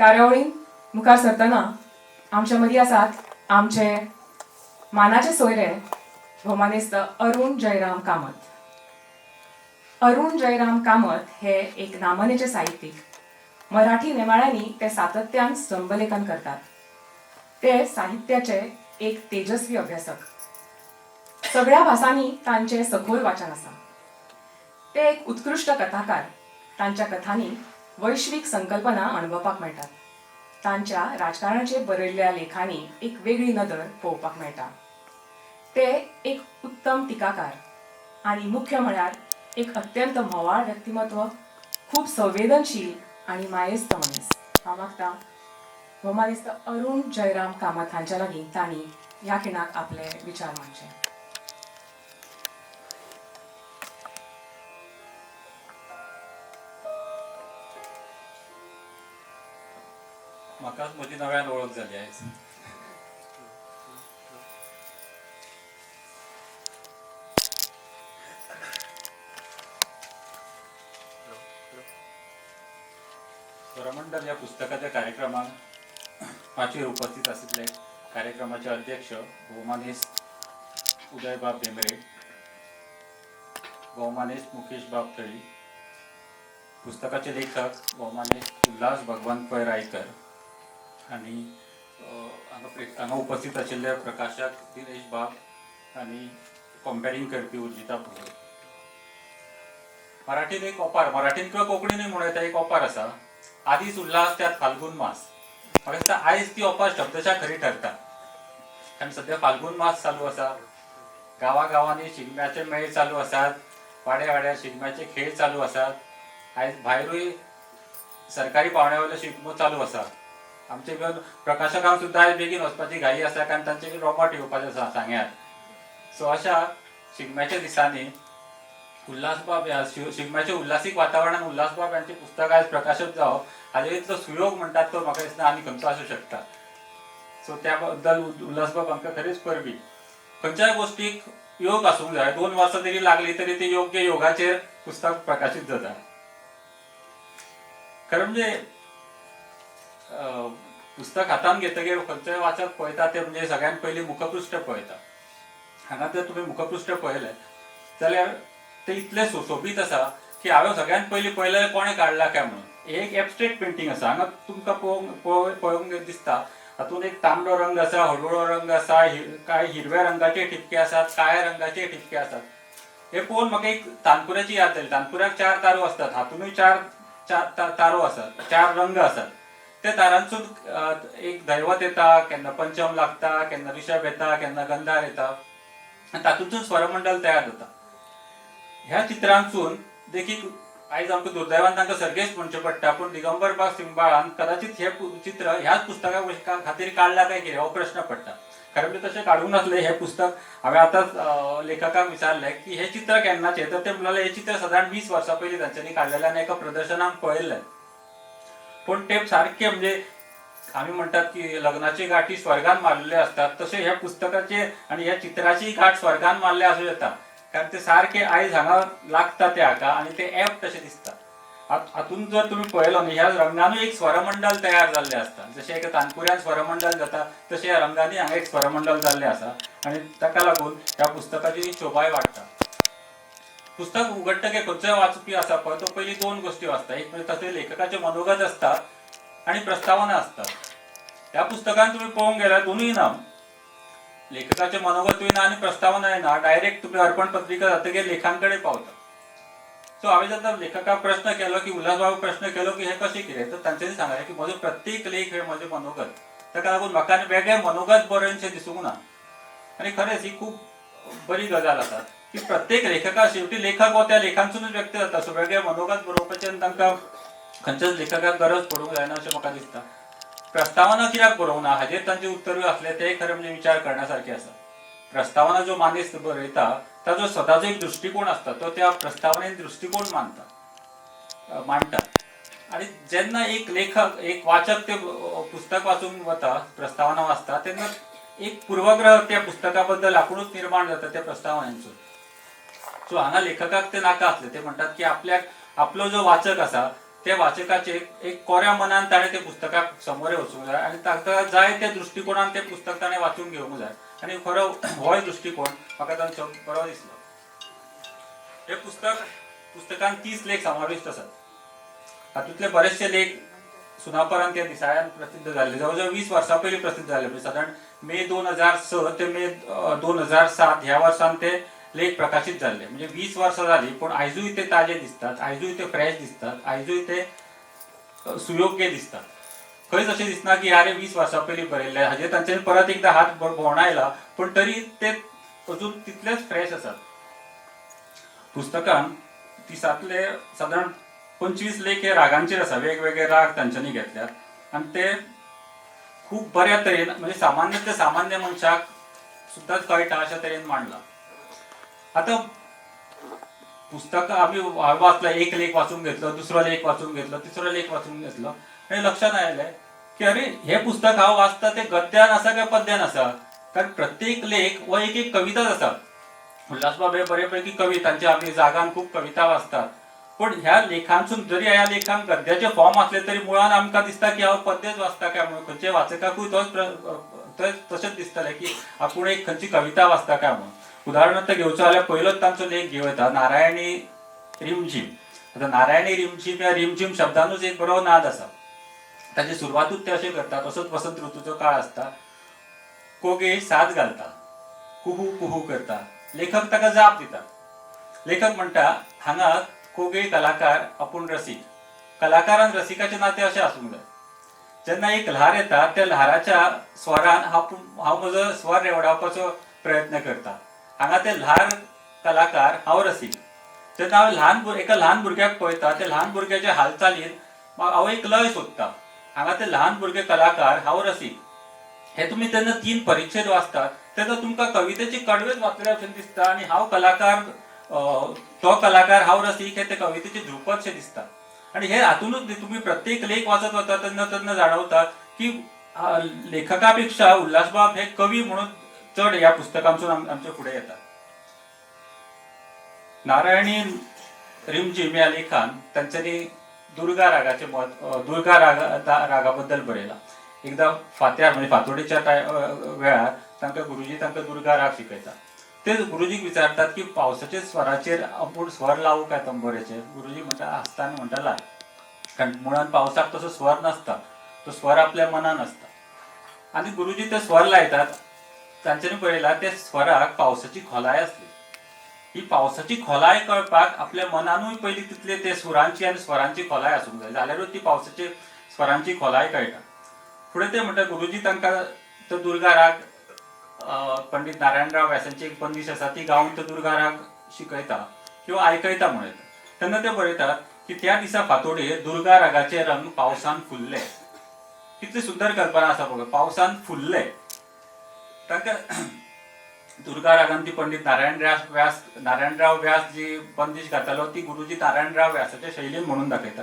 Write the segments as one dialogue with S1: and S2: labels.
S1: कार्यावळीन मुखार सरतना आमच्या मदीं आसात आमचे मानाचे सोयरे भोवमानेस्त अरुण जयराम कामत. अरुण जयराम कामत हे एक नामनेचे साहित्यीक. मराठी नेमाळ्यांनी ते सातत्यान स्तंभलेखन करतात. ते साहित्याचे एक तेजस्वी अभ्यासक. सगळ्या भासांनी तांचे सखोल वाचन आसा. ते एक उत्कृश्ट कथाकार. तांच्या कथांनी वैश्वीक संकल्पना अणभवपाक मेळटात. तांच्या राजकारणाचेर बरयल्ल्या लेखांनी एक वेगळी नदर पळोवपाक मेळटा. ते एक उत्तम टिकाकार आनी मुख्य म्हळ्यार एक अत्यंत म्होवाळ व्यक्तिमत्व, खूब संवेदनशील आनी मायेस्त मनीस. हांव मागता भोवमानेस्त अरुण जयराम कामत हांच्या लागीं तांणी ह्या खिणाक आपले विचार मांडचे.
S2: म्हाकाच म्हजी नव्यान वळख जाली आयज. स्वरमंडल ह्या पुस्तकाच्या कार्यक्रमाक माचयेर उपस्थित आशिल्ले कार्यक्रमाचे अध्यक्ष भोवमानेस्त उदयबाब भेंब्रे, भोवमानेस्त मुकेश बाब थळी, पुस्तकाचे लेखक भोवमानेस्त उल्हास भगवान पै रायकर आनी हांगा उपस्थित आशिल्ले प्रकाशक दिनेश बाब आनी कंपेरींग करपी उर्जिता भोये. मराठीत एक ओपार, मराठीन किंवा कोंकणीनूय म्हणूं येता, एक ओपार आसा, आदीच उल्हास त्यात फाल्गुन मास. म्हाका दिसता आयज ती ओपार शब्दशा खरी ठरता, कारण सद्या फाल्गुन मास चालू आसा. गांवागांवांनी शिगम्याचे मेळ चालू आसात, वाड्या वाड्यार शिगम्याचे खेळ चालू आसात. आयज भायरूय सरकारी पावंड्या वयलो शिगमो चालू आसा. आमचे प्रकाशकांक सुद्दां आयज बेगीन वचपाची घाई आसा, कारण तांचे रोबोट येवपाचे आसा सांग्यार. सो अशा शिगम्याच्या दिसांनी उल्हासबाब ह्या शिगम्याच्या उल्हासीक वातावरणान उल्हासबाब यांचे पुस्तक आयज प्रकाशक जावप हाजे इतलो सुयोग म्हणटात तो म्हाका दिसना आनी खंयचो आसूं शकता. सो त्या बद्दल उल्हासबाब हांकां खरेंच परबी. खंयच्याय गोश्टीक योग आसूंक जाय, 2 वर्सां तरी लागली तरी ते योग्य योगाचेर पुस्तक प्रकाशीत जाता. खरें म्हणजे पुस्तक हातान घेतकीर खंयचोय वाचक पळयता ते म्हणजे सगळ्यात पयलीं मुखपृश्ठ पळयता. हांगा जर तुमी मुखपृश्ठ पळयलें जाल्यार ते इतलें सोबीत आसा की हांवें सगळ्यात पयलीं पळयलें कोणें काडलां काय म्हणून. एक एबस्ट्रेक्ट पेंटींग आसा. हांगा तुमकां पळोवंक दिसता हातूंत एक तांबडो रंग आसा, हळडुळो रंग आसा, कांय हिरव्या रंगाचे ठिपके आसात, काळ्या रंगाचे ठिपके आसात. हे पळोवन म्हाका एक तानपुऱ्याची याद जाली. तानपुऱ्याक 4 तारो आसतात, हातूनय 4 तारो आसात, 4 रंग आसात. त्या तारांतसून एक दैवत येता, केन्ना पंचम लागता, केन्ना ऋषभ येता, केन्ना गंधार येता आनी तातूंतसून स्वरमंडल तयार जाता. ह्या चित्रांतसून देखीक आयज आमकां दुर्दैवान तांकां सर्गेस्त म्हणचें पडटा, पूण दिगंबर बाब सिंगबाळान कदाचित हें चित्र ह्याच पुस्तका खातीर काडलां काय कितें हो प्रश्न पडटा. खरें म्हणजे तशें काडूंक नासलें हें पुस्तक. हांवें आतांच लेखकाक विचारलें की हें चित्र केन्नाचें, तर ते म्हणले हें चित्र सादारण 20 वर्सां पयलीं तांच्यांनी काडलेलें आनी एका प्रदर्शनाक पळयल्लें. पूण ते सारकें म्हणजे आमी म्हणटात की लग्नाची गांठी स्वर्गान मारलेले आसतात, तशें ह्या पुस्तकाचे आनी ह्या चित्राची गांठ स्वर्गान मारले आसूं येता, कारण ते सारके आयज हांगा लागता ते हाका आनी ते एप तशें दिसता. हातूंत जर तुमी पळयलो न्ही, ह्या रंगानूय एक स्वरमंडल तयार जाल्लें आसता. जशें एका तानपुऱ्यान स्वरमंडल जाता तशें ह्या रंगांनी हांगा एक स्वरमंडल जाल्लें आसा आनी ताका लागून ह्या पुस्तकाची शोभाय वाडटा. पुस्तक उगडटकीर खंयचोय वाचपी आसा पळय तो पयलीं 2 गोश्टी वाचता. एक म्हणजे तातूंत लेखकाचें मनोगत आसता आनी प्रस्तावना आसता. ह्या पुस्तकान तुमी पळोवंक गेल्यार दोनूय ना, लेखकाचें मनोगतूय ना आनी प्रस्तावनाय ना. डायरेक्ट तुमी अर्पण पत्रिका जातकीर लेखां कडेन पावता. सो हांवें जेन्ना लेखकाक प्रश्न केलो की उल्हासबाबाक प्रश्न केलो की हें कशें कितें, तर तांच्यांनी सांगलें की म्हजो प्रत्येक लेख हें म्हजें मनोगत, ताका लागून म्हाका आनी वेगळें मनोगत बरोवनशें दिसूंक ना. आनी खरेंच ही खूब बरी गजाल आसा की प्रत्येक लेखका शेवटी लेखक हो त्या लेखांतसूनच व्यक्त जाता. सो वेगळें मनोगत बरोवपाचें आनी तांकां खंयच्याच लेखकाक गरज पडूंक जायना अशें म्हाका दिसता. प्रस्तावना कित्याक बरोवंक ना हाजेर तांचें उत्तरूय आसलें, तेंय खरें म्हणजे विचार करण्या सारकें आसा. प्रस्तावना जो मानेस्त बरयता ताजो स्वताचो एक दृश्टिकोण आसता, तो त्या प्रस्तावनेन दृश्टिकोण मांडटा. आनी जेन्ना एक लेखक, एक वाचक ते पुस्तक वाचूंक वता, प्रस्तावना वाचता, तेन्ना एक पूर्वग्रह त्या पुस्तका बद्दल आपुणूच निर्माण जाता त्या प्रस्तावनांचो. सो हांगा लेखकाक ते नाका आसले. ते म्हणटात की आपल्याक आपलो जो वाचक आसा ते वाचकाचे एक कोऱ्या मनान ताणें ते पुस्तकाक समोर वचूंक जाय आनी ताका जाय त्या दृश्टिकोणान तें पुस्तक ताणें वाचून घेवंक जाय आनी खरो होय दृश्टिकोण म्हाका तांचो बरो दिसलो. हे पुस्तकान 30 लेख समाविश्ट आसात. हातूंतले बरेचशे लेख सुनापरांत ह्या दिसाळ्यान प्रसिद्ध जाल्ले, जवळ जवळ 20 वर्सां पयलीं प्रसिद्ध जाल्ले. म्हणजे सादारण मे 2006 ते मे 2007 ह्या वर्सान ते लेख प्रकाशीत जाल्ले. म्हणजे 20 वर्सां जालीं पूण आयजूय ते ताजे दिसतात, आयजूय ते फ्रेश दिसतात, आयजूय ते सुयोग्य दिसतात. खंयच अशें दिसना की अरे 20 वर्सां पयलीं बरयल्ले हाजेर तांच्यानी परत एकदां हात भोंवडायला, पूण तरी ते अजून तितलेच फ्रेश आसात. पुस्तकान 30 सादारण 25 लेख हे रागांचेर आसा. वेगवेगळे राग तांच्यांनी घेतल्यात आनी ते खूब बऱ्या तरेन, म्हणजे सामान्य ते सामान्य मनशाक सुद्दां कळटा अशा तरेन मांडला. आतां पुस्तक आमी वाचलं, एक लेख वाचून घेतलो, दुसरो लेख वाचून घेतलो, तिसरो लेख वाचून घेतलो आनी लक्षात आयलें की अरे हे पुस्तक हांव वाचता ते गद्यान आसा काय पद्यान आसा, कारण प्रत्येक लेख हो एक एक कविताच आसा. उल्हासबाब हे बरे पैकी कवी, तांचे आमी जागान खूब कविता वाचतात, पूण ह्या लेखांसून जरी ह्या लेखांक गद्याचे फॉर्म आसले तरी मुळान आमकां दिसता की हांव पद्यच वाचता काय म्हणून. खंयच्या वाचकाकूय तोच तशेंच दिसतलें की आपूण एक खंयची कविता वाचता काय म्हणून. उदाहरणार्थ घेवचो जाल्यार पयलोच तांचो लेख घेवं येता, नारायणी रिमझीम. आतां नारायणी रिमझीम ह्या रिमझीम शब्दानूच एक बरो नाद आसा. ताची सुरवातूच ते अशें करतात, असोच वसंत ऋतूचो काळ आसता, कोगे साद घालता, कुहू कुहू करता. लेखक ताका जाप दिता. लेखक म्हणटा हांगा कोगे कलाकार आपूण रसीक, कलाकारान रसिकाचें नातें अशें आसूंक जाय. जेन्ना एक ल्हार येता त्या ल्हाराच्या स्वरान हांव म्हजो स्वर रेवडावपाचो प्रयत्न करता. हांगा ते ल्हार कलाकार, हांव रसीक. जेन्ना हांव एका ल्हान भुरग्याक पळयता, त्या ल्हान भुरग्याच्या हालचालीन हांव एक लय सोदता. हांगा ते ल्हान भुरगे कलाकार, हांव रसीक. हे तुमी तेन्ना 3 परिच्छेद वाचतात तेन्ना तुमकां कवितेची कडवेच वाचल्या भशेन दिसता आनी हांव कलाकार, तो कलाकार, हांव रसीक हे ते कवितेचे ध्रुपद शें दिसता. आनी हे हातूनच तुमी प्रत्येक लेख वाचत वता तेन्ना तेन्ना जाणवता की लेखका पेक्षा उल्हासबाब हे कवी म्हणून चड ह्या पुस्तकांसून आमचे फुडें येता. नारायणी रिमझीम ह्या लेखान तांच्यांनी दुर्गा रागाचे म्हत्व, दुर्गा रागा बद्दल बरयलां. एकदां फांत्यार म्हणजे फांतोडेच्या वेळार तांकां गुरुजी तांकां दुर्गा राग शिकयता. ते गुरुजीक विचारतात की पावसाच्या स्वराचेर आपूण स्वर लावूं काय तंबोऱ्याचेर. गुरुजी म्हणटा आसता आनी म्हणटा लाय, कारण मुळान पावसाक तसो स्वर नासता, तो स्वर आपल्या मनान आसता. आनी गुरुजी ते स्वर लायतात. तांच्यांनी पळयला त्या स्वराक पावसाची खोलाय आसली. ही पावसाची खोलाय कळपाक आपल्या मनानूय पयलीं तितले ते सुरांची आनी स्वरांची खोलाय आसूंक जाय, जाल्यारूच ती पावसाची स्वरांची खोलाय कळटा. फुडें ते म्हणटा गुरुजी तांकां तो दुर्गा राग पंडित नारायणराव व्यासांची एक बंदीश आसा ती गावन तो दुर्गा राग शिकयता किंवा आयकयता म्हणूं येता. तेन्ना ते बरयतात की त्या दिसा फांतोडेर दुर्गा रागाचे रंग पावसान फुल्ले. कितली सुंदर कल्पना आसा पळय, पावसान फुल्ले. तांकां दुर्गा रागान ती पंडित नारायणराव व्यास जी बंदीश गातालो ती गुरुजी नारायणराव व्यासाच्या शैलीन म्हणून दाखयता.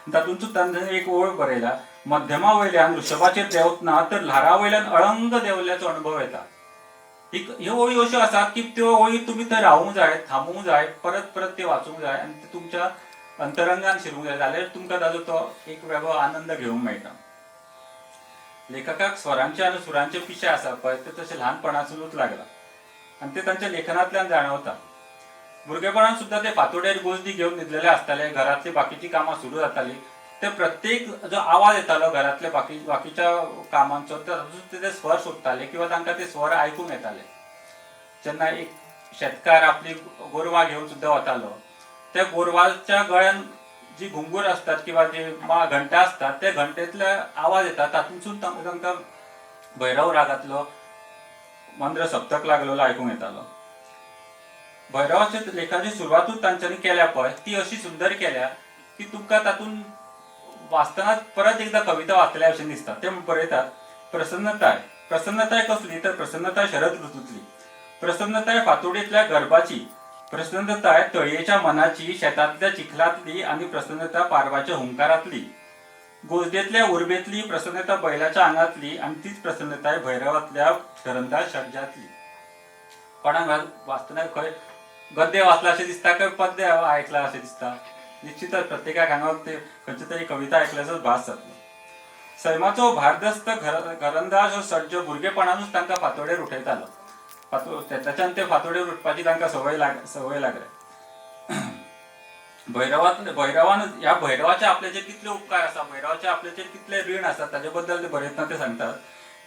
S2: तातूंत तांणी एक ओळ बरयला, मध्यमा वयल्यान ऋषभाचेर देंवतना तर ल्हारा वयल्यान अळंग देंवल्याचो अणभव येता. ह्यो ओळी अश्यो आसात की त्यो ओळी तुमी थंय रावूंक जाय, थांबूंक जाय, परत परत त्यो वाचूंक जाय आनी ते तुमच्या अंतरंगान शिरूंक जाय, जाल्यार तुमकां ताजो तो एक वेगळो आनंद घेवंक मेळटा. लेखकाक स्वरांचे आनी सुरांचे पिशें आसा पळय ते तशें ल्हानपणासुनूच लागलां आनी ते तांच्या लेखनांतल्यान जाणवता. भुरगेपणान सुद्दां ते फांतोडेर गोजडी घेवन न्हिदलेले आसताले, घरांतली बाकीची कामां सुरू जाताली, ते प्रत्येक जो आवाज येतालो घरांतल्या बाकीच्या कामांचो तातूंत ते स्वर सोदताले किंवा तांकां ते स्वर आयकूंक येताले. जेन्ना एक शेतकार आपली गोरवां घेवन सुद्दां वतालो, त्या गोरवाच्या गळ्यान जी घुंगूर असतात किंवा जे घंटा असतात त्या घंटेतले आवाज येतात, तातूंतसून तांकां भैरव रागांतलो मंद्र सप्तक लागलेलो आयकूंक येतालो. भैरवाच्या लेखाची सुरवातूच तांच्यांनी केल्या पळय ती अशी सुंदर केल्या की तुमकां तातूंत वाचतनाच परत एकदा कविता वाचल्या भशेन दिसता. ते बरयतात, प्रसन्नताय, प्रसन्नताय कसली तर प्रसन्नताय शरद ऋतूतली, प्रसन्नताय फातोडेंतल्या गर्भाची, प्रसन्नताय तळयेच्या मनाची, शेतांतल्या चिखलांतली आनी प्रसन्नता पारवाच्या हुंकारांतली, गोजडेंतल्या उर्बेतली प्रसन्नता बैलाच्या आंगांतली आनी तीच प्रसन्नताय भैरवांतल्या घरंदाज षड्जांतली. कोणाक वाचतना खंय गद्य वाचला अशें दिसता काय पद्य आयकलां अशें दिसता? निश्चितच प्रत्येकाक हांगा ते खंयची तरी कविता आयकल्याचोच भास जातलो. सैमाचो भारदस्त घरंदाज हो सज्ज भुरगेपणानूच तांकां फांतोडेर उठयतालो. तेन्नाच्यान ते फांतोडेर उठपाची तांकां संवय लागली. भैरवान ह्या भैरवाचे आपल्याचेर कितले उपकार आसा, भैरवाचे आपल्याचेर कितले रीण आसा ताजे बद्दल ते बरयतना ते सांगतात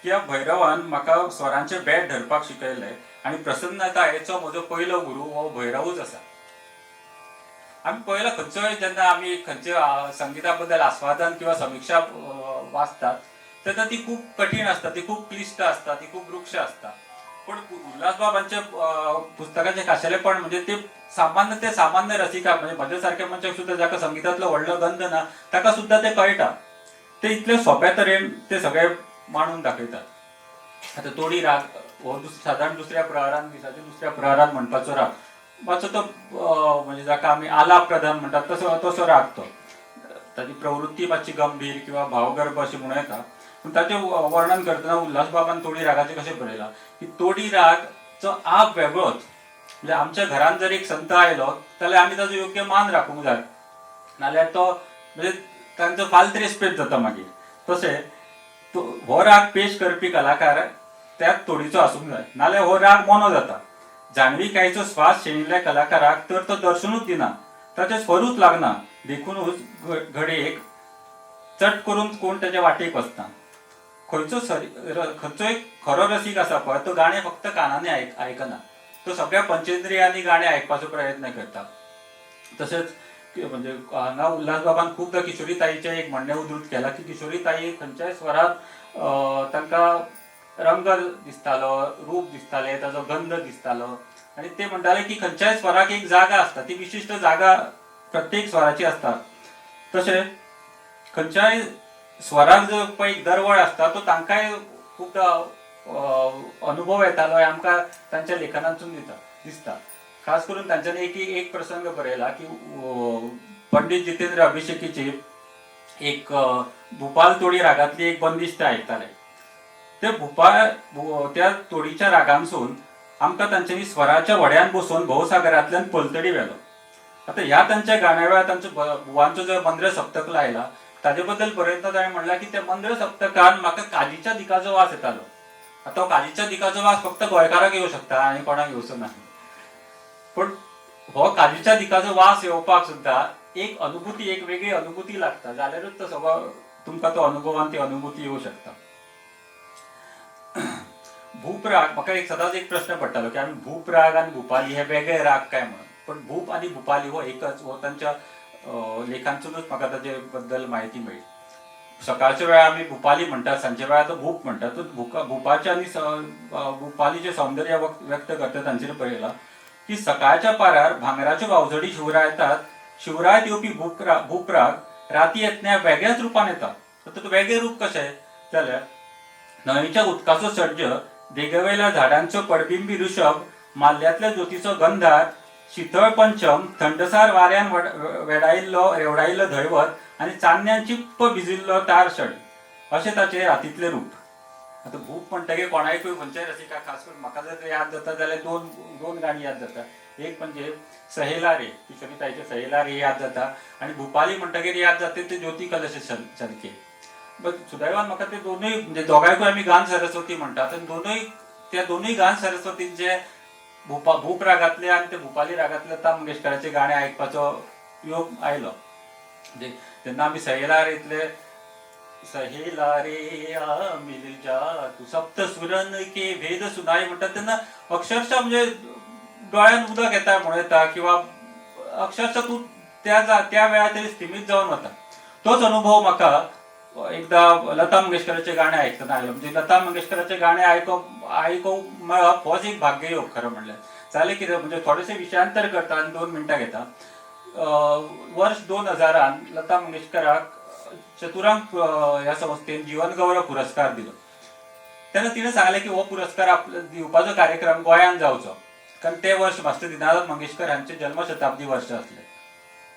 S2: की ह्या भैरवान म्हाका स्वरांचे बेट धरपाक शिकयले आनी प्रसन्नतायेचो म्हजो पयलो गुरू हो भैरवूच आसा. आमी पयलो खंयचोय जेन्ना आमी खंयचे संगिता बद्दल आस्वादन किंवा समिक्षा वाचतात तेन्ना ती खूब कठीण आसता, ती खूब क्लिश्ट आसता, ती खूब वृक्ष आसता. पूण उल्हासबाबांच्या पुस्तकाचें खाशेलेपण म्हणजे ते सामान्य ते सामान्य रसिका म्हणजे म्हज्या सारक्या मनशाक सुद्दां जाका संगितांतलो व्हडलो गंध ना ताका सुद्दां ते कळटा. ते इतले सोंप्या तरेन ते सगळे मांडून दाखयतात. आतां तोडी राग हो सादारण दुसऱ्या प्रहरान, दिसाच्या दुसऱ्या प्रहरान म्हणपाचो राग मातसो तो म्हणजे जाका आमी आलाप प्रधान म्हणटात तसो तसो राग तो. ताची प्रवृत्ती मातशी गंभीर किंवा भावगर्भ अशी म्हणूं येता. पूण ताचें वर्णन करतना उल्हासबाबान तोडी रागाचें कशें बरयलां की तोडी रागचो आप वेगळोच. म्हणजे आमच्या घरान जर एक संत आयलो जाल्यार आमी ताजो योग्य मान राखूंक जाय, नाल्यार तो म्हणजे तांचो फाल्त रेस्पेद जाता मागीर. तशें हो राग पेश करपी कलाकार त्याच तोडीचो आसूंक जाय, नाल्यार हो राग मोनो जाता. जाणविकायेचो स्वास शेणिल्ल्या कलाकाराक तर तो दर्शनूच दिना, ताचें स्वरूच लागना. देखुनूच घडयेक चट करून कोण ताच्या वाटेक वचना. खंयचो एक खरो रसीक आसा पळय तो गाणें फक्त कानांनी आयकना, तो सगळ्या पंचेंद्रियांनी गाणें आयकपाचो प्रयत्न करता. तशेंच म्हणजे हांगा उल्हासबाबान खुबदां किशोरी ताईचें एक म्हणणें उद्धृत केलां की किशोरी ताई खंयच्याय स्वरांत तांकां रंग दिसतालो, रूप दिसतालें, ताजो गंध दिसतालो. आनी ते म्हणटाले की खंयच्याय स्वराक एक जागा आसता, ती विशिश्ट जागा प्रत्येक स्वराची आसता. तशें खंयच्याय स्वराक जो पळय एक दरवळ आसता तो तांकांय खुबदां अनुभव येतालो हें आमकां तांच्या लेखनांतसून दिसता. खास करून तांच्यांनी एक एक प्रसंग बरयला की पंडीत जितेंद्र अभिषेकीची एक भूपाल तोडी रागांतली एक बंदिश ते आयकताले. ते त्या तोडीच्या रागांसून आमकां तांच्यांनी स्वराच्या व्हड्यान बसोवन भोवसागरांतल्यान पलतडी व्हेलो. आतां ह्या तांच्या गाण्या वेळार तांचो बुवांचो जो मंद्र सप्तक लायला ताजे बद्दल बरयतना ताणें म्हणलां की त्या मंद्र सप्तकान म्हाका काजीच्या दिकाचो वास येतालो. आतां काजीच्या दिकाचो वास फक्त गोंयकाराक येवं शकता आनी कोणाक येवचो ना. पूण हो काजीच्या दिकाचो वास येवपाक सुद्दां एक अनुभूती, एक वेगळी अनुभूती लागता जाल्यारूच तो सगळो तुमकां तो अनुभवान ती अनुभूती येवं शकता. भूपराग म्हाका एक सदांच एक प्रश्न पडटालो की आमी भूपराग आनी भूपाली हे वेगळे राग काय म्हणून. पण भूप आनी भूपाली हो एकच, हो तांच्या लेखांतूनच म्हाका ताजे बद्दल म्हायती मेळ्ळी. सकाळच्या वेळार आमी भूपाली म्हणटात, सांजच्या वेळार तो भूप म्हणटात. तो भूपाचे आनी भूपालीचें सौंदर्य व्यक्त करता तांचेर बरयलां की सकाळच्या पारार भांगराच्यो वावझडी शिवरायतात, शिवरायत येवपी भूपराग राती येतना वेगळ्याच रुपान येता. आतां तो वेगळें रूप कशें जाल्यार न्हंयच्या उदकाचो सर्ज, देगेवयल्या झाडांचो पडबिंबी ऋषभ, माल्ल्यांतल्या ज्योतीचो गंधार, शितळ पंचम, थंडसार वाऱ्यान वेडायिल्लो रेवडायिल्लो धैवत आनी चान्न्यान चिप्प भिजिल्लो तार शण अशें ताचें रातींतलें रूप. आतां भूप म्हणटकीर कोणाकूय खंयच्याय रसिका, खास करून म्हाका जर याद जाता जाल्यार दोन गाणी याद जाता. एक म्हणजे सहेला रे, किशोरीताईचें सहेला रे याद जाता आनी भूपाली म्हणटकीर याद जाता ते ज्योती कलश चलके. बट सुदैवान म्हाका ते दोनूय म्हणजे दोगांयकूय आमी गान सरस्वती म्हणटात आनी दोनूय त्या दोनूय गान सरस्वतींचे भूप रागांतले आनी ते भूपाली रागांतले लता मंगेशकराचे गाणे आयकपाचो योग आयलो. म्हणजे जेन्ना आमी सहेला रेतले सहेला रे आ मिल जा तू सप्त सुरन के भेद सुनाई म्हणटात तेन्ना अक्षरशः म्हणजे दोळ्यान उदक येता म्हणूं येता किंवा अक्षरशः तूं त्या वेळार तरी स्थिमीत जावन वता. तोच अनुभव म्हाका एकदां लता मंगेशकराचें गाणें आयकतना आयलो. म्हणजे लता मंगेशकराचें गाणें आयकूंक मेळप होच एक भाग्ययोग खरें म्हणल्यार. जालें कितें म्हणजे थोडेशें विशयांतर करता आनी 2 मिनटां घेता. वर्ष 2000 लता मंगेशकराक चतुरांक ह्या संस्थेन जीवन गौरव पुरस्कार दिलो. तेन्ना तिणें सांगलें की हो पुरस्कार आपलो दिवपाचो कार्यक्रम गोंयांत जावचो, कारण ते वर्ष मास्टर दिनानाथ मंगेशकर हांचे जल्मशताब्दी वर्ष आसलें.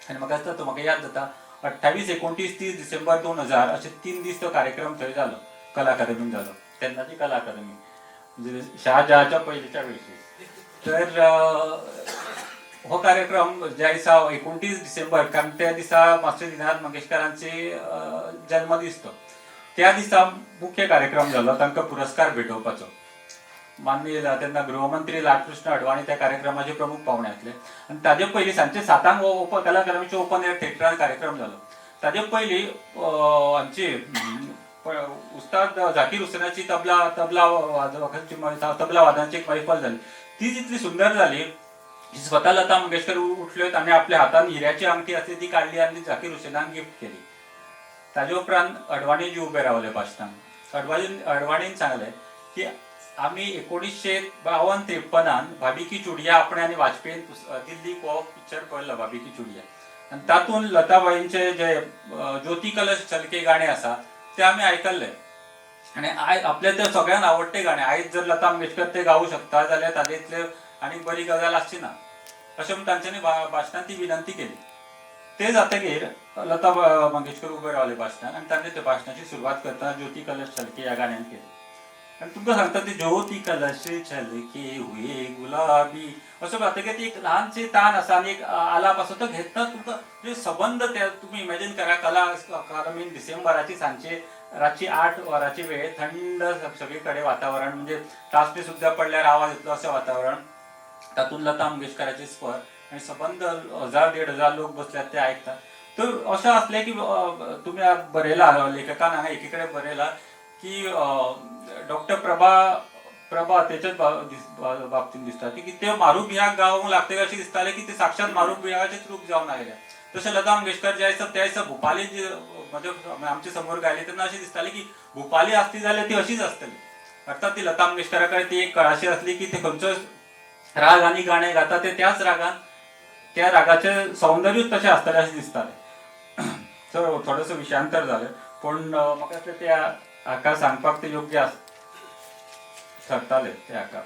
S2: आनी म्हाका दिसता तो म्हाका याद जाता 28, 29, 30 डिसेंबर 2000 अशे 3 दीस तो कार्यक्रम थंय जालो, कला अकादमीन जालो, तेन्नाची कला अकादमी म्हणजे शहाजहाच्या पयलींच्या वेळची. तर हो कार्यक्रम ज्या दिसा 29 डिसेंबर, कारण त्या दिसा मास्टर दिनानाथ मंगेशकारांची जन्मदीस तो, त्या दिसा मुख्य कार्यक्रम जालो तांकां पुरस्कार भेटोवपाचो. माननीय तेन्ना गृहमंत्री लालकृष्ण अडवाणी त्या कार्यक्रमाचे प्रमुख पाहुणे आसले. आनी ताजे पयलीं सांजचे 7 हो ओपन कला अकादमीचे ओपन एअर थिएटरान कार्यक्रम जालो. ताजे पयलीं हांची उस्ताद झाकीर हुसेनाची तबला तबला वादकाची तबला वादनाची एक मैफल जाली. ती इतली सुंदर जाली की स्वता लता मंगेशकर उठल्यो आनी आपल्या हातान हिऱ्याची आंगठी आसली ती काडली आनी झाकीर हुसेनाक गिफ्ट केली. ताजे उपरांत अडवाणीजी उबे रावले भाशणाक. अडवाणीन सांगलें की आमी 1952-53 भाभी की चुडिया आपणे आनी वाजपेयीन दिल्लीक हो पिक्चर पळयलो भाभी की चुडिया, आनी तातूंत लताबाईंचे जे ज्योती कलश छलके गाणें आसा ते आमी आयकल्ले आनी आपले ते सगळ्यांत आवडटे गाणें. आयज जर लता मंगेशकर ते गावूं शकता जाल्यार ताजे इतले आनी बरी गजाल आसची ना अशें म्हूण तांच्यांनी भाशणान ती विनंती केली. ते जातकीर लता मंगेशकर उबे रावले भाशणान आनी तांणी त्या भाशणाची सुरवात करतना ज्योती कलश छलके ह्या गाण्यान केली. आनी तुमकां सांगता ती ज्योती कलश छलके हुये गुलाबी असो जातकीर ती एक ल्हानशी तान आसा आनी एक आलाप आसा तो घेतना तुमकां म्हणजे सबंद ते तुमी इमेजीन करा, कला अकादमीन डिसेंबराची सांजची रातची 8 वरांची वेळ, थंड सगळी कडेन वातावरण, म्हणजे टाचणी सुद्दां पडल्यार आवाज येतलो अशें वातावरण, तातूंत लता मंगेशकराचे स्वर आनी सबंद 1000 1500 लोक बसल्यात ते आयकतात. तर अशें आसलें की तुमी बरयला, लेखकान हांगा एकी कडेन बरयला की डॉक्टर प्रभा प्रभा तेच्याच बाबतींत दिसता की ते मारूफ बिहाग गावंक लागतकीर अशें दिसतालें की ते साक्षात मारूफ बिहागाचेच रूप जावन आयल्या. तशें लता मंगेशकर ज्या दिसा त्या दिसा भुपाली जी म्हज्या आमच्या समोर गायली तेन्ना अशें दिसतालें की भुपाली आसली जाल्यार ती अशीच आसतली. अर्थात ती लता मंगेशकरा कडेन ती एक कळाशी आसली की ते खंयचो राग आनी गाणें गाता ते त्याच रागान त्या रागाचें सौंदर्यूच तशें आसतलें अशें दिसतालें. सो थोडोसो विशयांतर जालें पूण म्हाका दिसता त्या हाका सांगपाक ते योग्य आस ठरताले ते हाका.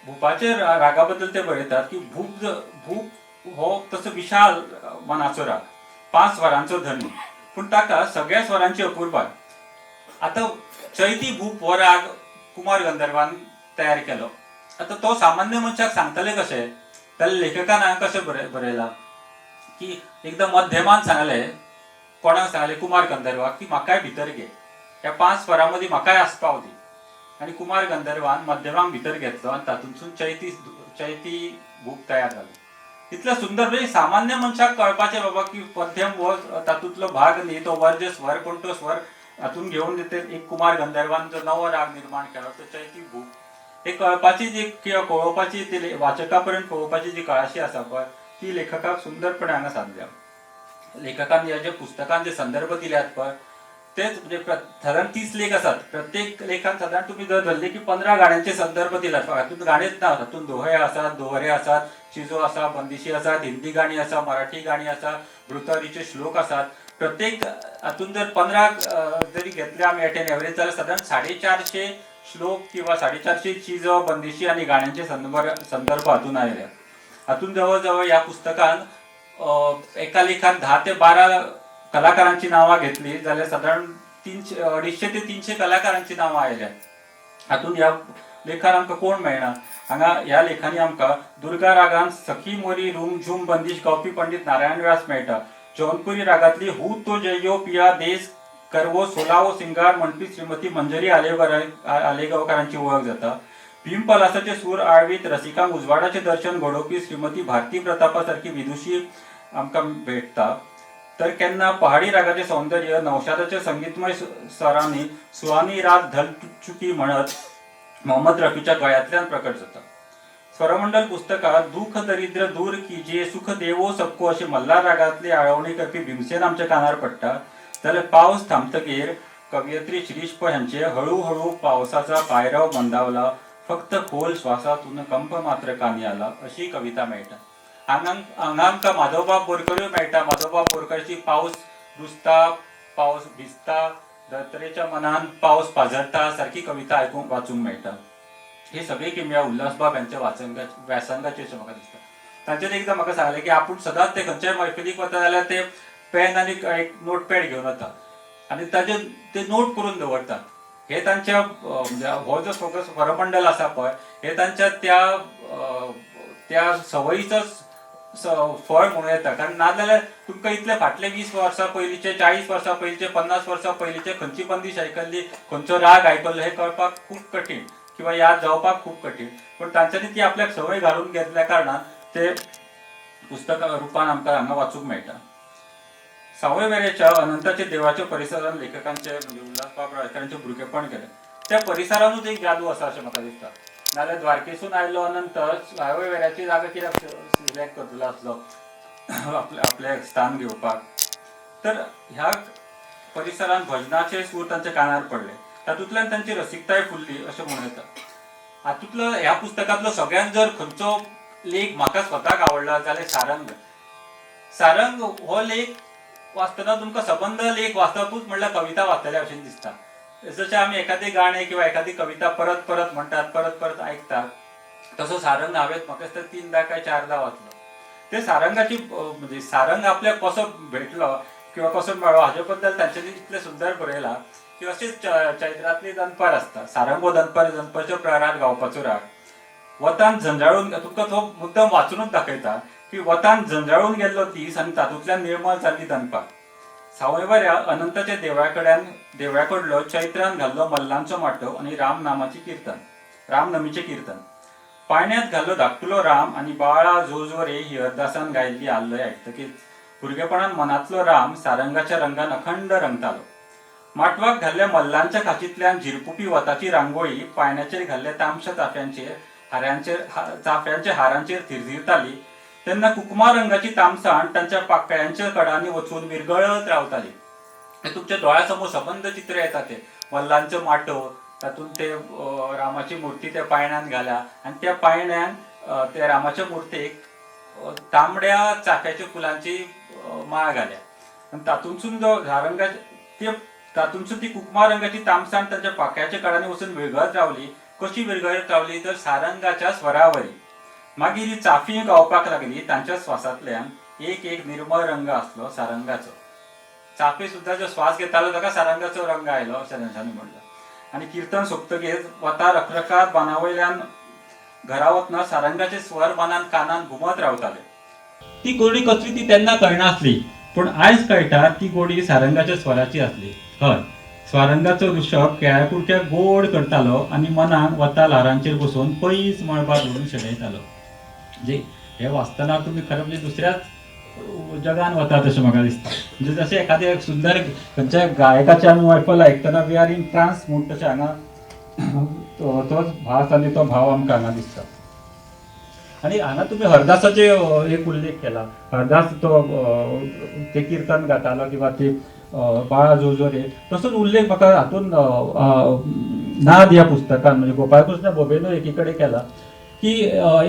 S2: भूपाचे रागा बद्दल ते बरयतात की भूप भूप हो तसो विशाल मनाचो राग, 5 स्वरांचो धनी, पूण ताका सगळ्या स्वरांची अपुरबाय. आतां चैती भूप हो राग कुमार गंधर्वान तयार केलो. आतां तो सामान्य मनशाक सांगतले कशें, जाल्यार लेखकान हांगा कशें बरयलां की एकदम मध्यमान सांगलें, कोणाक सांगलें, कुमार गंधर्वाक की म्हाकाय भितर घे, ह्या 5 स्वरां मदीं म्हाकाय आस्पाव दी. आनी कुमार गंधर्वान मध्यमाक भितर घेतलो आनी तातूंतसून चैती चैती भूप तयार जालो. इतलें सुंदर, म्हणजे सामान्य मनशाक कळपाचें बाबा की मध्यम हो तातूंतलो भाग न्ही, तो वर्ज स्वर, कोण तो स्वर हातून घेवन ते एक कुमार गंधर्वान जो नवो राग निर्माण केलो तो चैती भूप. हे कळपाची जी किंवा कळोवपाची ती वाचका पर्यंत कळोवपाची जी कळाशी आसा पळय ती लेखकाक सुंदरपणे हांगा सादल्या. लेखकान ह्या जे पुस्तकान जे संदर्भ दिल्यात पळय तेच म्हणजे सादारण 30 लेख आसात. प्रत्येक लेखान सादारण तुमी जर धरले की 15 गाण्यांचे संदर्भ दिल्यात. हातूंत गाणेच ना, हातूंत दोहे आसात, दोहरे आसात, चिजो आसा, बंदिशी आसात, हिंदी गाणी आसा, मराठी गाणी आसा, वृतरीचे श्लोक आसात. प्रत्येक हातूंत जर 15 जरी घेतले आमी एट एन एवरेज जाल्यार सादारण 450 श्लोक किंवा 450 चिजो, बंदिशी आनी गाण्यांचे संदर्भ हातूंत आयले. हातूंत जवळ जवळ ह्या पुस्तकान एका लेखान 10 ते 12 कलाकारांची नांवां घेतली जाल्यार सादारण 250 ते 300 कलाकारांची नांवां आयल्यात. हातूंत ह्या लेखान आमकां कोण मेळना. हांगा ह्या लेखांनी आमकां दुर्गा रागान सखी मोरी रूम झूम बंदिश गावपी पंडित नारायण व्यास मेळटा. जौनपुरी रागांतली हू तो जयो पिया देस करवो सोलावो सिंगार म्हणपी श्रीमती मंजरी आलेगांवकारांची वळख जाता. भीमपलासाचे सूर आळवीत रसिकांक उजवाडाचें दर्शन घडोवपी श्रीमती भारती प्रतापा सारकी विदुशी आमकां भेटता. तर केन्ना पहाडी रागाचें सौंदर्य नौशादाच्या संगीतमय स्वरांनी सुहानी रात ढल चुकी म्हणत मोहम्मद रफीच्या गळ्यांतल्यान प्रकट जाता. स्वरमंडल पुस्तकात दुःख दरिद्र दूर कीजिए सुख देवो सबको अशी मल्हार रागांतली आळवणी करपी भीमसेन आमच्या कानार पडटा. जाल्यार पावस थांबतकीर कवयित्री शिरीष पै हांचे हळूहळू पावसाचा पायरव मंदावला फक्त खोल श्वासातून कंप मात्र कानी आला अशी कविता मेळटा. हांगा हांगा आमकां माधवबाब बोरकरूय मेळटा. माधवबाब बोरकरची पावस रुजता पावस भिजता धर्तरेच्या मनान पावस पाझरता सारकी कविता आयकूंक वाचूंक मेळटा. ही सगळी किमया उल्हासबाब यांच्या व्यासंगाची अशें म्हाका दिसता. तांच्यानी एकदां म्हाका सांगलें की आपूण सदांच ते खंयच्याय मैफिलीक वता जाल्यार ते पेन आनी एक नोटपॅड घेवन वता आनी ताजे ते नोट करून दवरतात. हे तांच्या म्हणजे हो जो सगळो स्वरमंडल आसा पळय हे तांच्या त्या त्या संवयीचोच फळ म्हणूं येता. कारण नाजाल्यार तुमकां इतले फाटले 20 वर्सां पयलींचे, 40 वर्सां पयलींचे, 50 वर्सां पयलींचे खंयची बंदीश आयकल्ली, खंयचो राग आयकल्लो हें कळपाक खूब कठीण किंवा याद जावपाक खूब कठीण. पूण तांच्यांनी ती आपल्याक संवय घालून घेतल्या कारणान ते पुस्तका रुपान आमकां हांगा वाचूंक मेळटा. सावयवेरेच्या अनंताच्या देवाच्या परिसरान लेखकांचे म्हणजे उल्हासबाब राजकारांचे भुरगेपण केलें. त्या परिसरानूच एक जादू आसा अशें म्हाका दिसता. नाल्यार द्वारकेसून आयलो अनंत सावयवेऱ्याची जागा कित्याक सिलेक्ट करतलो आसलो आपलें स्थान घेवपाक. तर ह्या परिसरान भजनाचे सूर तांच्या कानार पडले, तातूंतल्यान तांची रसिकताय फुल्ली अशें म्हणूं येता. हातूंतलो ह्या पुस्तकांतलो सगळ्यांत जर खंयचो लेख म्हाका स्वताक आवडला जाल्यार सारंग. सारंग हो लेख वाचतना तुमकां सबंद लेख वाचतकूच म्हणल्यार कविता वाचतल्या भशेन दिसता. जशें आमी एखादें गाणें किंवा एखादी कविता परत परत म्हणटात, परत परत आयकतात, तसो सारंग हांवें म्हाका दिसता 3दा काय 4दा वाचलो. ते सारंगाची म्हणजे सारंग आपल्याक कसो भेटलो किंवा कसो मेळ्ळो हाजे बद्दल तांच्यांनी इतलें सुंदर बरयलां की अशीच चैत्रांतली दनपार आसता. सारंग हो दनपार दनपारच्या प्रहरार गावपाचो राग. वतान झंजाळून तुमकां तो मुद्दम वाचूनच दाखयता की वतान झंजाळून गेल्लो दीस आनी तातूंतल्यान निर्मळ जाल्ली दनपार. सावयवेऱ्या अनंताच्या देवळा कडलो चैत्रान घाल्लो मल्लांचो माटव आनी रामनामाची किर्तन, रामनमीचें किर्तन. पाळण्यांत घाल्लो धाकटुलो राम आनी बाळा जो रे ही हरदासान गायिल्ली आल्लय आयकतकीच भुरगेपणान मनांतलो राम सारंगाच्या रंगान अखंड रंगतालो. माटवाक घाल्ल्या मल्लांच्या खाचींतल्यान झिरपुपी वताची रांगोळी पाळण्याचेर घाल्ल्या तांबश्या चाफ्यांचेर हारांचेर चाफ्यांच्या हारांचेर थिरथिरताली तेन्ना कुकमा रंगाची तामसाण तांच्या पाकळ्यांच्या कडांनी वचून विरगळत रावताली. तुमच्या दोळ्या समोर सबंद चित्र येता ते मल्लांचो माटव, तातूंत ते रामाची मुर्ती त्या पाळण्यांत घाल्या आनी त्या पाळण्यान त्या रामाच्या मुर्तेक तांबड्या चाफ्याच्या फुलांची माळ घाल्या आनी तातूंतसून जो सारंगा ते तातूंतसून ती कुकमा रंगाची तामसाण तांच्या पाकळ्याच्या कडांनी वचून विरगळत रावली. कशी विरगळत रावली तर सारंगाच्या स्वरावरी. मागीर ही चाफी गावपाक लागली तांच्या स्वासांतल्यान एक एक निर्मळ रंग आसलो सारंगाचो. चाफे सुद्दां जो श्वास घेतालो ताका सारंगाचो रंग आयलो अशें तांच्यांनी म्हणलां. आनी किर्तन सोंपतकीच वता रखरखात बांदा वयल्यान घरा वतना सारंगाचे स्वर मनान कानान घुमत रावताले. ती गोडी कसली ती तेन्ना कळनासली, पूण आयज कळटा ती गोडी सारंगाच्या स्वराची आसली. हय, स्वारंगाचो ऋषभ केळ्या कुडक्याक गोड करतालो आनी मनाक वता ल्हारांचेर बसून पयस मळबार व्हरून शेणयतालो. म्हणजे हे वाचतना तुमी खरें म्हणजे दुसऱ्याच जगान वतात अशें म्हाका दिसता. म्हणजे जशें एखादें सुंदर खंयच्या गायकाचें आमी मैफल आयकतना we are in trance म्हूण, तशें हांगा तोच भास आनी तो भाव आमकां हांगा दिसता. आनी हांगा तुमी हरदासाचे एक उल्लेख केला. हरदास तो ते किर्तन गातालो किंवा ते बाळा जो जो रे, तसोच उल्लेख म्हाका हातून नाद ह्या पुस्तकान म्हणजे गोपाळकृष्ण भोबेनो एकी कडेन केला की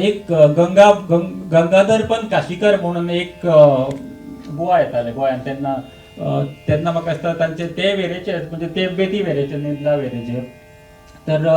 S2: एक गंगा गंगाधर पण काशीकर म्हणून एक गोवा येताले गोंयांत तेन्ना. तेन्ना म्हाका दिसता तांचे ते वेरेचे म्हणजे ते बेती वेरेचे, निदला वेरेचे. तर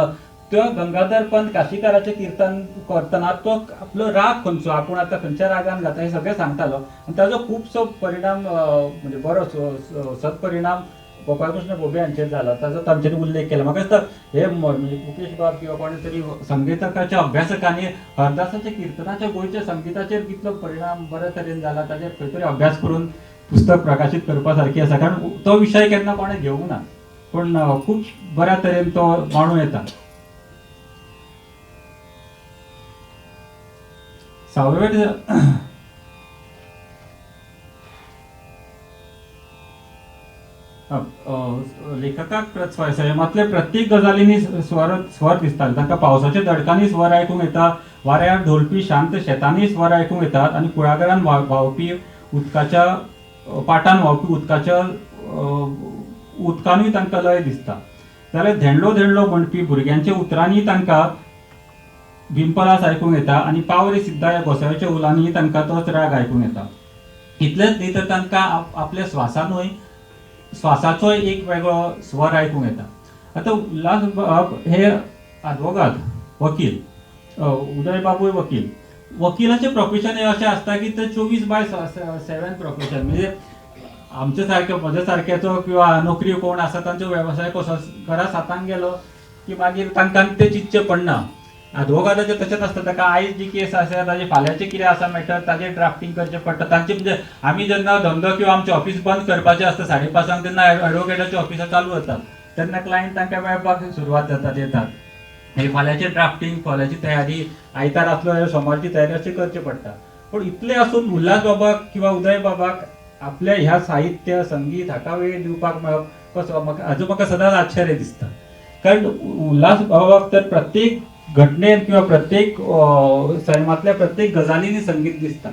S2: तो गंगाधर पंत काशीकराचें किर्तन करतना तो आपलो राग खंयचो, आपूण आतां खंयच्या रागान गाता हें सगळें सांगतालो आनी ताजो खुबसो परिणाम म्हणजे बरो सत्परिणाम गोपाळकृष्ण भोबे हांचेर जाला, ताजो तांच्यांनी उल्लेख केला. म्हाका दिसता हे म्हणजे मुकेश बाब किंवा कोणी तरी संगीतकाच्या अभ्यासकांनी हरदासाच्या किर्तनाच्या गोंयच्या संगिताचेर कितलो परिणाम बरे तरेन जाला ताचेर खंय तरी अभ्यास करून पुस्तक प्रकाशीत करपा सारकी आसा, कारण तो विशय केन्ना कोणें घेवंक ना, पूण खूब बऱ्या तरेन तो मांडूं येता. सावयवेरें लेखकाक सैमांतल्या प्रत्येक गजालींनी स्वर दिसताले. तांकां पावसाच्या दडकांनी स्वर आयकूंक येता, वाऱ्यार धोलपी शांत शेतांनी स्वर आयकूंक येतात आनी कुळागरान व्हांवपी उदकाच्या पाटान व्हांवपी उदकाच्या उदकानूय तांकां लय दिसता. जाल्यार धेंडलो धेंडलो म्हणपी भुरग्यांच्या उतरांनी तांकां बिंपलास आयकूंक येता आनी पावरे सिद्धा ह्या गोसाव्याच्या उलांनी तांकां तोच राग आयकूंक येता. इतलेंच न्ही तर तांकां आपल्या स्वासानूय स्वासाचोय एक वेगळो स्वर आयकूंक येता. आतां उल्हास बाब हे आदवोगाद वकील, उदय बाबूय वकील. वकिलाचें प्रोफेशन हें अशें आसता की तें 24/7 प्रोफेशन, म्हणजे आमचे सारके म्हज्या सारक्याचो किंवा नोकरी कोण आसा तांचो वेवसाय कसो, घरा 7 गेलो की मागीर तांकां तें चिंतचें पडना. आदवोगादाचें तशेंच आसता, ताका आयज जी केस आसा ताजे फाल्यांचें कितें आसा मॅटर ताजेर ड्राफ्टींग करचें पडटा. तांचे म्हणजे आमी जेन्ना धंदो किंवा आमचें ऑफिस बंद करपाचें आसता 5:30 तेन्ना एडवोकेटाच्या ऑफिसां चालू जाता, तेन्ना क्लायंट तांकां मेळपाक सुरवात जाता, येतात. हे फाल्यांचें ड्राफ्टींग, फाल्यांची तयारी, आयतार आसलो जाल्यार सोमारची तयारी अशें करचें पडटा. पूण इतलें आसून उल्हास बाबाक किंवा उदय बाबाक आपल्या ह्या साहित्य संगीत हाका वेळ दिवपाक मेळप कसो, म्हाका हाजो म्हाका सदांच आश्चर्य दिसता. कारण उल्हास बाबाक तर प्रत्येक घटनेन किंवा प्रत्येक सैमांतल्या प्रत्येक गजालींनी संगीत दिसता.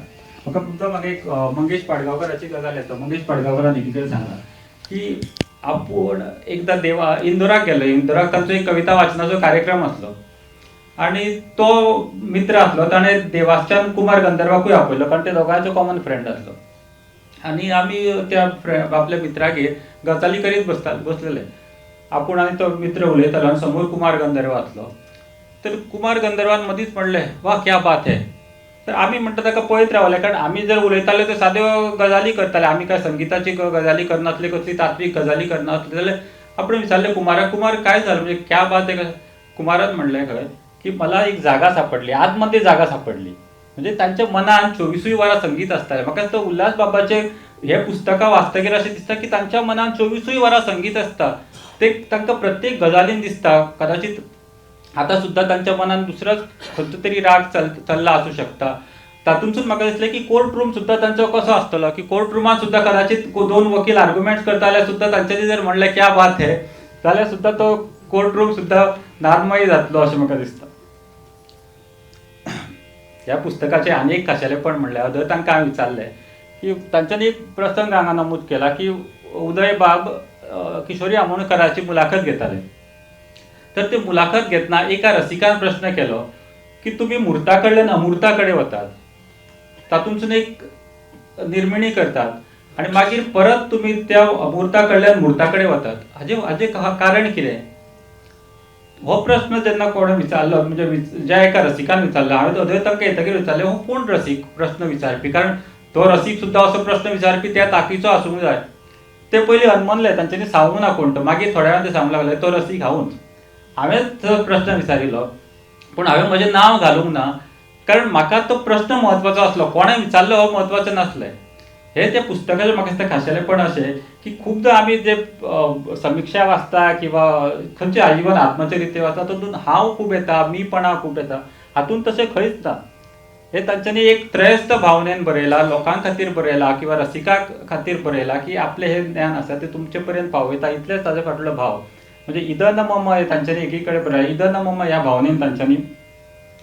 S2: म्हाका तुमचो म्हाका एक मंगेश पाडगांवकराची गजाल येता. मंगेश पाडगांवकरान एकीकडेन सांगलां की आपूण एकदां देवा इंदोराक गेलो, इंदोराक तांचो एक कविता वाचनाचो कार्यक्रम आसलो आनी तो मित्र आसलो ताणें देवासच्यान कुमार गंधर्वाकूय आपयलो, कारण ते दोगांयचो कॉमन फ्रेंड आसलो. आनी आमी त्या आपल्या मित्रागेर गजाली करीत बसलेले, आपूण आनी तो मित्र उलयतालो आनी समोर कुमार गंधर्व आसलो. तर कुमार गंधर्वान मदींच म्हणलें, वा क्या बात है. तर आमी म्हणटा ताका पळयत रावले, कारण आमी जर उलयताले तर साद्यो गजाली करताले, आमी काय संगिताची गजाली करनासले, कसली तात्वीक गजाली करनासले. जाल्यार आपण विचारलें कुमाराक, कुमार काय झालं म्हणजे क्या बात है. कुमारान म्हणलें खंय की मला एक जागा सापडली, आतमध्ये जागा सापडली. म्हणजे तांच्या मनान 24 वरां संगीत आसतालें. म्हाका दिसता उल्हास बाबाचें हे पुस्तकां वाचतकीर अशें दिसता की तांच्या मनान 24 वरां संगीत आसता, ते तांकां प्रत्येक गजालीन दिसता. कदाचित आतां सुद्दां तांच्या मनान दुसरोच खंयचो तरी राग चल्ला आसूं शकता. तातूंतसून म्हाका दिसलें की कोर्ट रूम सुद्दां तांचो कसो आसतलो की कोर्ट रुमान सुद्दां कदाचित 2 वकील आर्ग्युमेंट्स करता जाल्यार सुद्दां तांच्यांनी जर म्हणलें क्या बात है जाल्यार सुद्दां तो कोर्ट रूम सुद्दां नादमय जातलो अशें म्हाका दिसता. ह्या पुस्तकाचें आनी एक खाशेलेपण म्हणल्यार जर तांकां हांवें विचारलें की तांच्यांनी एक प्रसंग हांगा नमूद केला की उदय बाब किशोरी आमोणकराची मुलाखत घेताले. तर ते मुलाखत घेतना एका रसिकान प्रश्न केलो की तुमी मुर्ता कडल्यान अमूर्ता कडेन वतात, तातूंतसून एक निर्मिणी करतात आनी मागीर परत तुमी त्या अमूर्ता कडल्यान मुर्ता कडेन वतात, हाजें कारण कितें? हो प्रश्न जेन्ना कोणें विचारलो म्हणजे ज्या एका रसिकान विचारलो, हांवें अदय तांकां येतकीर विचारलें हो कोण रसीक प्रश्न विचारपी, कारण तो रसीक सुद्दां असो प्रश्न विचारपी त्या ताकीचो आसूंक जाय. ते पयलीं अनमनले, तांच्यांनी सांगूंक ना कोण तो, मागीर थोड्या वेळान ते सांगूंक लागले तो रसीक हांवूच. हांवें तो प्रश्न विचारिल्लो पूण हांवें म्हजें नांव घालूंक ना, कारण म्हाका तो प्रश्न म्हत्वाचो आसलो, कोणें विचारलो हो म्हत्वाचें नासलें. हे त्या पुस्तकाचें म्हाका दिसता खाशेलेपण अशें की खुबदां आमी जे समिक्षा वाचता किंवा खंयचे आजीवन आत्मचरित्र वाचता तातूंत हांव खूब येता, मीपणां खूब येता, हातूंत तशें खंयच ना. हे तांच्यांनी एक त्रयस्थ भावनेन बरयलां, लोकां खातीर बरयलां किंवा रसिका खातीर बरयलां की आपलें हें ज्ञान आसा तें तुमचे पर्यंत पावयता, इतलेंच ताजे फाटलो भाव. म्हणजे इदं न मम हे तांच्यांनी एकी कडेन बरयलां, इदं न मम ह्या भावनेन तांच्यांनी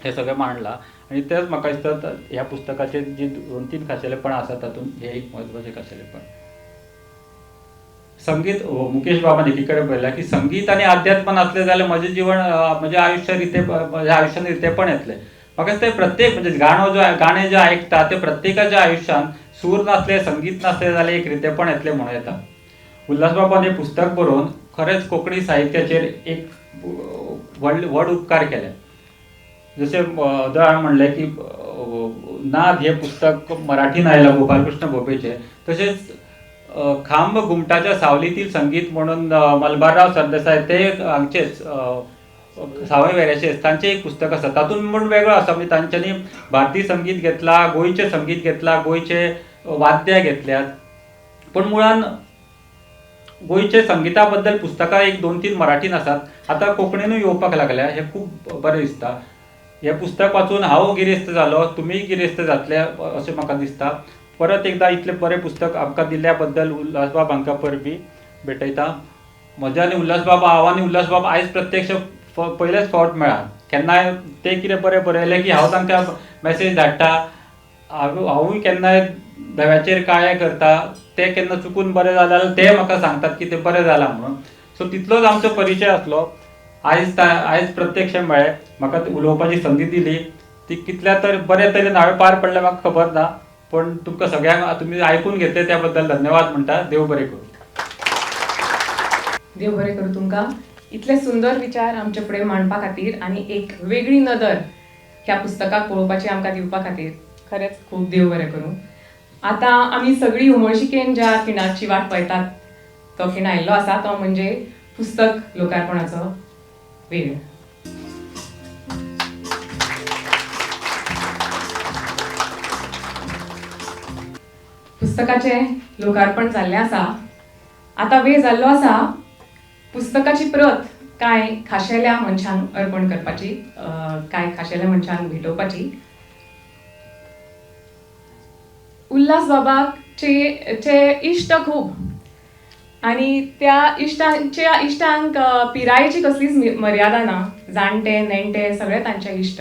S2: हें सगळें मांडलां आनी तेंच म्हाका दिसता ह्या पुस्तकाचें जी 2-3 खाशेलेपणां आसा तातूंत हें एक म्हत्वाचें खाशेलेपण. संगीत मुकेश बाबान एकी कडेन बरयलां की संगीत आनी अध्यात्म नासलें जाल्यार म्हजें जिवन म्हजें आयुश्य रितें म्हज्या आयुश्यान रितेपण येतलें. म्हाका दिसता प्रत्येक म्हणजे गाणें जें आयकता तें प्रत्येकाच्या आयुश्यान सूर नासलें संगीत नासलें जाल्यार एक रितेपण येतलें म्हणूं येता. उल्हास बाबान हें पुस्तक बरोवन खरेंच कोंकणी साहित्याचेर एक व्हड उपकार केले. जशें जर हांवें म्हणलें की नाद हें पुस्तक मराठीन आयलां गोपालकृष्ण भोपेचें, तशेंच खांब घुमटाच्या सावलीतील संगीत म्हणून मलबारराव सरदेसाय ते हांगचेच सावयवेऱ्याचेच, तांचें एक पुस्तक आसा, तातूंत म्हूण वेगळो आसा. म्हणजे तांच्यांनी भारतीय संगीत घेतलां, गोंयचें संगीत घेतलां, गोंयचे वाद्यां घेतल्यात, पूण मुळान गोंयचे संगिता बद्दल पुस्तकां 1, 2, 3 मराठीन आसात, आतां कोंकणीनूय येवपाक लागल्या, हें खूब बरें दिसता. हें पुस्तक वाचून हांव गिरेस्त जालो, तुमीय गिरेस्त जातले अशें म्हाका दिसता. परत एकदां इतलें बरें पुस्तक आमकां दिल्ल्या बद्दल उल्हासबाब हांकां परबीं भेटयता. म्हज्या आनी उल्हासबाब, हांव आनी उल्हासबाब आयज प्रत्यक्ष पयलेच फावट मेळ्ळा. केन्नाय ते कितें बरें बरयलें की हांव तांकां मॅसेज धाडटा, हांवूय केन्नाय धव्याचेर काळें करता, ते केन्ना चुकून बरें जालें जाल्यार ते म्हाका सांगतात की तें बरें जालां म्हणून. सो तितलोच आमचो परिचय आसलो. आयज प्रत्यक्ष मेळ्ळें, म्हाका उलोवपाची संदी दिली, ती कितल्या तर बरे तरेन हांवें पार पडलें म्हाका खबर ना, पूण तुमकां सगळ्यांक तुमी आयकून घेतलें त्या बद्दल धन्यवाद म्हणटा. देव बरें करूं.
S1: देव बरें करूं तुमकां. इतले सुंदर विचार आमचे फुडें मांडपा खातीर आनी एक वेगळी नदर ह्या पुस्तकाक पळोवपाची आमकां दिवपा खातीर खरेंच खूब देव बरें करूं. आतां आमी सगळीं उमळशिकेन ज्या खिणाची वाट पळयतात तो खीण आयिल्लो आसा, तो म्हणजे पुस्तक लोकार्पणाचो वेळ. पुस्तकाचें लोकार्पण जाल्लें आसा. आतां वेळ जाल्लो आसा पुस्तकाची प्रत कांय खाशेल्या मनशांक अर्पण करपाची, कांय खाशेल्या मनशांक भेटोवपाची. उल्हास बाबाचे चे इश्ट खूब आनी त्या इश्टांच्या इश्टांक पिरायेची कसलीच मर्यादा ना. जाणटे नेणटे सगळे तांचे इश्ट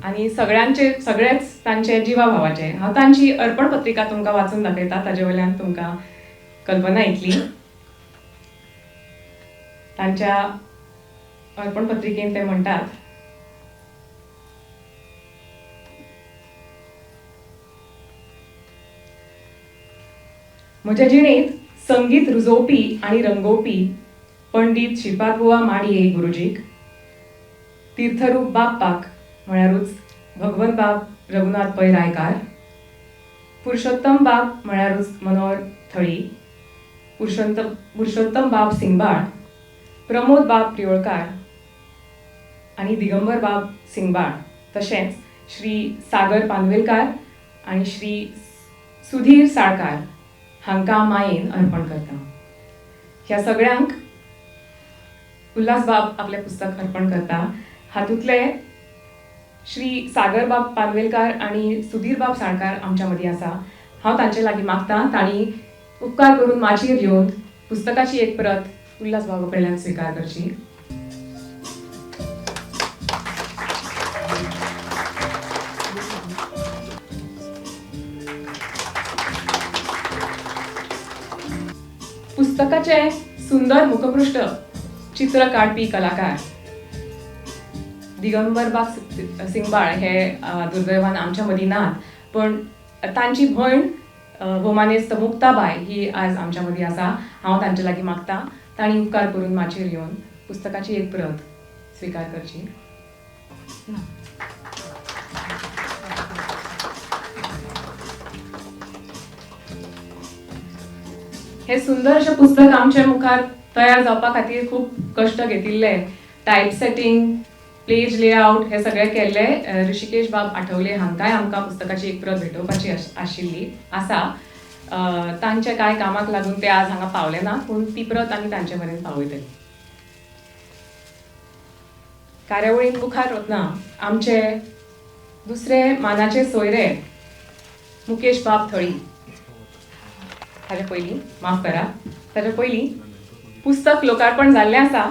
S1: आनी सगळ्यांचे सगळेच तांचे जिवा भावाचे. हांव तांची अर्पण पत्रिका तुमकां वाचून दाखयता, ताजे वयल्यान तुमकां कल्पना येतली. तांच्या अर्पण पत्रिकेन ते म्हणटात, म्हज्या जिणेंत संगीत रुजोवपी आनी रंगोवपी पंडीत श्रीपादबुवा माडये गुरुजीक, तीर्थरूप बाप्पाक म्हळ्यारूच भगवंत बाब रघुनाथ पै रायकार, पुरुषोत्तम बाब म्हळ्यारूच मनोहर थळी, पुरुषोत्तम बाब सिंगबाळ, प्रमोद बाब प्रियोळकार आनी दिगंबर बाब सिंगबाळ, तशेंच श्री सागर पानवेलकार आनी श्री सुधीर साळकार हांकां मायेन अर्पण करता. ह्या सगळ्यांक उल्हास बाब आपलें पुस्तक अर्पण करता. हातूंतले श्री सागर बाब पानवेलकार आनी सुधीर बाब साळकार आमच्या मदीं आसा. हांव तांचे लागीं मागता तांणी उपकार करून माचयेर येवन पुस्तकाची एक प्रत उल्हास बाबा कडल्यान स्विकार करची. पुस्तकाचे सुंदर मुखपृष्ठ चित्र काडपी कलाकार दिगंबर बाब सिंगबाळ हे दुर्दैवान आमच्या मदीं नात, पण तांची भयण भोवमानेस्त मुक्ताबाय ही आज आमच्या मदीं आसा. हांव तांचे लागीं मागता तांणी उपकार करून माचयेर येवन पुस्तकाची एक प्रत स्विकार करची. हे सुंदर अशें पुस्तक आमच्या मुखार तयार जावपा खातीर खूब कश्ट घेतिल्ले. टायप सेटींग, पेज लेआउट हे सगळें केल्ले ऋषिकेश बाब आठवले हांकांय आमकां पुस्तकाची एक प्रत भेटोवपाची आशिल्ली आसा. तांच्या कांय कामाक लागून ते आज हांगा पावले ना, पूण ती प्रत आमी तांचे मेरेन पावयतली. कार्यावळीन मुखार वतना आमचे दुसरे मानाचे सोयरे मुकेश बाब थळी. ताजे पयलीं माफ करा, ताजे पयलीं पुस्तक लोकार्पण जाल्लें आसा.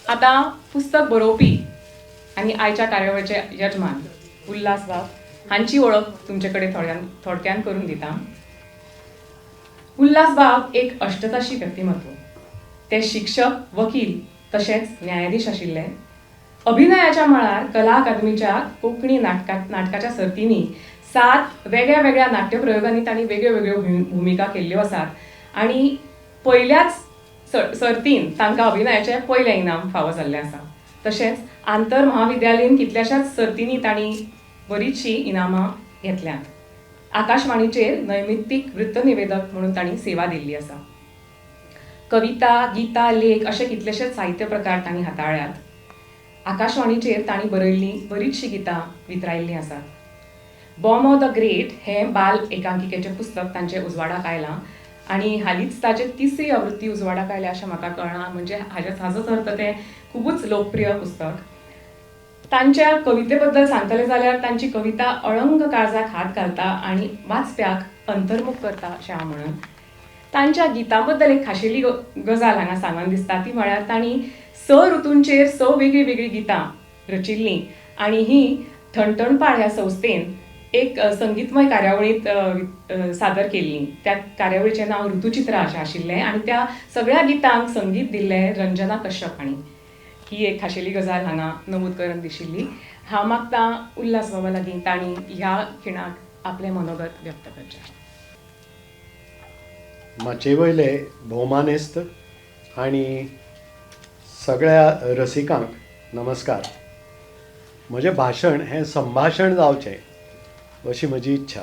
S1: आतां पुस्तक बरोवपी आनी आयच्या कार्यावळीचे यजमान उल्हास बाब हांची वळख तुमचे कडेन थोडक्यान करून दिता. उल्हास बाब एक अष्टताशी व्यक्तिमत्व. ते शिक्षक, वकील तशेंच न्यायाधीश आशिल्ले. अभिनयाच्या मळार कला अकादमीच्या कोंकणी नाटकाच्या सर्तींनी 7 वेगळ्या वेगळ्या नाट्यप्रयोगांनी तांणी वेगळ्यो वेगळ्यो भुमिका केल्ल्यो आसात आनी पयल्याच सर्तीन तांकां अभिनयाचें पयलें इनाम फावो जाल्लें आसा. तशेंच आंतर महाविद्यालयीन कितल्याशाच सर्तींनी तांणी बरीचशीं इनामां घेतल्यांत. आकाशवाणीचेर नैमित्तीक वृत्तनिवेदक म्हणून तांणी सेवा दिल्ली आसा. कविता, गीता, लेख अशे कितलेशेच साहित्य प्रकार तांणी हाताळ्ळ्यात. आकाशवाणीचेर तांणी बरयल्लीं बरीचशीं गितां वितरायल्लीं आसात. बॉम ऑफ the great हें बाल एकांकिकेचें पुस्तक तांचें उजवाडाक आयलां आनी हालींच ताचे तिसरी आवृत्ती उजवाडाक आयल्या अशें म्हाका कळ्ळां. म्हणजे हाजोच अर्थ तें खुबूच लोकप्रिय पुस्तक. तांच्या कविते बद्दल सांगतले जाल्यार तांची कविता अळंग काळजाक हात घालता आनी वाचप्याक अंतर्मुख करता अशें हांव म्हणून. तांच्या गितां बद्दल एक खाशेली गजाल हांगा सांगन दिसता, ती म्हळ्यार तांणी 6 ऋतूंचेर 6 वेगळीं वेगळीं गितां रचिल्लीं आनी ही ठणठणपाळ ह्या संस्थेन एक संगीतमय कार्यावळींत सादर केल्ली. त्या कार्यावळीचें नांव ऋतुचित्रा अशें आशिल्लें आनी त्या सगळ्या गितांक संगीत दिल्लें रंजना कश्यप हांणी. ही एक खाशेली गजाल हांगा नमूद करून दिशिल्ली. हांव मागतां उल्हास बाबा लागीं तांणी ह्या खिणाक आपलें मनोगत व्यक्त करचें.
S3: माचये वयले भोवमानेस्त आनी सगळ्या रसिकांक नमस्कार. म्हजें भाशण हें संभाशण जावचें अशी म्हजी इच्छा.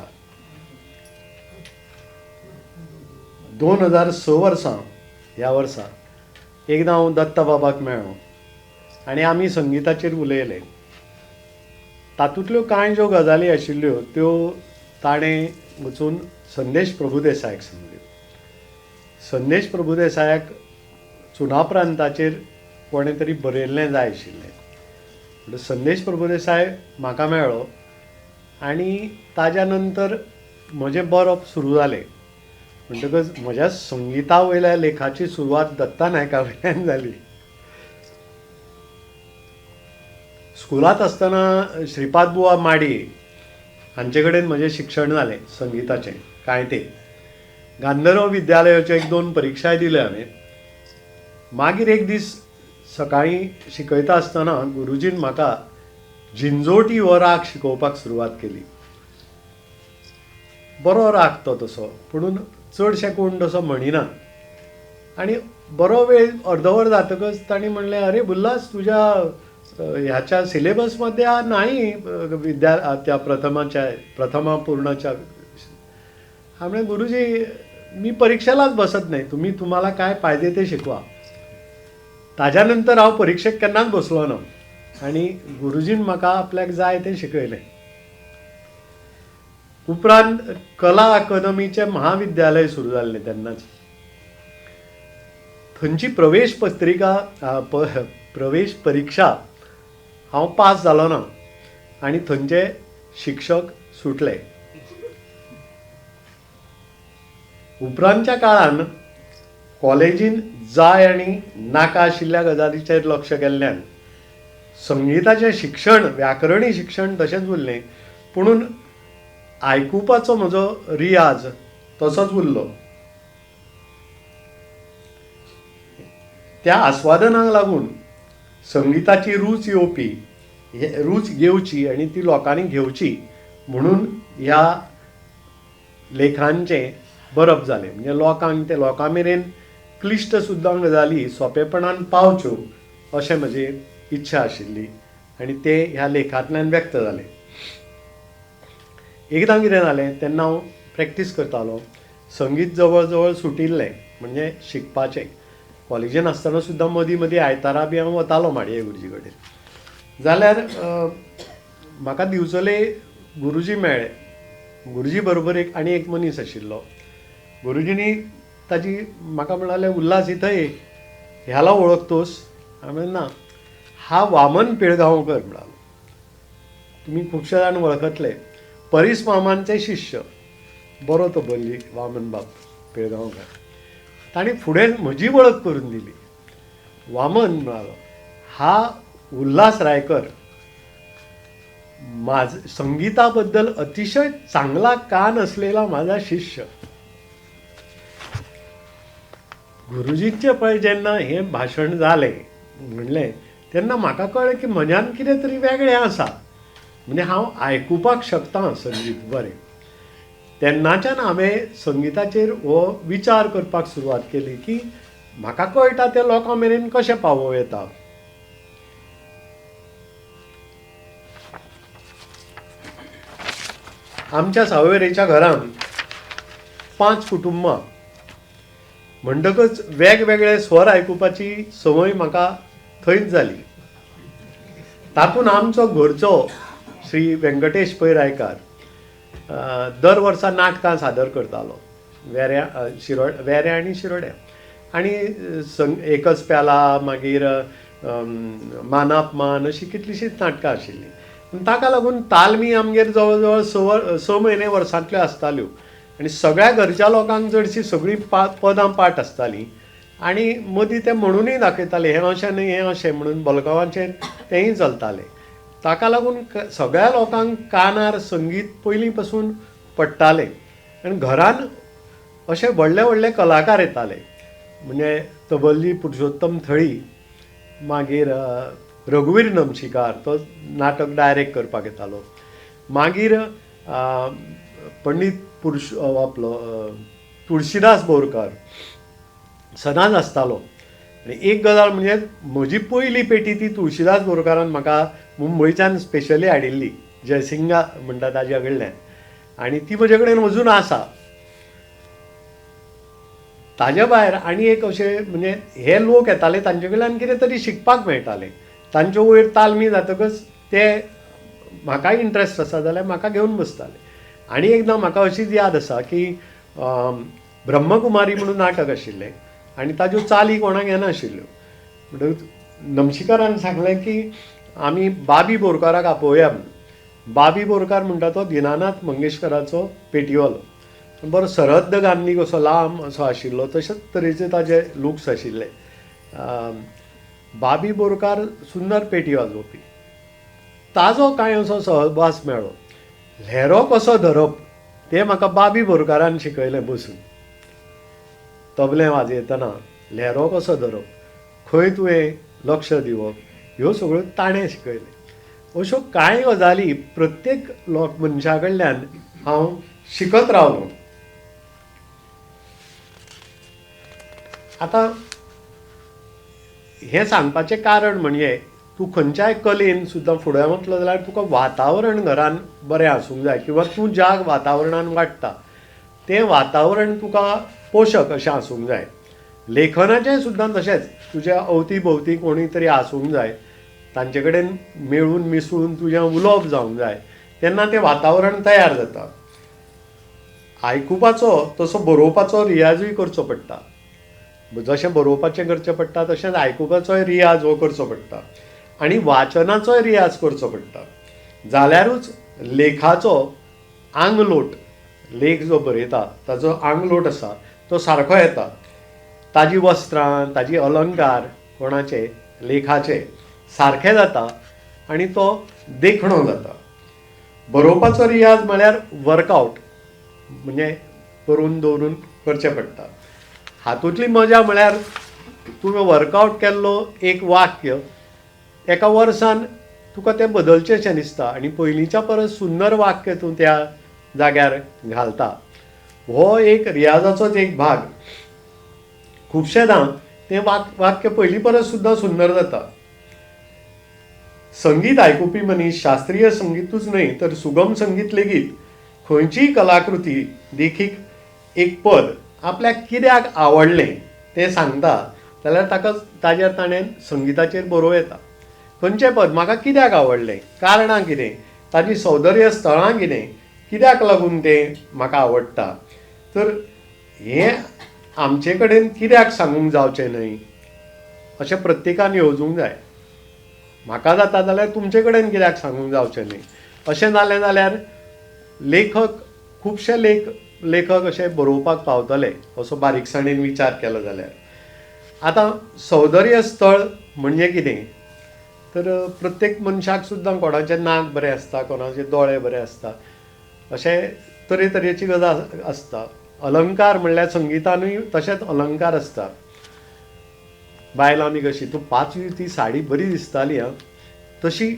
S3: 2006 वर्सां ह्या वर्सा एकदां हांव दत्ता बाबाक मेळ्ळो आनी आमी संगिताचेर उलयले. तातूंतल्यो कांय ज्यो गजाली आशिल्ल्यो त्यो ताणें वचून संदेश प्रभुदेसायाक सांगल्यो. संदेश प्रभुदेसायाक सुनापरांताचेर कोणें तरी बरयल्लें जाय आशिल्लें. म्हणटकच संदेश प्रभुदेसाय म्हाका मेळ्ळो आनी ताज्या नंतर म्हजें बरोवप सुरू जालें. म्हणटकच म्हज्या संगिता वयल्या लेखाची सुरवात दत्ता नायका वयल्यान जाली. स्कुलांत आसतना श्रीपाद बुवा माडये हांचे कडेन म्हजें शिक्षण जालें संगिताचें. कांय ते गांधर्व विद्यालयाच्यो 1-2 परिक्षाय दिल्यो हांवें. मागीर एक दीस सकाळीं शिकयता आसतना गुरुजीन म्हाका झिंजोटी हो राग शिकोवपाक सुरवात केली. बरो राग तो तसो, पुणून चडशे कोण तसो म्हणिनात. आनी बरो वेळ अर्दवर जातकच तांणी म्हणलें, अरे उल्हास, तुज्या ह्याच्या सिलेबसमध्ये हा नाही विद्या त्या प्रथमाच्या प्रथमा पूर्णच्या. हांवें म्हणलें, गुरुजी मी परिक्षेलाच बसत नाही, तुम्ही तुम्हाला काय पाहिजे ते शिकवा. ताज्या नंतर हांव परिक्षेक केन्नाच बसलो ना आनी गुरुजीन म्हाका आपल्याक जाय तें शिकयलें. उपरांत कला अकादमीचें महाविद्यालय सुरू जाल्लें तेन्नाच. थंयची प्रवेश पत्रिका प्रवेश परिक्षा हांव पास जालो ना आनी थंयचे शिक्षक सुटले. उपरांतच्या काळान कॉलेजीन जाय आनी नाका आशिल्ल्या गजालीचेर लक्ष केल्ल्यान संगिताचें शिक्षण, व्याकरणी शिक्षण तशेंच उरलें, पुणून आयकुपाचो म्हजो रियाज तसोच उरलो. त्या आस्वादनाक लागून संगिताची रूच येवपी, रूच येवची आनी ती लोकांनी घेवची म्हणून ह्या लेखांचें बरप जालें. म्हणजे लोकांक ते लोकां मेरेन क्लिश्ट सुद्दां गजाली सोंपेपणान पावच्यो अशें म्हजी इच्छा आशिल्ली आनी ते ह्या लेखांतल्यान व्यक्त जालें. एकदां कितें जालें, तेन्ना हांव प्रॅक्टीस करतालो. संगीत जवळ जवळ सुटिल्लें, म्हणजे शिकपाचें. कॉलेजीन आसतना सुद्दां मदीं मदीं आयतारा बी हांव वतालो माडये गुरुजी कडेन. जाल्यार म्हाका दिवचले गुरुजी मेळ्ळे. गुरुजी बरोबर एक आनी एक मनीस आशिल्लो. गुरुजींनी ताजी म्हाका म्हणाले, उल्हास इथं ये, ह्याला ओळखतोस? हांवें म्हणलें ना. हा वामन पिळगांवकर म्हणालो, तुमी खुबशे जाण वळखतले, परीस मामांचे शिष्य. बरो तो बल्ली वामन बाब पिळगांवकर. तांणी फुडें म्हजी वळख करून दिली. वामन म्हणालो, हा उल्हास रायकर माझ संगीताबद्दल अतिशय चांगला कान असलेला माझा शिष्य. गुरुजींचें पळय जेन्ना हें भाशण जालें म्हणलें तेन्ना म्हाका कळ्ळें की म्हज्यान कितें तरी वेगळें आसा, म्हणजे हांव आयकुपाक शकता संगीत बरें. तेन्नाच्यान हांवें संगिताचेर हो विचार करपाक सुरवात केली की म्हाका कळटा तें लोकां मेरेन कशें पावोवं येता. आमच्या सावयवेरेच्या घरांत 5 कुटुंबां, म्हणटकच वेगवेगळे स्वर आयकुपाची संवय म्हाका थंयच जाली. तातूंत आमचो घरचो श्री व्यंकटेश पै रायकार दर वर्सा नाटकां सादर करतालो, वेऱ्या वेऱ्या आनी शिरोड्या, आनी एकच प्याला, मागीर मानापमान, अशीं कितलींशींच नाटकां आशिल्लीं. ताका लागून तालमी आमगेर जवळ जवळ 6 म्हयने वर्सांतल्यो आसताल्यो आनी सगळ्या घरच्या लोकांक चडशीं सगळीं पदां पाठ आसतालीं आनी मदीं ते म्हणुनूय दाखयताले, हें अशें न्हय हें अशें म्हणून बलकांवाचेर तेंय चलतालें. ताका लागून सगळ्या लोकांक कानार संगीत पयलीं पसून पडटालें आनी घरान अशे व्हडले व्हडले कलाकार येताले, म्हणजे तबलजी पुरुषोत्तम थळी, मागीर रघुवीर नमशीकार, तो नाटक डायरेक्ट करपाक येतालो, मागीर पंडीत आपलो तुळशीदास बोरकार सदांच आसतालो. आनी एक गजाल म्हणजे म्हजी पयली पेटी ती तुळशीदास बोरकारान म्हाका मुंबयच्यान स्पेशली हाडिल्ली, जयसिंगा म्हणटा ताज्या कडल्यान, आनी ती म्हजे कडेन अजून आसा. ताज्या भायर आनी एक अशें म्हणजे हे लोक येताले तांचे कडल्यान कितें तरी शिकपाक मेळटालें. तांचे वयर तालमी जातकच ते म्हाका इंट्रस्ट आसा जाल्यार म्हाका घेवन बसताले. आनी एकदां म्हाका अशीच याद आसा की ब्रह्मकुमारी म्हणून नाटक आशिल्लें आनी ताज्यो चाली कोणाक येनाशिल्ल्यो. म्हणटकच नमशीकारान सांगलें की आमी बाबी बोरकाराक आपोवया म्हणून. बाबी बोरकार म्हणटा तो दिनानाथ मंगेशकराचो पेटीवालो. बरो सरहद्द गांधी कसो लांब असो आशिल्लो, तशेंच तरेचे ताजे लुक्स आशिल्ले. बाबी बोरकार सुंदर पेटी वाजोवपी. ताजो कांय असो सहवास मेळ्ळो. ल्हेरो कसो धरप तें म्हाका बाबी बोरकारान शिकयलें बसून. तबलें वाजयतना ल्हेरो कसो धरप, खंय तुवें लक्ष दिवप, ह्यो सगळ्यो ताणें शिकयलें. अश्यो कांय गजाली प्रत्येक लोक मनशा कडल्यान हांव शिकत रावलो. आतां हें सांगपाचें कारण म्हणजे तूं खंयच्याय कलेन सुद्दां फुडें वतलो जाल्यार तुका वातावरण घरान बरें आसूंक जाय, किंवां तूं ज्या वातावरणान वाडटा तें वातावरण तुका पोशक अशें आसूंक जाय. लेखनाचें सुद्दां तशेंच, तुज्या अवती भोवती कोणी तरी आसूंक जाय, तांचे कडेन मेळून मिसळून तुजें उलोवप जावंक जाय, तेन्ना तें वातावरण तयार जाता. आयकुपाचो तसो बरोवपाचो रियाजूय करचो पडटा. जशें बरोवपाचें करचें पडटा तशेंच आयकुपाचोय रियाज हो करचो पडटा आनी वाचनाचोय रियाज करचो पडटा. जाल्यारूच लेखाचो आंगलोट, लेख जो बरयता ताजो आंगलोट आसा तो सारको येता. ताजी वस्त्रां, ताजी अलंकार कोणाचे लेखाचे सारखे जाता आनी तो देखणो जाता. बरोवपाचो रियाज म्हळ्यार वर्कआवट, म्हणजे करून दवरून करचें पडटा. हातूंतली मजा म्हळ्यार तुवें वर्कआवट केल्लो एक वाक्य एका वर्सान तुका तें बदलचेंशें दिसता आनी पयलींच्या परस सुंदर वाक्य तूं त्या जाग्यार घालता. हो एक रियाजाचोच एक भाग. खुबशेदां तें वाक्य पयलीं परस सुद्दां सुंदर जाता. संगीत आयकुपी मनीस शास्त्रीय संगीतूच न्हय तर सुगम संगीत लेगीत खंयचीय कलाकृती, देखीक एक पद आपल्याक कित्याक आवडलें तें सांगता जाल्यार ताका ताजेर ताणें संगिताचेर बरोवं येता. खंयचें पद म्हाका कित्याक आवडलें, कारणां कितें, ताजी सौंदर्य स्थळां कितें, कित्याक लागून तें म्हाका आवडटा, तर हें आमचे कडेन कित्याक सांगूंक जावचें न्हय अशें प्रत्येकान येवजूंक जाय. म्हाका जाता जाल्यार तुमचे कडेन कित्याक सांगूंक जावचें न्हय अशें जालें जाल्यार लेखक खुबशे लेखक अशे बरोवपाक पावतले असो बारीकसाणेन विचार केलो जाल्यार. आतां सौंदर्य स्थळ म्हणजे कितें तर प्रत्येक मनशाक सुद्दां कोणाचें नाक बरें आसता, कोणाचे दोळे बरे आसता, अशें तरेतरेची गजाल आसता. अलंकार म्हणल्यार संगितानूय तशेंच अलंकार आसता. बायलां बी कशी तूं पांचवी ती साडी बरी दिसताली आं, तशी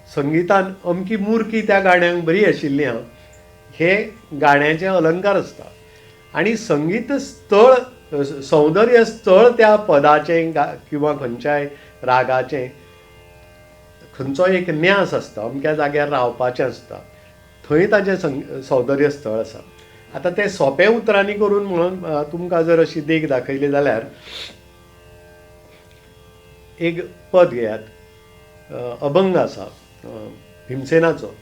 S3: संगितान अमकी मुरकी त्या गाण्यांक बरी आशिल्ली आं, हे गाण्याचे अलंकार आसता. आनी संगीत स्थळ, सौंदर्य स्थळ त्या पदाचें किंवा खंयच्याय रागाचें खंयचो एक न्यास आसता, अमक्या जाग्यार रावपाचें आसता, थंय ताजें सौंदर्य स्थळ आसा. आतां तें सोंपें उतरांनी करून म्हणून तुमकां जर अशी देख दाखयली जाल्यार एक पद घेयात, अभंग आसा भीमसेनाचो,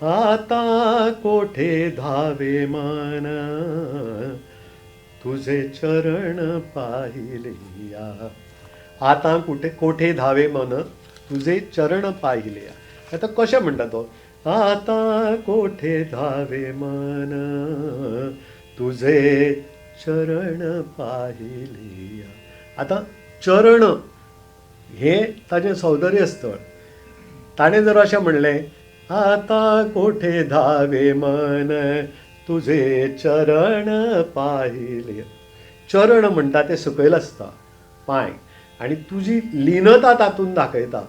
S3: आता कोठे धावे मन तुझे चरण पाहिलेया, आता कुठे कोठे धावे मन तुझे चरण पाहिलेया. आतां कशें म्हणटा तो, आता कोठे धावे मन तुझे चरण पाहिलेया. आतां चरण हें ताजें सौंदर्य स्थळ. ताणें जर अशें म्हणलें, आता कोठे धावे मन तुझे चरण पाहिले, चरण म्हणटा तें सकयल आसता पांय, आनी तुजी लिनता तातूंत दाखयता,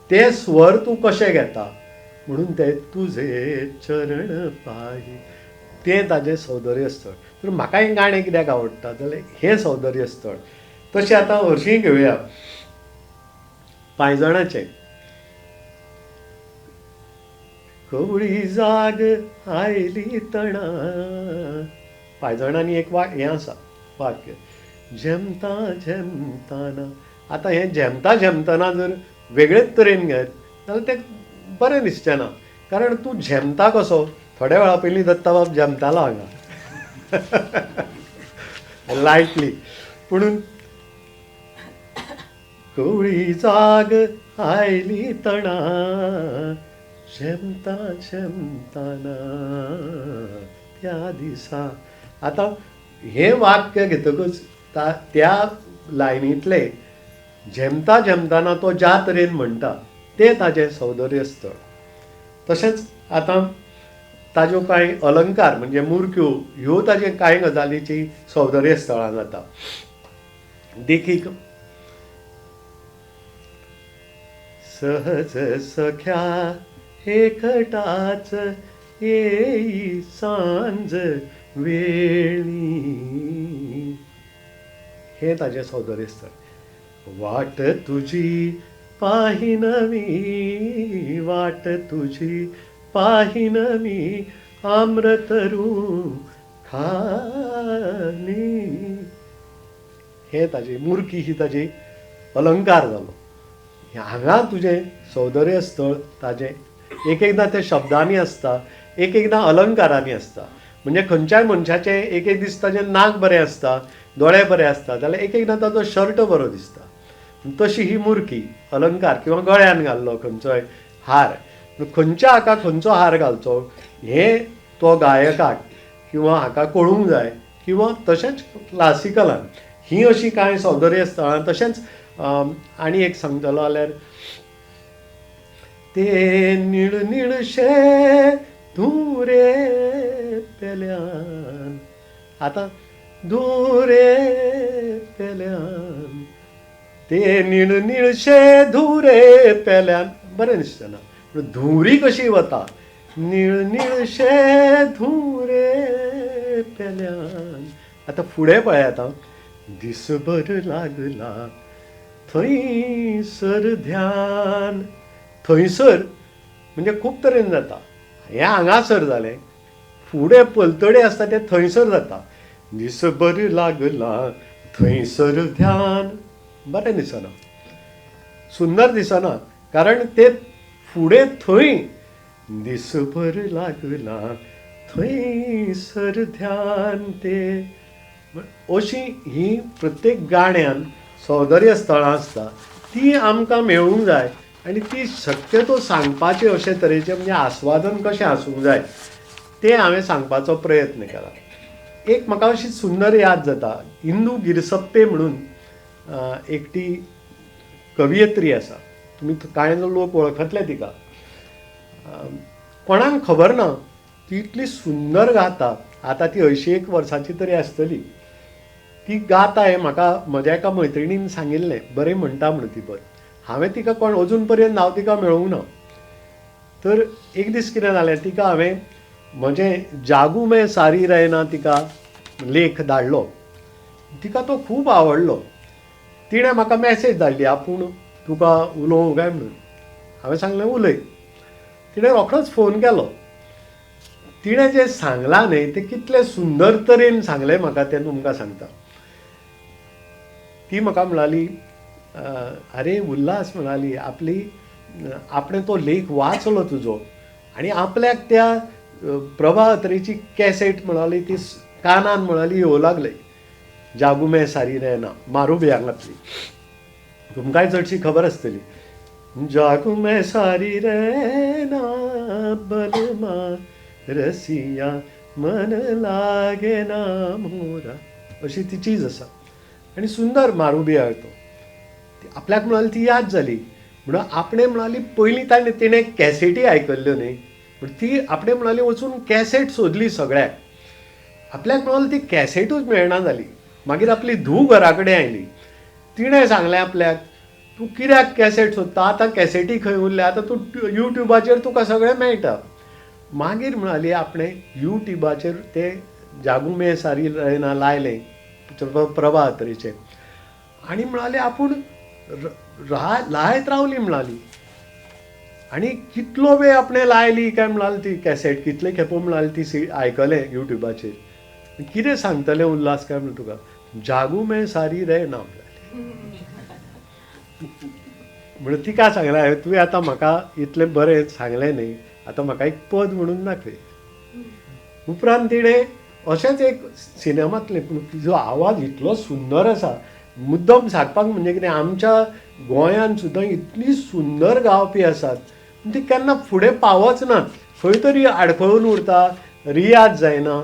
S3: ते स्वर तूं कशें घेता म्हणून ते तुझे चरण पाहिले तें ताजें सौंदर्य स्थळ. तर म्हाका हें गाणें कित्याक आवडटा जाल्यार हें सौंदर्य स्थळ. तशें आतां हरशीं घेवया पांयजणाचें, कवळी जाग आयली तणा, पांयजणांनी एक हें आसा, वाक्य झेमता झेमताना. आतां हें झेमता झेमतना जर वेगळेच तरेन घेत जाल्यार तें बरें दिसचें ना, कारण तूं झेमता कसो, थोड्या वेळा पयलीं दत्ताबाब झेमतालो हांगा लायटली, पुणून कवळी जाग आयली तणा झेमता झेमताना त्या दिसा. आतां हें वाक्य घेतकच त्या लायनींतले झेमता झेमताना तो ज्या तरेन म्हणटा तें ताजें सौंदर्य स्थळ. तशेंच आतां ताज्यो कांय अलंकार म्हणजे मुरक्यो ह्यो ताजे कांय गजालीची सौंदर्य स्थळां जाता. देखीक सहज सख्या एकटाच येई सांज वेळी, हें ताजें सौंदर्य स्थळ. वाट तुजी पाहिन मी, वाट तुजी पाहिन मी आम्रतरू खाली, हें ताजी मुरकी ही ताजी अलंकार जालो. हांगा तुजें सौंदर्य स्थळ ताजें एक एकदां तें शब्दांनी आसता, एक एकदां अलंकारांनी आसता. म्हणजे खंयच्याय मनशाचें एक एक दीस ताजें नाक बरें आसता, दोळे बरे आसता, जाल्यार एक एकदां ताजो शर्ट बरो दिसता. तशी ही मुरकी अलंकार किंवा गळ्यान घाल्लो खंयचोय हार, खंयच्या हाका खंयचो हार घालचो हें तो गायकाक किंवा हाका कळूंक जाय. किंवा तशेंच क्लासिकलान हीं अशीं कांय सौंदर्य स्थळां. तशेंच आनी एक सांगतलो जाल्यार ते निळ निळशे धुरे पेल्यान, आतां धुरे पेल्यान, ते निळ निळशे धुरे पेल्यान बरें दिसतना, धुंवरी कशी वता निळ निळशे धुरे पेल्यान. आतां फुडें पळयात, दिसभर लागला थंयसर ध्यान. थंयसर म्हणजे खूब तरेन जाता, हें हांगासर जालें, फुडें पलतडे आसता तें थंयसर जाता. दिसभर लागला थंयसर ध्यान, बरें दिसना, सुंदर दिसना, कारण ते फुडें थंय दिसभर लागला थंयसर ध्यान ते. अशी ही प्रत्येक गाण्यान सौंदर्य स्थळां आसता ती आमकां मेळूंक जाय आनी ती शक्यतो सांगपाचें अशे तरेचें म्हणजे आस्वादन कशें आसूंक जाय तें हांवें सांगपाचो प्रयत्न केला. एक म्हाका अशी सुंदर याद जाता, इंदू गिरसप्पे म्हणून एकटी कवियत्री आसा, तुमी कांय लोक वळखतले तिका, कोणाक खबर ना ती इतली सुंदर गाता. आतां ती 81 वर्सांची तरी आसतली. ती गाता हें म्हाका म्हज्या एका मैत्रिणीन सांगिल्लें, बरें म्हणटा म्हणून ती बरें. हांवें तिका कोण अजून पर्यंत हांव तिका मेळूंक ना. तर एक दीस कितें जालें, तिका हांवें म्हजें जागू में सारी रैना तिका लेख धाडलो, तिका तो खूब आवडलो. तिणें म्हाका मॅसेज धाडली, आपूण तुका उलोवंक काय म्हणून. हांवें सांगलें उलय. तिणें रोखडोच फोन केलो. तिणें जें सांगलां न्हय तें कितलें सुंदर तरेन सांगलें म्हाका तें तुमकां सांगता. ती म्हाका म्हणाली, आरे उल्हास, म्हणाली, आपली आपणें तो लेख वाचलो तुजो आनी आपल्याक त्या प्रभा अत्रेची कॅसेट म्हणाली ती कानान म्हणाली येवं लागले, जागू में सारी रैना मारुबियांगांतली, तुमकांय चडशी खबर आसतली. जागू में सारी रैना बलमा रसिया मन लागे ना मोरा, अशी ती चीज आसा आनी सुंदर मारुबियाळ तो. आपल्याक म्हणाली ती याद जाली म्हणून आपणें म्हणाली पयलीं ताणें तिणें कॅसेटी आयकल्ल्यो न्ही, पूण ती आपणें म्हणाली वचून कॅसेट सोदली सगळ्याक, आपल्याक म्हणाली ती कॅसेटूच मेळना जाली. मागीर आपली धूव घरा कडेन आयली, तिणें सांगलें आपल्याक, तूं कित्याक कॅसेट सोदता, आतां कॅसेटी खंय उरल्या, आतां तूं युट्यूबाचेर तुका सगळें मेळटा. मागीर म्हणाली आपणें युट्यूबाचेर ते जागू में सारी रैना लायलें प्रभा अत्रेचें आनी म्हणाली आपूण लायत रावली म्हणाली. आनी कितलो वेळ आपणें लायली काय म्हणाली ती कॅसेट, कितले खेपो म्हणाली ती आयकलें युट्यूबाचेर. कितें सांगतलें उल्हास काय म्हणून तुका, जागू मैं सारी रे ना म्हणून तिका सांगलें हांवें, तुवें आतां म्हाका इतलें बरें सांगलें न्ही, आतां म्हाका एक पद म्हणून दाखय. उपरांत तिणें अशेंच एक सिनेमांतलें, पूण तिजो आवाज इतलो सुंदर आसा, मुद्दम सांगपाक म्हणजे कितें, आमच्या गोंयांत सुद्दां इतली सुंदर गावपी आसात, ती केन्ना फुडें पावच नात, खंय तरी आडखळून उरता, रियाज जायना.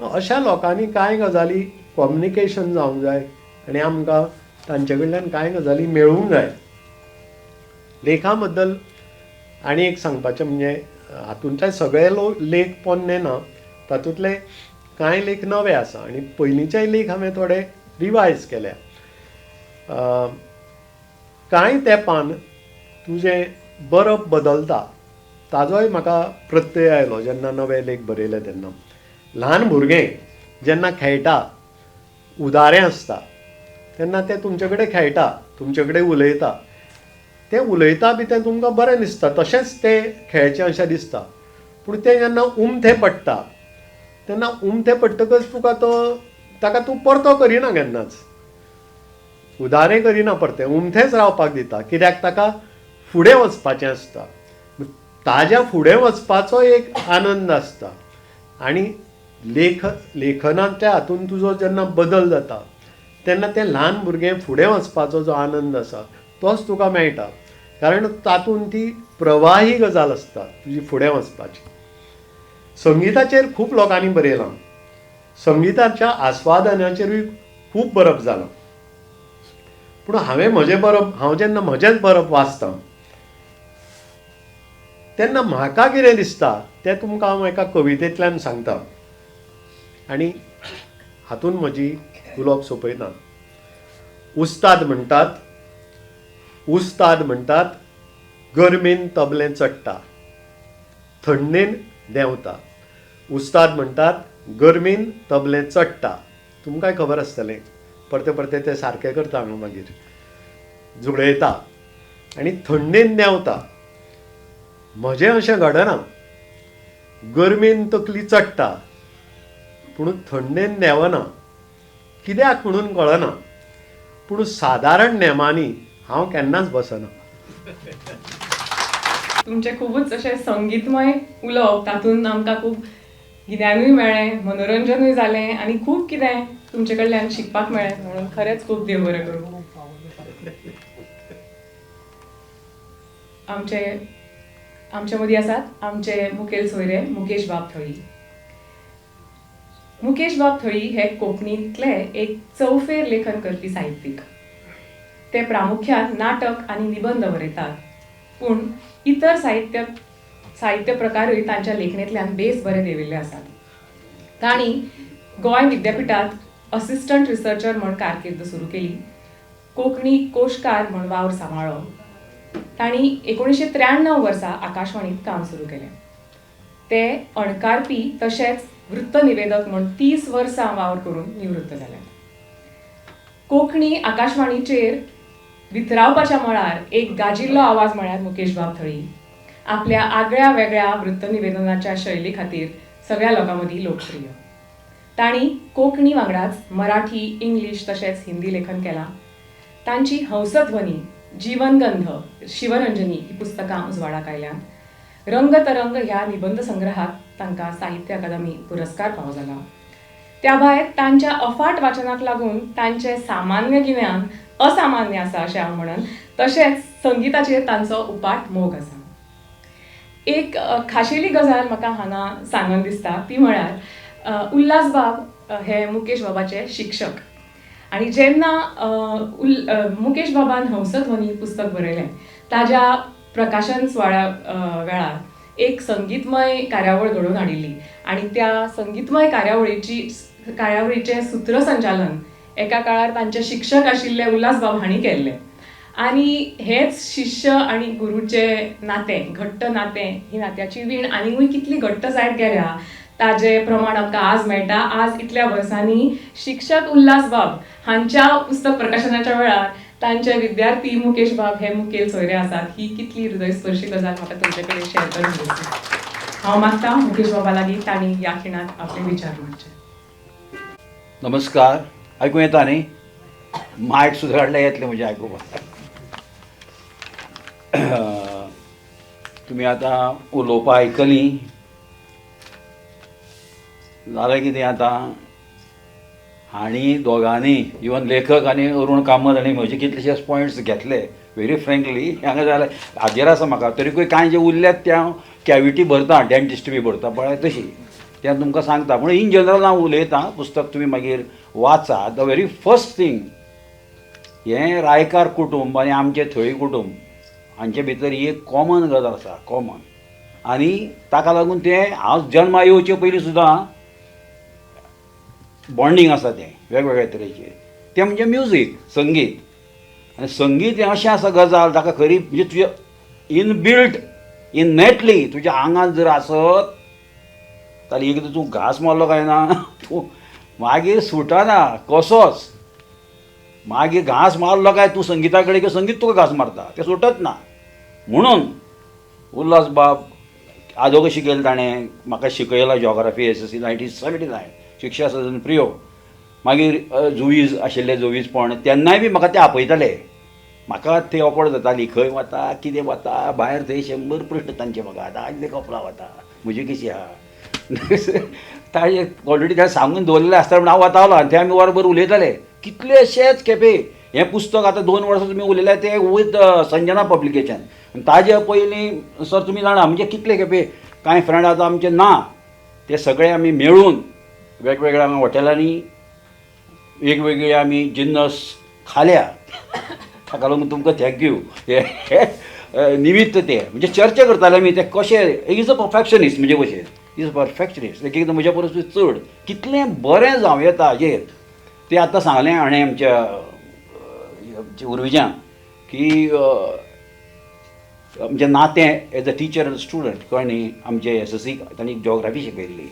S3: अशा लोकांनी कांय गजाली कम्युनिकेशन जावंक जाय आनी आमकां तांचे कडल्यान कांय गजाली मेळूंक जाय. लेखा बद्दल आनी एक सांगपाचें म्हणजे हातूंतले सगळे लेख पोन्ने ना, तातूंतले कांय लेख नवे आसा आनी पयलींचेय लेख हांवें थोडे रिवायज केल्या. कांय तेंपान तुजें बरप बदलता ताजोय म्हाका प्रत्यय आयलो जेन्ना नवे लेख बरयले तेन्ना. ल्हान भुरगें जेन्ना खेळटा, उदारें आसता तेन्ना तें तुमचे कडेन खेळटा, तुमचे कडेन उलयता, तें उलयता बी तें तुमकां बरें दिसता, तशेंच तें खेळचें अशें दिसता. पूण तें जेन्ना उमथें पडटा तेन्ना उमथें पडटकच तुका तो ताका तूं परतो करिना, केन्नाच उदारें करिना, परतें उमथेंच रावपाक दिता, कित्याक ताका फुडें वचपाचें आसता. ताज्या फुडें वचपाचो एक आनंद आसता. आनी लेखनाच्या हातून तुजो जेन्ना बदल जाता तेन्ना तें ल्हान भुरगें फुडें वचपाचो जो आनंद आसा तोच तुका मेळटा, कारण तातूंत ती प्रवाही गजाल आसता तुजी फुडें वचपाची. संगिताचेर खूब लोकांनी बरयलां, संगिताच्या आस्वादनाचेरूय खूब बरप जालां, पूण हांवें म्हजें बरप, हांव जेन्ना म्हजेंच बरप वाचतां तेन्ना म्हाका कितें दिसता तें तुमकां हांव एका कवितेंतल्यान सांगता आनी हातूंत म्हजी उलोवप सोंपयता. उस्ताद म्हणटात, उस्ताद म्हणटात गरमेन तबलें चडटा, थंडेन देंवता. उस्ताद म्हणटात गरमेन तबलें चडटा, तुमकांय खबर आसतलें, परते परते ते सारकें करता हांगा, मागीर जुळयता आनी थंडेन देंवता. म्हजें अशें घडना, गरमेन तकली चडटा पूण थंडेन देंवना, कित्याक म्हणून कळना, पूण सादारण नेमांनी हांव केन्नाच बसना.
S1: तुमचें खुबूच अशें संगीतमय उलोवप, तातूंत आमकां खूब गिन्यानूय मेळ्ळें, मनोरंजनूय जालें आनी खूब कितें तुमचे कडल्यान शिकपाक मेळ्ळें, म्हणून खरेंच खूब देव बरें करूं. आमचे मदीं आसात आमचे मुखेल सोयरे मुकेश बाब थळी. मुकेश बाब थळी हे कोंकणींतले एक चौफेर लेखन करपी साहित्यीक. ते प्रामुख्यान नाटक आनी निबंद बरयतात, पूण इतर साहित्य प्रकारूय तांच्या लेखणेंतल्यान बेस बरे देविल्ले आसात. तांणी गोंय विद्यापिठांत असिस्टंट रिसर्चर म्हूण कारकीर्द सुरू केली, कोंकणी कोशकार म्हूण वावर सांबाळ्ळो. तांणी 1993 वर्सा आकाशवाणींत काम सुरू केलें. ते अणकारपी तशेंच वृत्तनिवेदक म्हूण 30 वर्सां वावर करून निवृत्त जाले. कोंकणी आकाशवाणीचेर वितरावपाच्या मळार एक गाजिल्लो आवाज म्हळ्यार मुकेश बाब थळी. आपल्या आगळ्या वेगळ्या वृत्तनिवेदनाच्या शैली खातीर सगळ्या लोकां मदीं लोकप्रिय. तांणी कोंकणी वांगडाच मराठी, इंग्लीश तशेंच हिंदी लेखन केलां. तांची हंसध्वनी, जीवनगंध, शिवरंजनी ही पुस्तकां उजवाडाक आयल्यांत. रंगतरंग ह्या निबंद संग्रहाक तांकां साहित्य अकादमी पुरस्कार फावो जाला. त्या भायर तांच्या अफाट वाचनाक लागून तांचें सामान्य गिन्यान असामान्य आसा अशें हांव म्हणन, तशेंच संगिताचेर तांचो उपाट मोग आसा. एक खाशेली गजाल म्हाका हांगा सांगन दिसता ती म्हळ्यार उल्हास बाब हे मुकेश बाबाचे शिक्षक आनी जेन्ना मुकेश बाबान हंसध्वनी पुस्तक बरयलें ताज्या प्रकाशन सुवाळ्या वेळार एक संगीतमय कार्यावळ घडोवन हाडिल्ली आनी त्या संगीतमय कार्यावळीचें सूत्रसंचालन एका काळार तांचे शिक्षक आशिल्ले उल्हास बाब हांणी केल्लें. आनी हेच शिष्य आनी गुरूचें नातें, घट्ट नातें, ही नात्याची वीण आनीकूय कितली घट्ट जायत गेल्या ताजें प्रमाण आमकां आज मेळटा. आज इतल्या वर्सांनी शिक्षक उल्हास बाब हांच्या पुस्तक प्रकाशनाच्या वेळार तांचे विद्यार्थी मुकेश बाब हे मुखेल सोयरे आसात. ही कितली हृदयस्पर्शी गजाल म्हाका तुमचे कडेन शेअर करून दिसता. हांव मागता मुकेश बाबा लागीं तांणी ह्या खिणाक आपले विचार मांडचे.
S4: नमस्कार. आयकूंक येता न्ही? मायक सुद्दां काडल्यार येतलें म्हजें आयकुपाक. तुमी आतां उलोवपां आयकलीं. जालें कितें आतां, हांणी दोगांनी इवन लेखक आनी अरुण कामत हांणी म्हजे कितलेशेच पॉयंट्स घेतले व्हेरी फ्रेंकली. हांगा जाल्यार हाजेर आसा म्हाका, तरीकूय कांय जे उरल्यात ते हांव कॅविटी भरता, डेंटिस्ट बी भरता पळय तशी, तें तुमकां सांगता. पूण इन जनरल हांव उलयतां, पुस्तक तुमी मागीर वाचा. The very first thing, हें रायकार कुटूंब आनी आमचें थळी कुटूंब हांचे भितर एक कॉमन गजाल आसा, कॉमन. आनी ताका लागून तें हांव जल्मा येवचे पयलीं सुद्दां बॉन्डींग आसा तें वेगवेगळ्या तरेचें. तें म्हणजे म्युजीक, संगीत. आनी संगीत हें अशें आसा गजाल, ताका खरी म्हणजे तुज्या इनबिल्ट, इननेटली तुज्या आंगांत जर आसत जाल्यार एकदां तूं घांस मारलो काय ना तूं मागीर सुटना कसोच. मागीर घांस मारलो काय तूं संगिता कडेन की संगीत तुका घांस मारता, तें सुटत ना. म्हणून उल्हास बाब आदोग शिकयलें ताणें, म्हाका शिकयला जॉग्राफी एस एस सी 1979, शिक्षा सदन प्रियो. मागीर जुवीज आशिल्ले, जुवीजपण तेन्नाय बी म्हाका ते आपयताले. म्हाका ते ऑकवर्ड जाताली, खंय वता कितें वता भायर, थंय 100 प्रश्न तांचे म्हाका. आतां आनी ते कपला वता म्हजी कशी आहा ताजे ऑलरेडी ताणें सांगून दवरलेलें आसता म्हण हांव वतालो आनी ते आमी वरभर उलयताले कितलेशेच खेपे. हें पुस्तक आतां 2 वर्सां तुमी उलयल्यार तें विथ संजना पब्लिकेशन. आनी ताजे पयलीं सर तुमी जाणा म्हणजे कितले खेपे कांय फ्रेंड आतां आमचे ना, ते सगळे आमी मेळून वेगवेगळ्या हॉटेलांनी वेगवेगळे आमी जिन्नस खाल्या. ताका लागून तुमकां thank you. हे निमित्त ते म्हणजे चर्चा करताले आमी ते कशें. Is a perfectionist, म्हणजे कशें is a perfectionist, एक एकदां म्हज्या परस चड कितलें बरें जावं येता हाजेर. ते आतां सांगलें हाणें आमच्या उर्विजान की आमचें नातें as a teacher and student, कळ्ळें न्ही. आमचे एस एस सी तांणी जॉग्राफी शिकयल्ली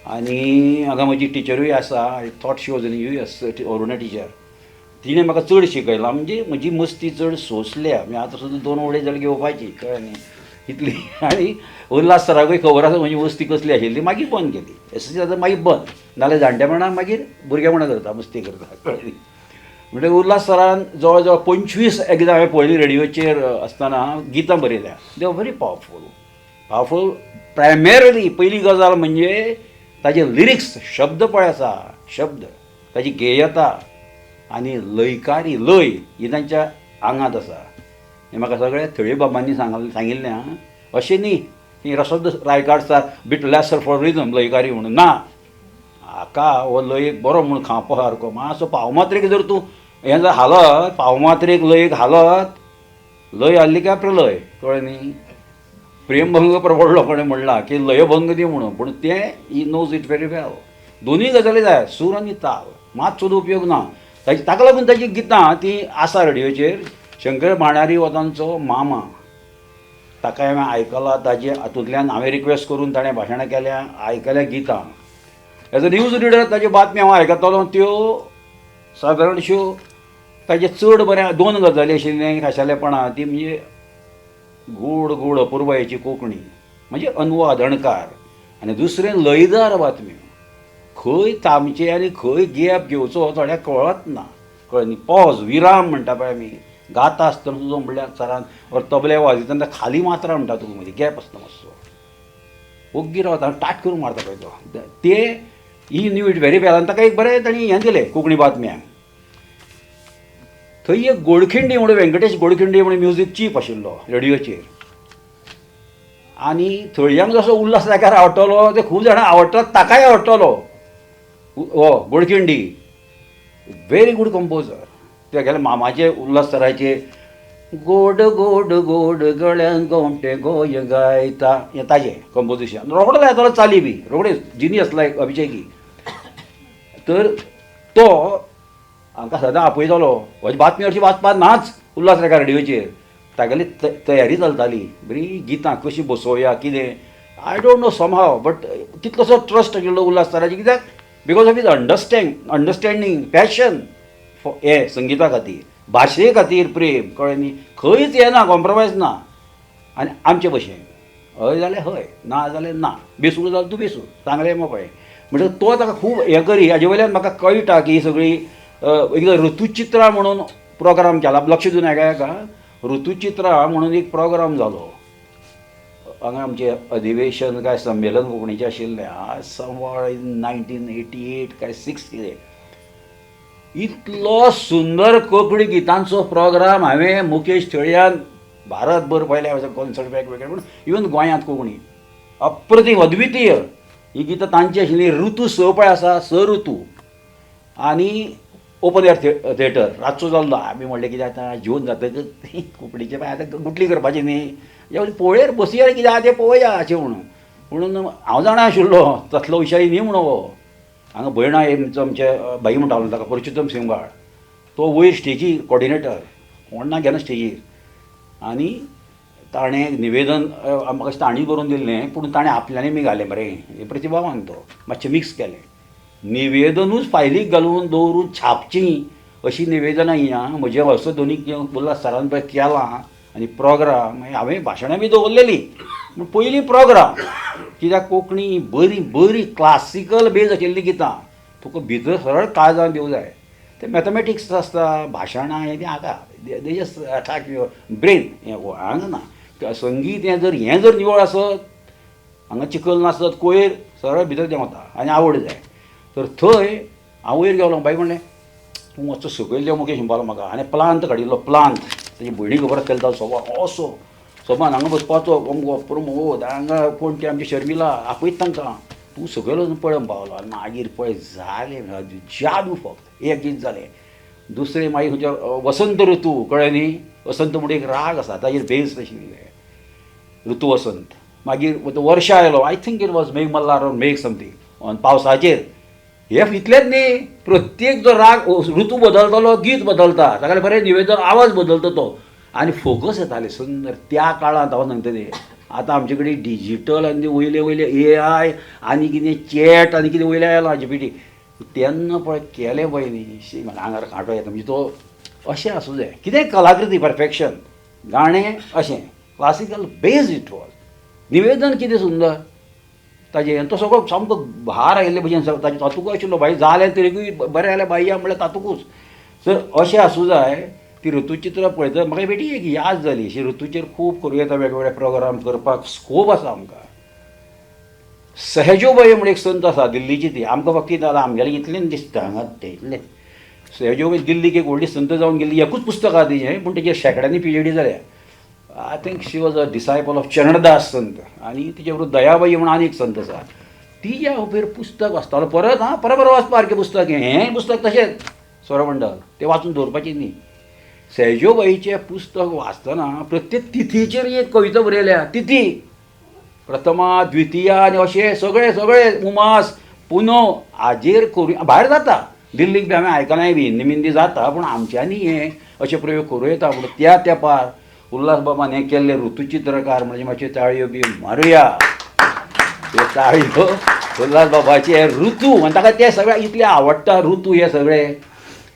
S4: आनी हांगा म्हजी टिचरूय आसा, I thought she was in U S, Aruna teacher. तिणें म्हाका चड शिकयलां, म्हणजे म्हजी मस्ती चड सोंसल्या. म्हणजे आतां सुद्दां 2 उडे जाल्यार घेवपाची, कळ्ळें न्ही इतली. आनी उल्हास सराकूय खबर आसा म्हजी मस्ती कसली आशिल्ली. मागीर बंद केली एस एस सी, आतां मागीर बंद नाल्यार जाणटेपणान मागीर भुरगेपणां करता, मस्ती करता, कळ्ळें न्ही. म्हणटकीर उल्हास सरान जवळ जवळ 25 एकदां हांवें पयलीं रेडियोचेर आसतना गितां बरयल्या. They are very powerful, powerful. Primarily पयली गजाल म्हणजे ताजे लिरिक्स, शब्द पळय आसा, शब्द ताजी गेयता आनी लयकारी, लय ही तांच्या आंगांत आसा. हें म्हाका सगळ्या थळी बाबांनी सांगिल्लें. आं, अशें न्ही की रसद Raikar sir bit lesser for rhythm लयकारी म्हणून ना. हाका हो लयक बरो म्हूण खावपा सारको मातसो पावमात्रेक जर तूं हें जर हालत, पावमात्रेक लयक हालत, लय हाल्ली काय प्रलय, कळ्ळें न्ही. प्रेमभंग प्रबळलो कोणें म्हणलां की लयभंग दी म्हणून, पूण तें he knows it very well. दोनूय गजाली जाय, सूर आनी ताल, मात सुद्दां उपयोग ना ताची. ताका लागून ताची गितां ती आसा रेडियोचेर. शंकर भांडारी हो तांचो मामा, ताका हांवें आयकलां. ताजे हातूंतल्यान हांवें रिक्वेस्ट करून ताणें भाशणां केल्या, आयकल्या गितां. एज अ न्यूज रिडर ताज्यो बातमी हांव आयकतालो, त्यो सादारणश्यो ताजे चड बरें 2 गजाली आशिल्लीं खाशेलेपणां, ती म्हणजे गोड गोड अपुरबायेची कोंकणी म्हणजे अनुवाद अणकार, आनी दुसरें लयदार बातम्यो. खंय थांबचें आनी खंय गॅप घेवचो थोड्याक कळत ना, कळ्ळें न्ही. पॉज, विराम म्हणटा पळय आमी गाता आसतना सुद्दां, म्हणल्यार सरान वर तबले वाजयतना खाली मात्रा म्हणटा तुका, मदीं गॅप आसता मातसो, ओग्गी रावता टाट करून मारता पळय तो. ते he knew it very well. आनी ताका एक बरें तांणी हें दिलें कोंकणी बातम्यांक. थंय एक गोडखिंडी म्हणून, व्यंकटेश गोडखिंडी म्हणून म्युजीक चीफ आशिल्लो रेडियोचेर. आनी थळयांक जसो उल्हास रायकार आवडटलो, ते खूब जाणां आवडटात, ताकाय आवडटलो हो गोडखिंडी. Very good composer. तेगेले मामाचे उल्हास सराचे गोड गोड गोड गळ्यान गोमटे गोय गायता हें ताजें कंपोजिशन. रोखडो लायतालो चाली बी रोखडे, जिनियस लायक अभिषेकी. तर तो हांकां सदां आपयतालो. म्हजी बातमी हरशीं वाचपाक नाच उल्हास रायकार रेडियोचेर. तागेली तयारी चलताली बरी, गितां कशीं बसोवया कितें, I don't know somehow, but कितलोसो ट्रस्ट आशिल्लो उल्हास सराचेर, कित्याक because of his understanding, passion for हें संगिता खातीर, भाशे खातीर प्रेम, कळ्ळें न्ही. खंयच येना, कॉम्प्रोमायज ना. आनी आमचे भशेन हय जाल्यार हय, ना जाल्यार ना, बेसूर जाल्यार तूं बेसूर, सांगलें मोकळें. म्हणजे तो ताका खूब हें करी. हाजे वयल्यान म्हाका कळटा की ही सगळी एकदां ऋतुचित्रा म्हणून प्रोग्राम केला, लक्ष दिवन आयकाय, ऋतुचित्रा म्हणून एक प्रोग्राम जालो हांगा आमचें अधिवेशन काय संमेलन कोंकणीचें आशिल्लें समवार 1988 काय 6 कितें. इतलो सुंदर कोंकणी गितांचो प्रोग्राम हांवें मुकेश थळयान भारतभर पळयल्या कॉन्सर्ट वेगवेगळे, पूण इवन गोंयांत कोंकणी अप्रतिम अद्वितीय ही गितां तांची आशिल्लीं. ऋतू स पळय आसा, स ऋतू आनी ओपन एअर थिएटर रातचो जाल्लो. आमी म्हणलें कितें आतां जेवन जातकच कोंकणीचें मागीर आतां गुटली करपाची न्ही, पळोवया बसया कितें आसा तें पळोवया अशें म्हणून. म्हणून हांव जाणा आशिल्लो तसलो हुशारी न्ही म्हणून हो. हांगा भयणा आमचे भाई म्हणटालो ताका पुरुषोत्तम सिंगबाळ, तो वयर स्टेजीर कॉर्डिनेटर, कोण ना घेना स्टेजीर. आनी ताणें निवेदन म्हाका तांणी बरोवन दिल्लें, पूण ताणें आपल्यानी बी घालें मरे, हें प्रतिभावान तो मातशें मिक्स केलें. निवेदनूच फायलीक घालून दवरून छापचीं अशीं निवेदनां हीं आं. म्हजें असो दोनी उल्हास सरान पळय केलां आनी प्रोग्राम मागीर हांवें भाशणां बी दवरलेलीं, पूण पयलीं प्रोग्राम कित्याक कोंकणी बरी बरी क्लासिकल बेज आशिल्लीं गितां तुका भितर सरळ काळजान दिवंक जाय. ते मॅथमॅटिक्स आसता, भाशणां हें तें हाका they just attack your brain, हें हांगा ना. संगीत हें जर हें जर निवळ आसत, हांगा चिखल नासत, कोयर सरळ भितर देंवता आनी आवड जाय. तर थंय हांव वयर गेलो, बाई म्हणलें तूं मातसो सकयल देंव मुकेश म्हणपालो म्हाका. आनी प्लांत काडिल्लो, प्लांत ताजी भयणी खबर आसताली तो सवा असो समान हांगा बसपाचो अमको प्रमोद हांगा कोण ते आमची शर्मिला आपयत तांकां, तूं सकयल वचून पळय पावलो. आनी मागीर पळय जालें जादू, फक्त एक गीत जालें. दुसरें मागीर खंयच्या वसंत ऋतू कळ्ळें न्ही, वसंत म्हणून एक राग आसा ताजेर बेस आशिल्लें ऋतू वसंत. मागीर वर्षा आयलो, I think it was Megh Malhar or Megh something on पावसाचेर. हे इतलेंच न्ही, प्रत्येक जो राग ऋतू बदलतलो गीत बदलता, ताका बरें निवेदन आवाज बदलता तो आनी फोकस येताले सुंदर. त्या काळांत हांव सांगता तें. आतां आमचे कडेन डिजीटल आनी वयले वयले AI आनी कितें चॅट आनी कितें वयलें आयलां GPT. तेन्ना पळय केलें पळय न्ही, शी म्हाका आंगार कांटो येता. म्हणजे तो अशें आसूं जाय कितें कलाकृती परफेक्शन, गाणें अशें क्लासिकल बेज it was, निवेदन कितें सुंदर ताजें. तो सगळो सामको भार आयिल्ले भशेन ताजें तातूंक आशिल्लो बाई जालें तरीकूय बरें जालें बाई म्हणल्यार तातुकूच. सर अशें आसूं जाय. ती ऋतुचित्रां पळयता म्हाका बेठी एक याद जाली. अशी ऋतूचेर खूब करूं येता, वेगवेगळे प्रोग्राम करपाक स्कोप आसा आमकां. सहजोबाई म्हण एक संत आसा दिल्लीची, ती आमकां फक्त कितें जालां आमगेलें इतलें दिसता हांगा तें इतलें. सहजोबाई दिल्लीक एक व्हडली संत जावन गेल्ली, एकूच पुस्तक आहा तिजें, पूण तेजेर शेंकड्यांनी PhD जाल्या. I think she was a disciple of Charandas sant. आनी तिचे बरोबर दयाबाई म्हणून आनी एक संत आसा. तिज्या वयर पुस्तक वाचतालो परत आं, परत परत वाचपा सारकें पुस्तक हें. हें पुस्तक तशेंच स्वरमंडल तें वाचून दवरपाचें न्ही. सहजोबाईचें पुस्तक वाचतना प्रत्येक तिथीचेर एक कविता बरयल्या, तिथी प्रथमा द्वितीया आनी अशें सगळे सगळे उमास पुनव हाजेर करूं भायर जाता. दिल्लीक बी हांवें आयकलांय बी, हिंदी मिंदी जाता, पूण आमच्यांनी हें अशे प्रयोग करूं येता. पूण त्या तेंपार उल्हास बाबान हें केल्लें ऋतुचित्रकार म्हणजे मातश्यो ताळयो बी मारुया, त्यो ताळयो उल्हास बाबाचे हे ऋतू. आनी ताका ते सगळे इतले आवडटा ऋतू हे सगळे.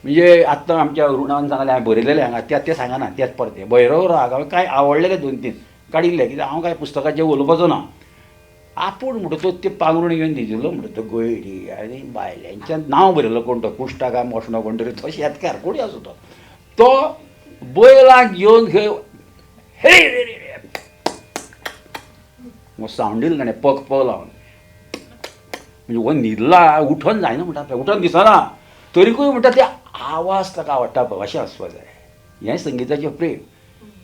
S4: म्हणजे आत्तां आमच्या अरुणान सांगलें हांवें बरयलेलें हांगा, त्या तें सांगना तेंच परतें. भैरव राग हांवें कांय आवडलेले 2-3 काडिल्ले, कित्याक हांव कांय पुस्तकाचेर उलोवपाचो ना. आपूण म्हणटा तो ते पांगरूण घेवन न्हिदिल्लो म्हणटा तो गयडी आनी बायल्यांच्यान नांव बरयल्लो कोण तो कुश्टा काय मोसणो कोण तरी तो शेतकार कोणी आसूं तो, तो बैलाक घेवन खंय हे सावंड दिलो ताणें पग पग लावन. म्हणजे हो न्हिदला उठोन जायना म्हणटा, उठोन दिसना तरीकूय म्हणटा ते आवाज ताका आवडटा पळय, अशें आसपा जाय. हें संगिताचें प्रेम.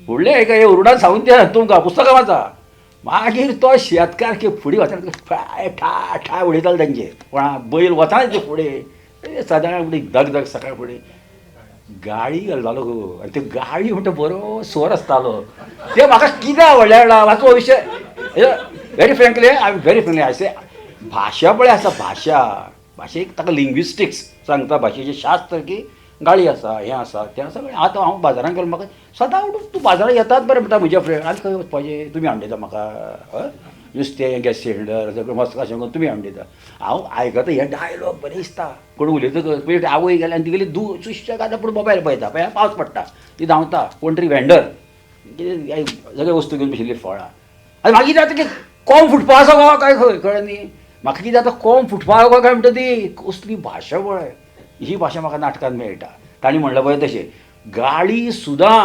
S4: फुडलें एका हे अरुणान सांगून ते तुमकां पुस्तकां वाचा. मागीर तो शेतकार की फुडें वतना ठाय ठा ठा उडयतालो तांचेर, पण बैल वताना ते फुडें सदां फुडें धग धग सकाळ फुडें गाळी घालतालो गो. आनी त्यो गाळी म्हणटा बरो स्वर आसतालो. ते म्हाका कितें आवडलें जाणा, म्हाका हो विशय very frankly, I am very frankly I say, भाशा पळय आसा, भाशा भाशेक ताका लिंग्विस्टिक्स सांगता, भाशेचें शास्त्र की गाळी आसा, हें आसा, तें आसा. आतां हांव बाजारांत गेलो, म्हाका सदां उठून तूं बाजारांत येतात बरें म्हणटा म्हज्या फ्रेंड, आनी खंय वचपाचें तुमी हाडून दिता म्हाका नुस्तें, गॅस सिलिंडर सगळें मस्त अशें करून तुमी हाडून दिता. हांव आयकता हे डायलॉग बरें दिसता, कोण उलयतकच पयलीं आवय गेल्या आनी तिगेली सुशेगाद आपूण मोबायल पळयता, पळय पावस पडटा ती धांवता, कोण तरी व्हेंडर कितें सगळे वस्तू घेवन बशिल्ली फळां, आनी मागीर आतां की कोंब फुटपा आसा गो काय खंय कळ्ळें न्ही. म्हाका कितें आतां कोण फुटपाक काय म्हणटा ती कसली भाशा पळय, ही भाशा म्हाका नाटकान मेळटा. तांणी म्हणलें पळय तशें गाळी सुद्दां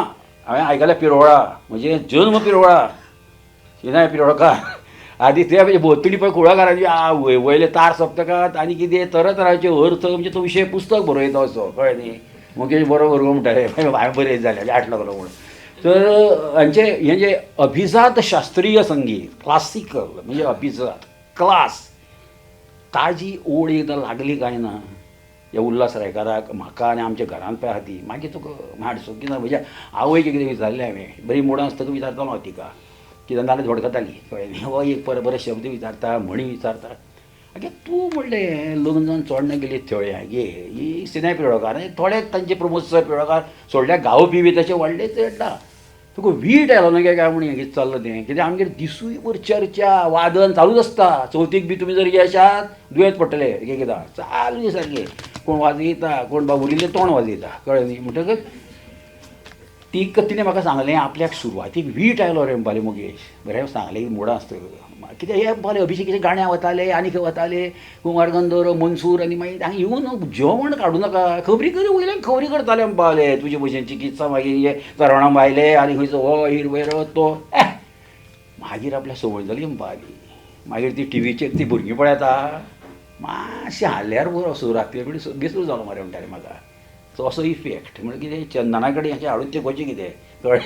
S4: हांवें आयकल्या. पिरोळा म्हणजे जल्म पिरोळा, सिनाय पिरोळकार आदी ते म्हणजे भोंवतणी पळय कुळागरांची वयले तार सप्तकांत आनी कितें तरातरांचे अर्थ, म्हणजे तो विशय पुस्तक बरयता असो, कळ्ळें न्ही. मुकेश बरो भुरगो म्हणटाले, हांवें बरयत जालें आठ लागलो म्हणून. तर हांचे हें जें अभिजात शास्त्रीय संगीत क्लासिकल म्हणजे अभिजात क्लास, ताजी ओड एकदां लागली काय ना ह्या उल्हास रायकाराक, म्हाका आनी आमच्या घरांत पळय आहा ती. मागीर तुका हाडसो ना म्हज्या आवयक कितें विचारलें हांवें, बरी मोडां आसतकच विचारतालो हांव तिका, कित्याक नाल्यार धोडकताली, कळ्ळें न्ही. हो एक बरे बरे शब्द विचारता, म्हणी विचारता. आगे तूं म्हणलें लग्न जावन चोडणां गेली थळी गे ही सिनाय पिळोकार आनी थोडे तांचे प्रमोद सर पिळोकार सोडल्या गावपी बी तशें व्हडलें चडटा. तुका वीट आयलो ना काय म्हण हें कितें चल्लां तें, कित्याक आमगेर दिसूय भर चर्चा वादन चालूच आसता. चवथीक बी तुमी जर येशात दुयेंत पडटले एक एकदां, चालू सारकें कोण वाजयता कोण बाबुलीलें तोंड वाजयता, कळ्ळें न्ही. म्हणटकच ती तिणें म्हाका सांगलें आपल्याक सुरवातीक वीट आयलो रे म्हणपालें मुकेश, बरें सांगलें मोडां आसता कित्याक हे म्हणपालें अभिषेकाचे गाणे वताले आनी खंय वताले कुमार गंधर्व मनसूर आनी मागीर हांगा येवन जेवण काडूं नाका, खबरी करी वयल्यान खबरी करताले म्हणपाले तुजे भशेन चिकित्सा मागीर हे चरवणां भायले आनी खंयचो हो हिरवैरो तो. मागीर आपल्या संवय जाली म्हणपाली. मागीर ती टिवीचेर ती भुरगीं पळयता मातशें हाल्ल्यार बरो सुराती कडेन बेसूर जालो मरे म्हणटाले म्हाका. सो असो इफेक्ट म्हणजे कितें चंदना कडेन अशें हाडून तेकोवचें कितें, कळ्ळें,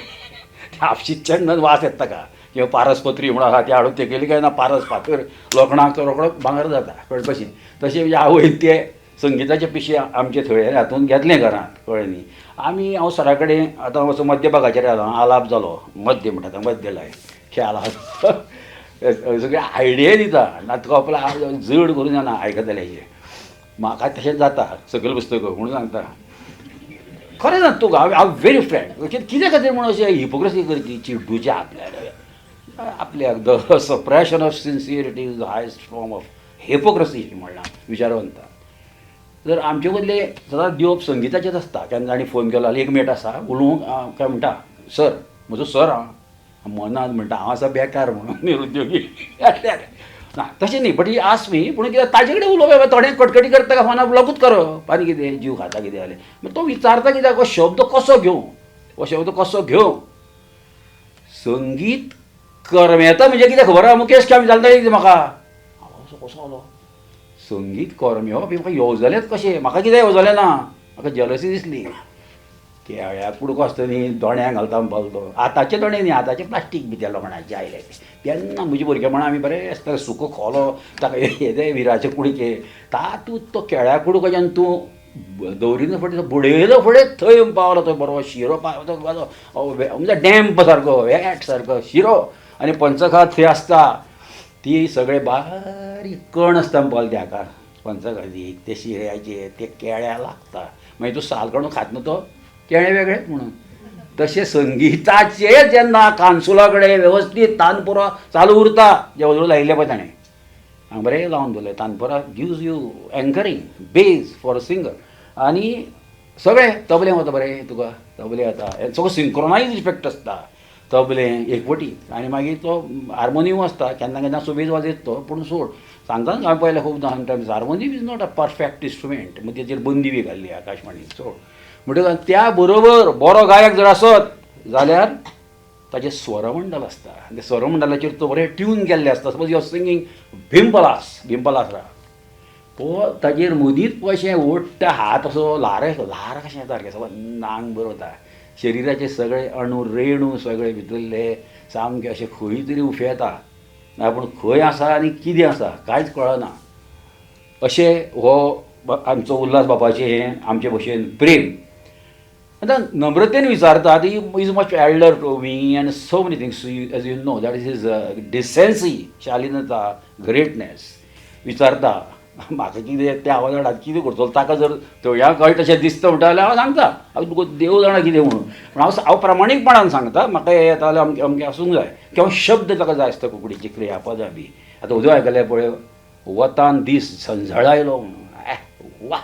S4: तें आपशीच चंदन वास येता ताका. किंवा पारसपत्री म्हणून आसा तें हाडून तेकयलें काय ना पारस फातर लोखणाक तो रोकडो भांगर जाता, कळ्ळें. कशें तशें म्हणजे आवयन ते संगिताचे पिशे आमचे थळेर हातून घेतलें घरांत, कळ्ळें न्ही. आमी हांव सरा कडेन आतां असो मध्य भागाचेर आयलो, आलाप जालो, मध्य म्हणटा मध्य लाय ख्याल आसा सगळे आयडिया दिता ना तुका आपलो जड करून जाणा आयकतल्याचें. म्हाका तशेंच जाता सकयल पुस्तकां म्हणून सांगता खरें ना तुका, हांव व्हेरी फ्रँक. कितें खातीर म्हणून अशें हिपोक्रेसी करची चिड्डूचें आपल्याक आपल्याक. The suppression of sincerity is the highest form of hypocrisy म्हणलां विचारवंता. तर आमचे मदले सदांच दिवप संगिताचेच आसता. केन्ना तांणी फोन केलो जाल्यार एक मिनट आसा उलोवंक काय म्हणटा सर, म्हजो सर आं मनांत म्हणटा हांव आसा बेकार म्हणून निरुद्योगी ना तशें न्ही, बट he ask मी. पूण कितें ताजे कडेन उलोवप थोडें कटकटी करता काय फोनार ब्लॉकूच करप आनी कितें जीव खाता कितें जालें. मागीर तो विचारता कित्याक हो शब्द कसो घेवं, हो शब्द कसो घेवं. संगीत करमेता म्हणजे कितें खबर आहा मुकेश काय विचारता कितें म्हाका, हांव असो कसो आलो संगीत करमेवप म्हाका येवजलेंच कशें, म्हाका कितें येवजलें ना, म्हाका जेलसी दिसली. केळ्या कुडको आसता न्ही दोण्यांक घालता म्हणपालो तो, आतांचे दोणे न्ही, आतांचे प्लास्टीक बी त्या लोखणाचे आयले तेन्ना म्हज्या भुरगेपणां आमी बरें आसता सुको खोलो ताका येदे विराचे कुडके तातूंत तो केळ्या कुडको जेन्ना तूं दवरिना फुडें बुडयलो फुडें थंय पावलो तो बरो शिरो म्हणजे डॅम्प सारको वेट सारको शिरो आनी पंचखात थंय आसता ती सगळे बारीक कण आसता म्हणपालो त्या आकार पंचखाती ते शिऱ्याचे ते केळ्या लागता. मागीर तूं साल काडून खात न्हू तो केळें वेगळेंच म्हणून. तशें संगिताचे जेन्ना कानसुला कडेन वेवस्थीत तानपुरा चालू उरता जेवण लायिल्लें पळय ताणें हांगा बरें लावन दवरलें. Tanpura gives you anchoring base for a singer. आनी सगळें तबलें वता बरें तुका तबलें वता सगळो सिंक्रोनायज इफेक्ट आसता तबलें एकवटी. आनी मागीर तो हार्मोनियम आसता केन्ना केन्ना सुबेज वाजयता तो, पूण सोड सांगता न्हू हांवें पळयलें खूब sometimes harmonium is not a perfect instrument, मागीर तेजेर बंदी बी घाल्ली आकाशवाणीन सोड. म्हणटकच त्या बरोबर बरो गायक जर आसत जाल्यार ताजें स्वरमंडल आसता आनी त्या स्वरमंडलाचेर तो बरें ट्यून केल्लें आसता. Suppose you are singing Bhimpalas, Bhimpalas राग तो ताजेर मदींच पळय अशें ओडटा हात असो ल्हार ल्हार कशें येता सारकें सगळें नांग बरोवता वता शरिराचे सगळे अणू रेणू सगळे भितरले सामके अशें खंय तरी उफेता आपूण खंय आसा आनी कितें आसा कांयच कळना. अशें हो आमचो उल्हास बापाचें हें आमचे भशेन प्रेम. आतां नम्रतेन विचारता ती is much elder to me and so many things as you know that is his decency, शालीनता, greatness. विचारता म्हाका कितें त्या आवाजान कितें करतलो ताका जर थंय कळटा तशें दिसता म्हणटा जाल्यार हांव सांगता हांव तुका देव जाणा कितें म्हणून, पूण हांव हांव प्रामाणीकपणान सांगता म्हाका हें येता जाल्यार अमकें अमकें आसूंक जाय किंवा शब्द ताका जाय आसता कोंकणीची क्रियापदां बी. आतां उदय आयकलें पळय वतान दीस झंझळायलो म्हणून, वा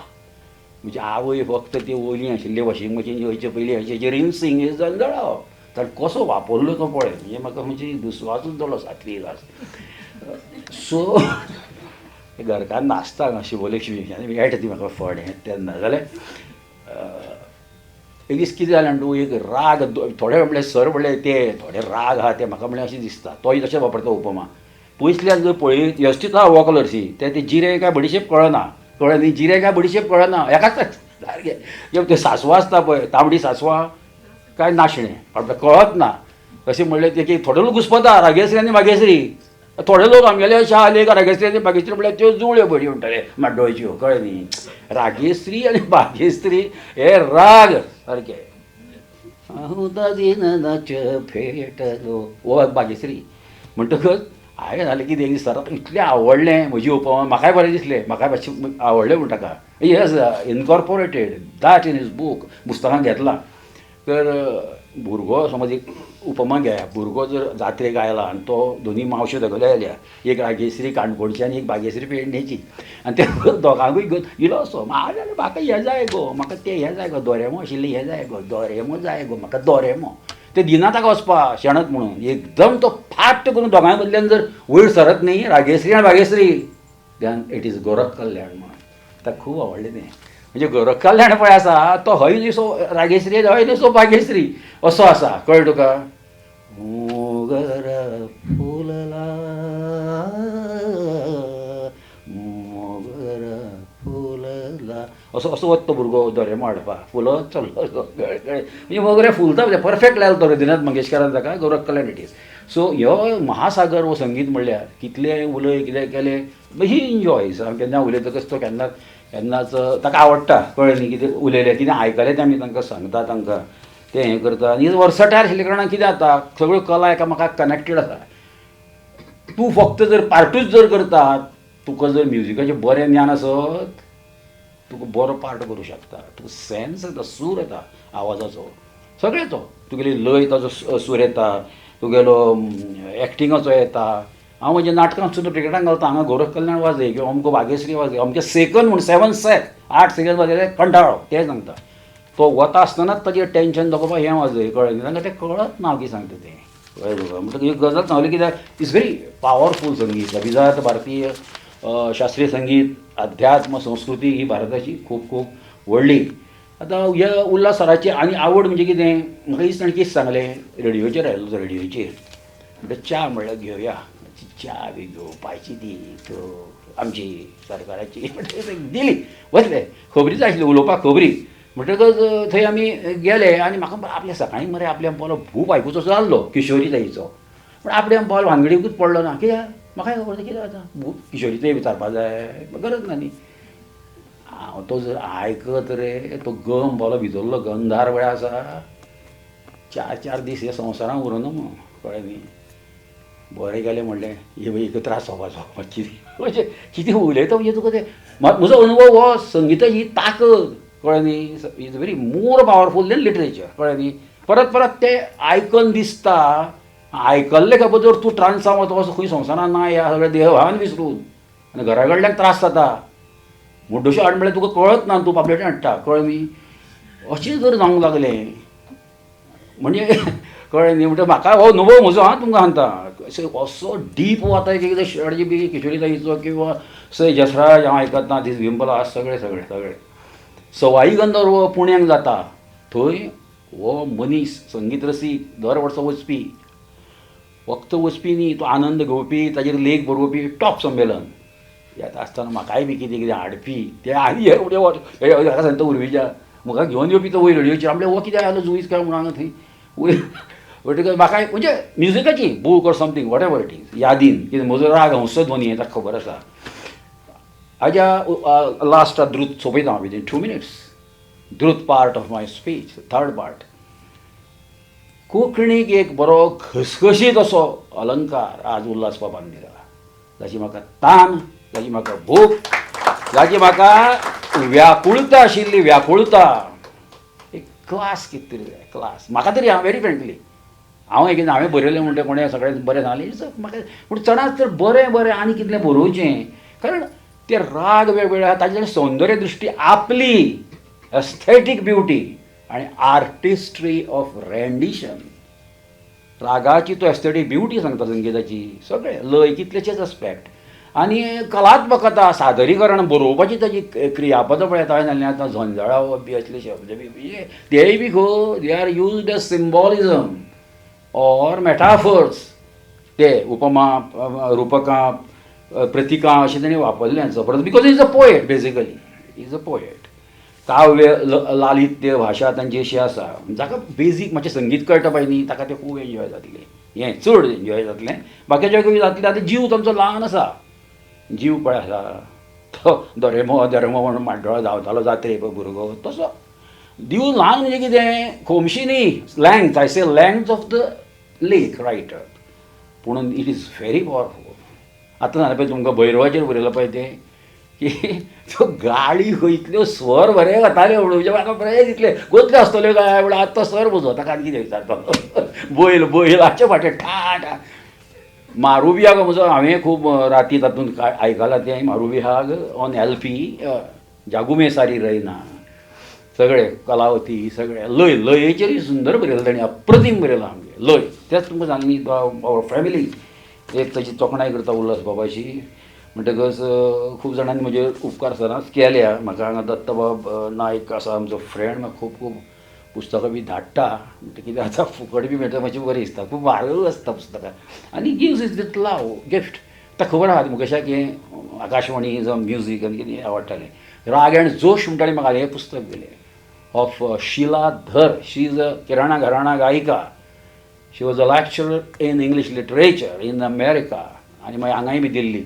S4: म्हजी आवय फक्त ती ओली आशिल्ली वॉशींग मशीन येवचे पयलीं अशें रिन्सींग हें झंझळावप तर कसो वापरलो तो पळय म्हणजे म्हाका म्हणजे दुस्वासूच जालो सातवी क्लास. सो घरकान्न नाचता हांगा शिवलक्ष्मी आनी मेळटा ती म्हाका फट हें तेन्ना जाल्यार एक दीस कितें जालें तूं एक राग थोडे म्हणल्यार सर म्हणले ते थोडे राग आहा ते म्हाका म्हणल्यार अशें दिसता तोय तशें वापरता उपमा पयसल्यान जर पळयत वेवस्थीत आहा हो कलरशी ते जिरें काय बडिशेप कळना कळ्ळें न्ही जिरें काय बडिशेप कळना एकाच सारकें ते सांसवां आसता पळय तांबडी सांसवां काय नाशणें कळत ना अशें म्हणलें ते की थोडे लोक घुस्पता रागेश्री आनी भागेश्री थोडे लोक आमगेले अशें आसले रागेश्री आनी भागेश्री म्हणल्यार त्यो जुळ्यो बडी म्हणटाले म्हाड्डोळच्यो कळ्ळें न्ही रागेश्री आनी भागेश्री हे राग सारके फेटलो हो भागेश्री म्हणटकच हांवें जालें कितें एक सराक इतलें आवडलें म्हजी उपमा म्हाकाय बरें दिसलें म्हाकाय मातशें आवडलें म्हूण ताका he has incorporated that in his book पुस्तकांत घेतला तर भुरगो समज एक उपमा घेया भुरगो जर जात्रेक आयला आनी तो दोनी मावश्यो तागेल्यो आयल्या एक रागेश्री काणकोणची आनी एक भागेश्री पेडणेची आनी ते दोगांकूय घेवन इलो असो जाल्यार म्हाका हें जाय गो म्हाका तें हें जाय गो दोरेमो आशिल्लें हें जाय गो दोरेमो जाय गो म्हाका दोरेमो ते दिना ताका वचपा शेणत म्हणून एकदम तो फाट करून दोगांय मदल्यान जर वयर सरत न्ही रागेश्री आनी Bhageshree then it is Gorakh Kalyan म्हणून ताका खूब आवडलें तें म्हणजे गोरख कल्याण पळय आसा तो हय न्ही सो रागेश्री हय न्ही सो भागेश्री असो आसा कळ्ळें तुका मोगरा फुलला मोगरा फुलला असो असो वता तो भुरगो दोरेमो हाडपा फुलत चल्लो असो कळ्ळें म्हणजे मोगरे फुलता म्हणजे परफेक्ट लायलो तो रविंद्रनाथ मंगेशकारान ताका Gorakh Kalyan it is so ह्यो महासागर हो संगीत म्हणल्यार कितलें उलय कितें केलें ही एन्जॉयज हांव केन्ना उलयतकच तो केन्ना केन्नाच ताका आवडटा कळ्ळें न्ही कितें उलयलें कितें आयकलें तें आमी तांकां सांगता तांकां तें हें करता आनी वर्सटायल आशिल्ल्या कारणान कितें जाता सगळ्यो कला एकामेकाक कनॅक्टेड आसा तूं फक्त जर पार्टूच जर करता तुका जर म्युजिकाचें बरें ज्ञान आसत तुका बरो पार्ट करूं शकता तुका सेन्स येता सूर येता आवाजाचो सगळ्याचो तुगेली लय ताचो सूर येता तुगेलो एक्टिंगाचो येता हांव म्हज्या नाटकांत सुद्दां क्रिकेटान घालता हांगा गोरख कल्याण वाजय किंवा अमको भागेश्री वाजय अमके सेकंद म्हूण 7 सेक 8 सेकंद वाजयले कंटाळो तें सांगता तो वता आसतनाच ताजें टेंशन दाखोवपा हें वाजय कळ्ळें न्ही तांकां तें कळत ना हांव कितें सांगता तें कळ्ळें तुका म्हणटकच एक गजाल सांगली कित्याक it's very powerful संगीत अभिजात भारतीय शास्त्रीय संगीत अध्यात्म संस्कृती ही भारताची खूब खूब व्हडली आतां ह्या उल्हास सराची आनी आवड म्हणजे कितें म्हाका दिसता ताणें कितें सांगलें रेडियोचेर आयलो तो रेडियोचेर म्हणटा च्या म्हणल्यार घेवया च्या बी घेवपाची ती आमची सरकाराची दिली वतले खबरी जाय आशिल्ली उलोवपाक खबरी म्हणटकच थंय आमी गेले आनी म्हाका आपल्या सकाळीं मरे आपल्या बोलो खूब आयकुचो जाल्लो किशोरी ताईचो पूण आपल्या बोल भानगडीकूच पडलो ना कित्याक म्हाका खबर कितें जाता किशोरी विचारपा जाय गरज ना न्ही हांव तो जर आयकत रे तो गम बोलो भितरलो गंधार वेळ आसा 4 4 दीस हे संवसारांत उरना म्हणून कळ्ळें न्ही बरें गेलें म्हणलें हे एक त्रास जावपाचो कितें म्हणजे कितें उलयता म्हणजे तुका तें म्हजो अनुभव हो संगिताची ताकद कळ्ळें न्ही is very more powerful than literature कळ्ळें न्ही परत परत तें आयकन दिसता आयकल्लें खबर जर तूं ट्रान्सां वता असो खंय संवसारांत ना ह्या सगळ्या देहान विसरून आनी घरा कडल्यान त्रास जाता मुड्डोश्यो हाड म्हणल्यार तुका कळत ना तूं पापलेटां हाडटा कळ्ळें न्ही अशें जर जावंक लागलें म्हणजे कळ्ळें न्ही म्हणटा म्हाका हो अनुभव म्हजो हांव तुमकां सांगता अशें असो डीप वता एक एकदां शर्ट बी किशोरी ताईचो किंवा सय जसराज हांव आयकतना दीस विंपला सगळे सगळे सगळे सवाई गंधर्व पुण्याक जाता थंय हो मनीस संगीत रसीक दर वर्सा वचपी फक्त वचपी न्ही तो आनंद घेवपी ताजेर लेख बरोवपी टॉप संमेलन येता आसतना म्हाकाय बी कितें कितें हाडपी ते आनी हे हाका सांगता उर्वीच्या म्हाका घेवन येवपी तो वयर रेडियोचेर म्हणल्यार हो कितें आयलो जुईज काय म्हणून हांगा थंय वयर म्हणटकच म्हाका म्हणजे म्युजिकाची book or something whatever it is यादीन कितें म्हजो राग हंसध्वनी हें ताका खबर आसा हाज्या लास्ट द्रुत सोंपयता हांव within 2 minutes drut part of my speech third part कोंकणीक एक बरो घसघशीत असो अलंकार आज उल्हास बाबान दिला जाची म्हाका तान जाची म्हाका भूक जाची म्हाका व्याकुळता आशिल्ली व्याकुळता एक क्लास कितें तरी जाय क्लास म्हाका तरी हांव व्हेरी फ्रेंकली हांव एक हांवें बरयलें म्हणटा कोणें सगळें बरें सांगलें म्हाका पूण चडांत चड बरें बरें आनी कितलें बरोवचें कारण ते राग वेगवेगळे आहा ताजे सौंदर्य दृश्टी आपली एस्थेटीक ब्युटी आनी आर्टिस्ट्री ऑफ रेंडिशन रागाची तो एस्थेटीक ब्युटी सांगता संगिताची सगळें लय कितलेशेच आस्पेक्ट. आनी कलात्मकता सादरीकरण बरोवपाची ताजी क्रियापदां पळयता हांवें सांगलें आतां झंजळावप बी असले शब्द बी म्हणजे तेय बी खो they are used as symbolism or metaphors. ते उपमा रुपकां प्रतिकां अशें तेणी वापरलें जबरदस्त because is a poet basically is a poet. काव्य लालित्य भाशा तांची अशी आसा जाका बेजीक मातशें संगीत कळटा पळय न्ही ताका तें खूब एन्जॉय जातलें, हें चड एन्जॉय जातलें. बाकीच्या कवी जातलें. आतां जीव तांचो ल्हान आसा, जीव पळय आसा तो दोरेमो दोरेमो म्हणून माड्डोळा धांवतालो जात्रे पळय भुरगो तसो दीव ल्हान म्हणजे कितें खोमशी न्ही length I say length of the lake writer पुणून it is very powerful. आतां जालें पळय तुमकां भैरवाचेर बरयलां पळय तें की त्यो गाळी खंयतल्यो स्वर बरे वताल्यो म्हणून म्हणजे म्हाका बरें दिसलें गोतल्यो आसतल्यो काय म्हणून आतां तो सर म्हजो ताका आनी कितें विचारतलो बैल बैलाचे फाटीर ठा ठा. मारुबिहाग म्हजो हांवें खूब राती तातूंत आयकलां तें मारुबिहाग ऑन एल पी जागुमे सारी रयना सगळे कलावती सगळे लय लयेचेरूय सुंदर बरयलां ताणें अप्रतीम बरयलां आमगें लय. तेंच तुमकां सांगली our family एक ताची तोखणाय करता उल्हास बाबाची म्हणटकच खूब जाणांनी म्हजेर उपकार सदांच केल्या. म्हाका हांगा दत्तबाब नायक आसा आमचो फ्रेंड म्हाका खूब खूब पुस्तकां बी धाडटा म्हणटा कितें आतां फुकट बी मेळटा मातशें बरें दिसता खूब म्हारग आसता पुस्तकां आनी gives is with love gift. आतां खबर आहा मुकेशाक हें आकाशवाणी जावं म्युजीक आनी कितें आवडटालें. राग आनी जोश म्हणटा म्हाका हें पुस्तक दिलें of Sheela Dhar. She is a Kirana gharana गायिका. She was a lecturer in English literature in America आनी मागीर हांगाय बी दिल्ली.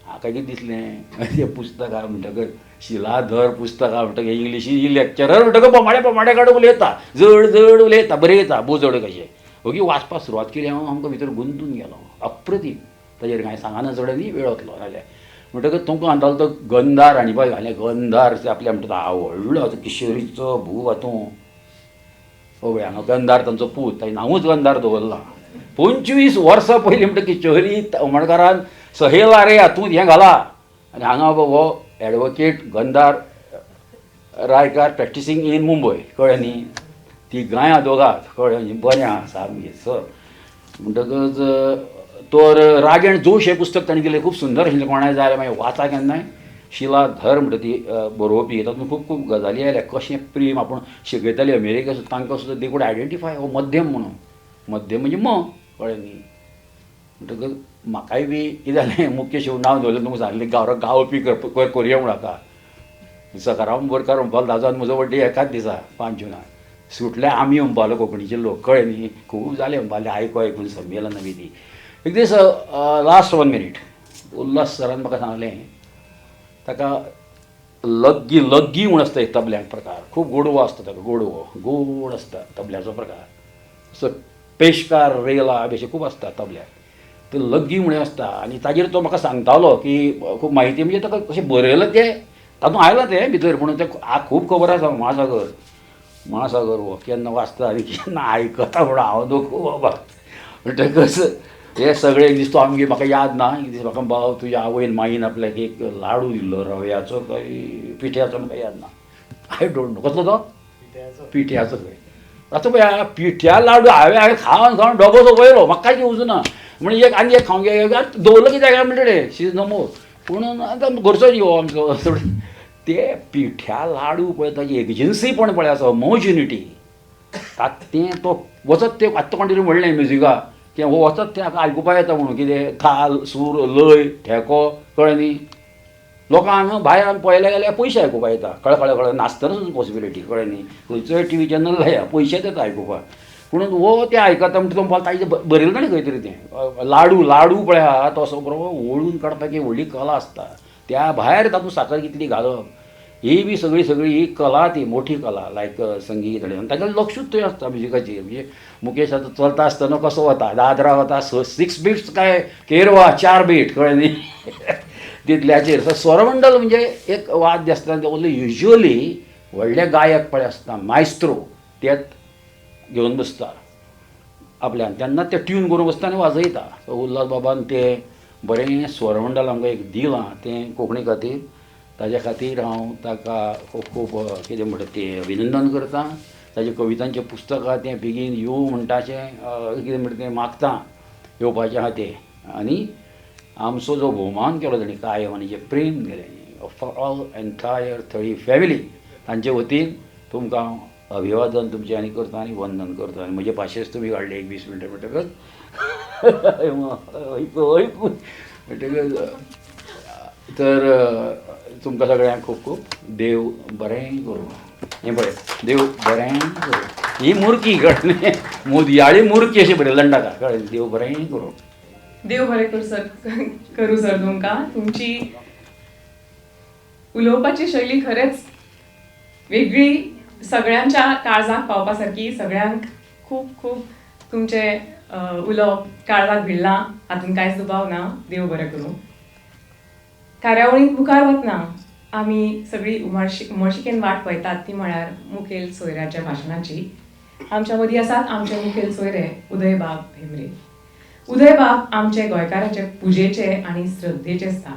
S4: म्हाका कितें दिसलें तें पुस्तक आहा म्हणटकच शिला धर पुस्तक आहा म्हणटकच इंग्लिशी लॅक्चरर म्हणटकच बोमाडे बोमाडे काडून उलयता जड जड उलयता बरयता बोजड कशें ओगी वाचपाक सुरवात केली हांव आमकां भितर गुंतून गेलो अप्रतीम. ताजेर कांय सांगना चड न्ही वेळ वतलो नाल्यार म्हणटकच तुमकां सांगतालो तो गंधार आनी पळय घालें गंधार आपल्या म्हणटा आवडलो किशोरीचो भूव हातूं पळय हांगा गंधार तांचो पूत ताणें नांवूच गंधार दवरलां. 25 वर्सां पयलीं म्हणटा किशोरी उमणकारान सहेला रे हातूंत हें घाला आनी हांगा हो advocate Gandhar Raikar practising in Mumbai कळ्ळें न्ही. ती गाय दोगां कळ्ळें न्ही बरें आहा सामकें सर. म्हणटकच तर राग आनी जोश हें पुस्तक ताणें दिलें खूब सुंदर आशिल्लें. कोणाय जाय जाल्यार मागीर वाचा केन्नाय. शिला धर म्हणटा ती बरोवपी तातूंत खूब खूब गजाली आयल्या कशें प्रेम आपूण शिकयताली अमेरिका तांकां सुद्दां they could identify हो मध्यम म्हणून मध्यम म्हणजे म कळ्ळें न्ही. म्हणटकच म्हाकाय बी कितें जालें मुकेश नांव दवरलें तुमकां सांगलें गांव गावपी करुया म्हूण हाका सकाराम बोरकार म्हणपाक दाजो आनी म्हजो बड्डे एकाच दिसा 5 जुनाक सुटले आमी म्हणपालो कोंकणीचे लोक कळ्ळें न्ही. खूब जालें म्हणपालें आयको आयकून संमेलनां बी ती. एक दीस लास्ट 1 मिनीट उल्हास सरान म्हाका सांगलें ताका लग्गी लग्गी म्हूण आसता एक तबल्यांक प्रकार खूब गोडवो आसता ताका गोडवो गोड आसता तबल्याचो प्रकार सो पेशकार रेला बी अशें खूब आसता तबल्याक ते लग्गी म्हणून आसता आनी ताजेर तो म्हाका सांगतालो की खूब म्हायती म्हणजे ताका कशें बरयलां तें तातूंत आयलां तें भितर पूण तें खूब खबर आसा म्हासागर म्हासागर हो केन्ना वाचता आनी केन्ना आयकता म्हणून हांव नको बाबा. म्हणटकच हे सगळे एक दीस तो आमगे म्हाका याद ना एक दीस म्हाका बाव तुज्या आवयन माईन आपल्याक एक लाडू दिल्लो रव्याचो काय पिठ्याचो म्हाका याद ना I don't know कसलो तो पिठ्याचो खंय. आतां पळय पिठ्या लाडू हांवें हांवें खावन खावन डबो सोंपयलो म्हाका कांयच येवजुना म्हणजे एक आनी एक खावंक गे दवरलो कित्याक काय म्हणटा शी is no मोर. पूण आतां घरचो यो आमचो ते पिठ्या लाडू पळय ताजी एजन्सीपण पळय आसा होमोजिनिटी तें तो वचत तें आत्तां कोण तरी म्हणलें म्युजिका तें हो वचत तें हाका आयकुपाक येता म्हणून कितें थाल सूर लय ठेको कळ्ळें न्ही. लोकांक हांगा भायर आमी पळयलें जाल्यार पयशे आयकुपाक येता कळ कळ कळ नासतना सुद्दां पॉसिबिलिटी कळ्ळें न्ही. खंयचोय टी व्ही चॅनल लाया पयशेच येता आयकुपाक पूण हो तें आयकता म्हणटा तो म्हणपाक ताजें बरयलें ताणें खंय तरी तें लाडू लाडू पळय आहा तो असो बरो वळून काडपाक एक व्हडली कला आसता त्या भायर तातूंत साकर कितली घालप ही बी सगळी सगळी ही कला ती मोठी कला लायक संगीत आनी तागेलें लक्षूच थंय आसता म्युजिकाचेर. म्हणजे मुकेश आतां चलता आसतना कसो वता दादरा वता 6 बिट्स काय केरवा 4 बीट कळ्ळें न्ही तितल्याचेर. सो स्वरमंडल म्हणजे एक वाद्य आसता तें युज्युअली व्हडले गायक पळय आसता मायस्त्रो तेच घेवन बसता आपल्यान तेन्ना ते ट्यून करून बसता आनी वाजयता. सो उल्हास बाबान तें बरें स्वरमंडल आमकां एक दिलां तें कोंकणी खातीर ताज्या खातीर हांव ताका खूब खूब कितें म्हणटा तें अभिनंदन करता. ताजे कवितांचें पुस्तक आहा तें बेगीन येवं म्हणटाचें कितें म्हणटा तें मागता येवपाचें आहा तें. आनी आमचो जो भोवमान केलो ताणी कायम आनी जें प्रेम केलें for all entire Thali family तांचे वतीन तुमकां अभिवादन तुमचें आनी करता आनी वंदन करता. आनी म्हजे भाशेच तुमी काडले एक 20 मिनटां म्हणटकच ऐकून म्हणटकच तर तुमकां सगळ्यांक खूब खूब देव बरें करूं. हें पळय देव बरें करूं, ही मुर्की कळ्ळें, मुदयाळी मुर्की अशें बरयलें लंडाका, कळ्ळें, देव बरें करूं.
S1: देव बरें करूं सर, करूं सर तुमकां. तुमची उलोवपाची शैली खरेंच वेगळी, सगळ्यांच्या काळजाक पावपा सारकी, सगळ्यांक खूब खूब तुमचें उलोवप काळजाक भिडलां, हातूंत कांयच दुबाव ना. देव बरें करूं. कार्यावळींत मुखार वतना आमी सगळी उमळशिकेन वाट पळयतात ती म्हळ्यार मुखेल सोयऱ्याच्या भाशणाची. आमच्या मदीं आसात आमचे मुखेल सोयरे उदयबाब भेंब्रे. उदयबाब आमचे गोंयकाराचे पुजेचे आनी श्रद्धेचे स्थान.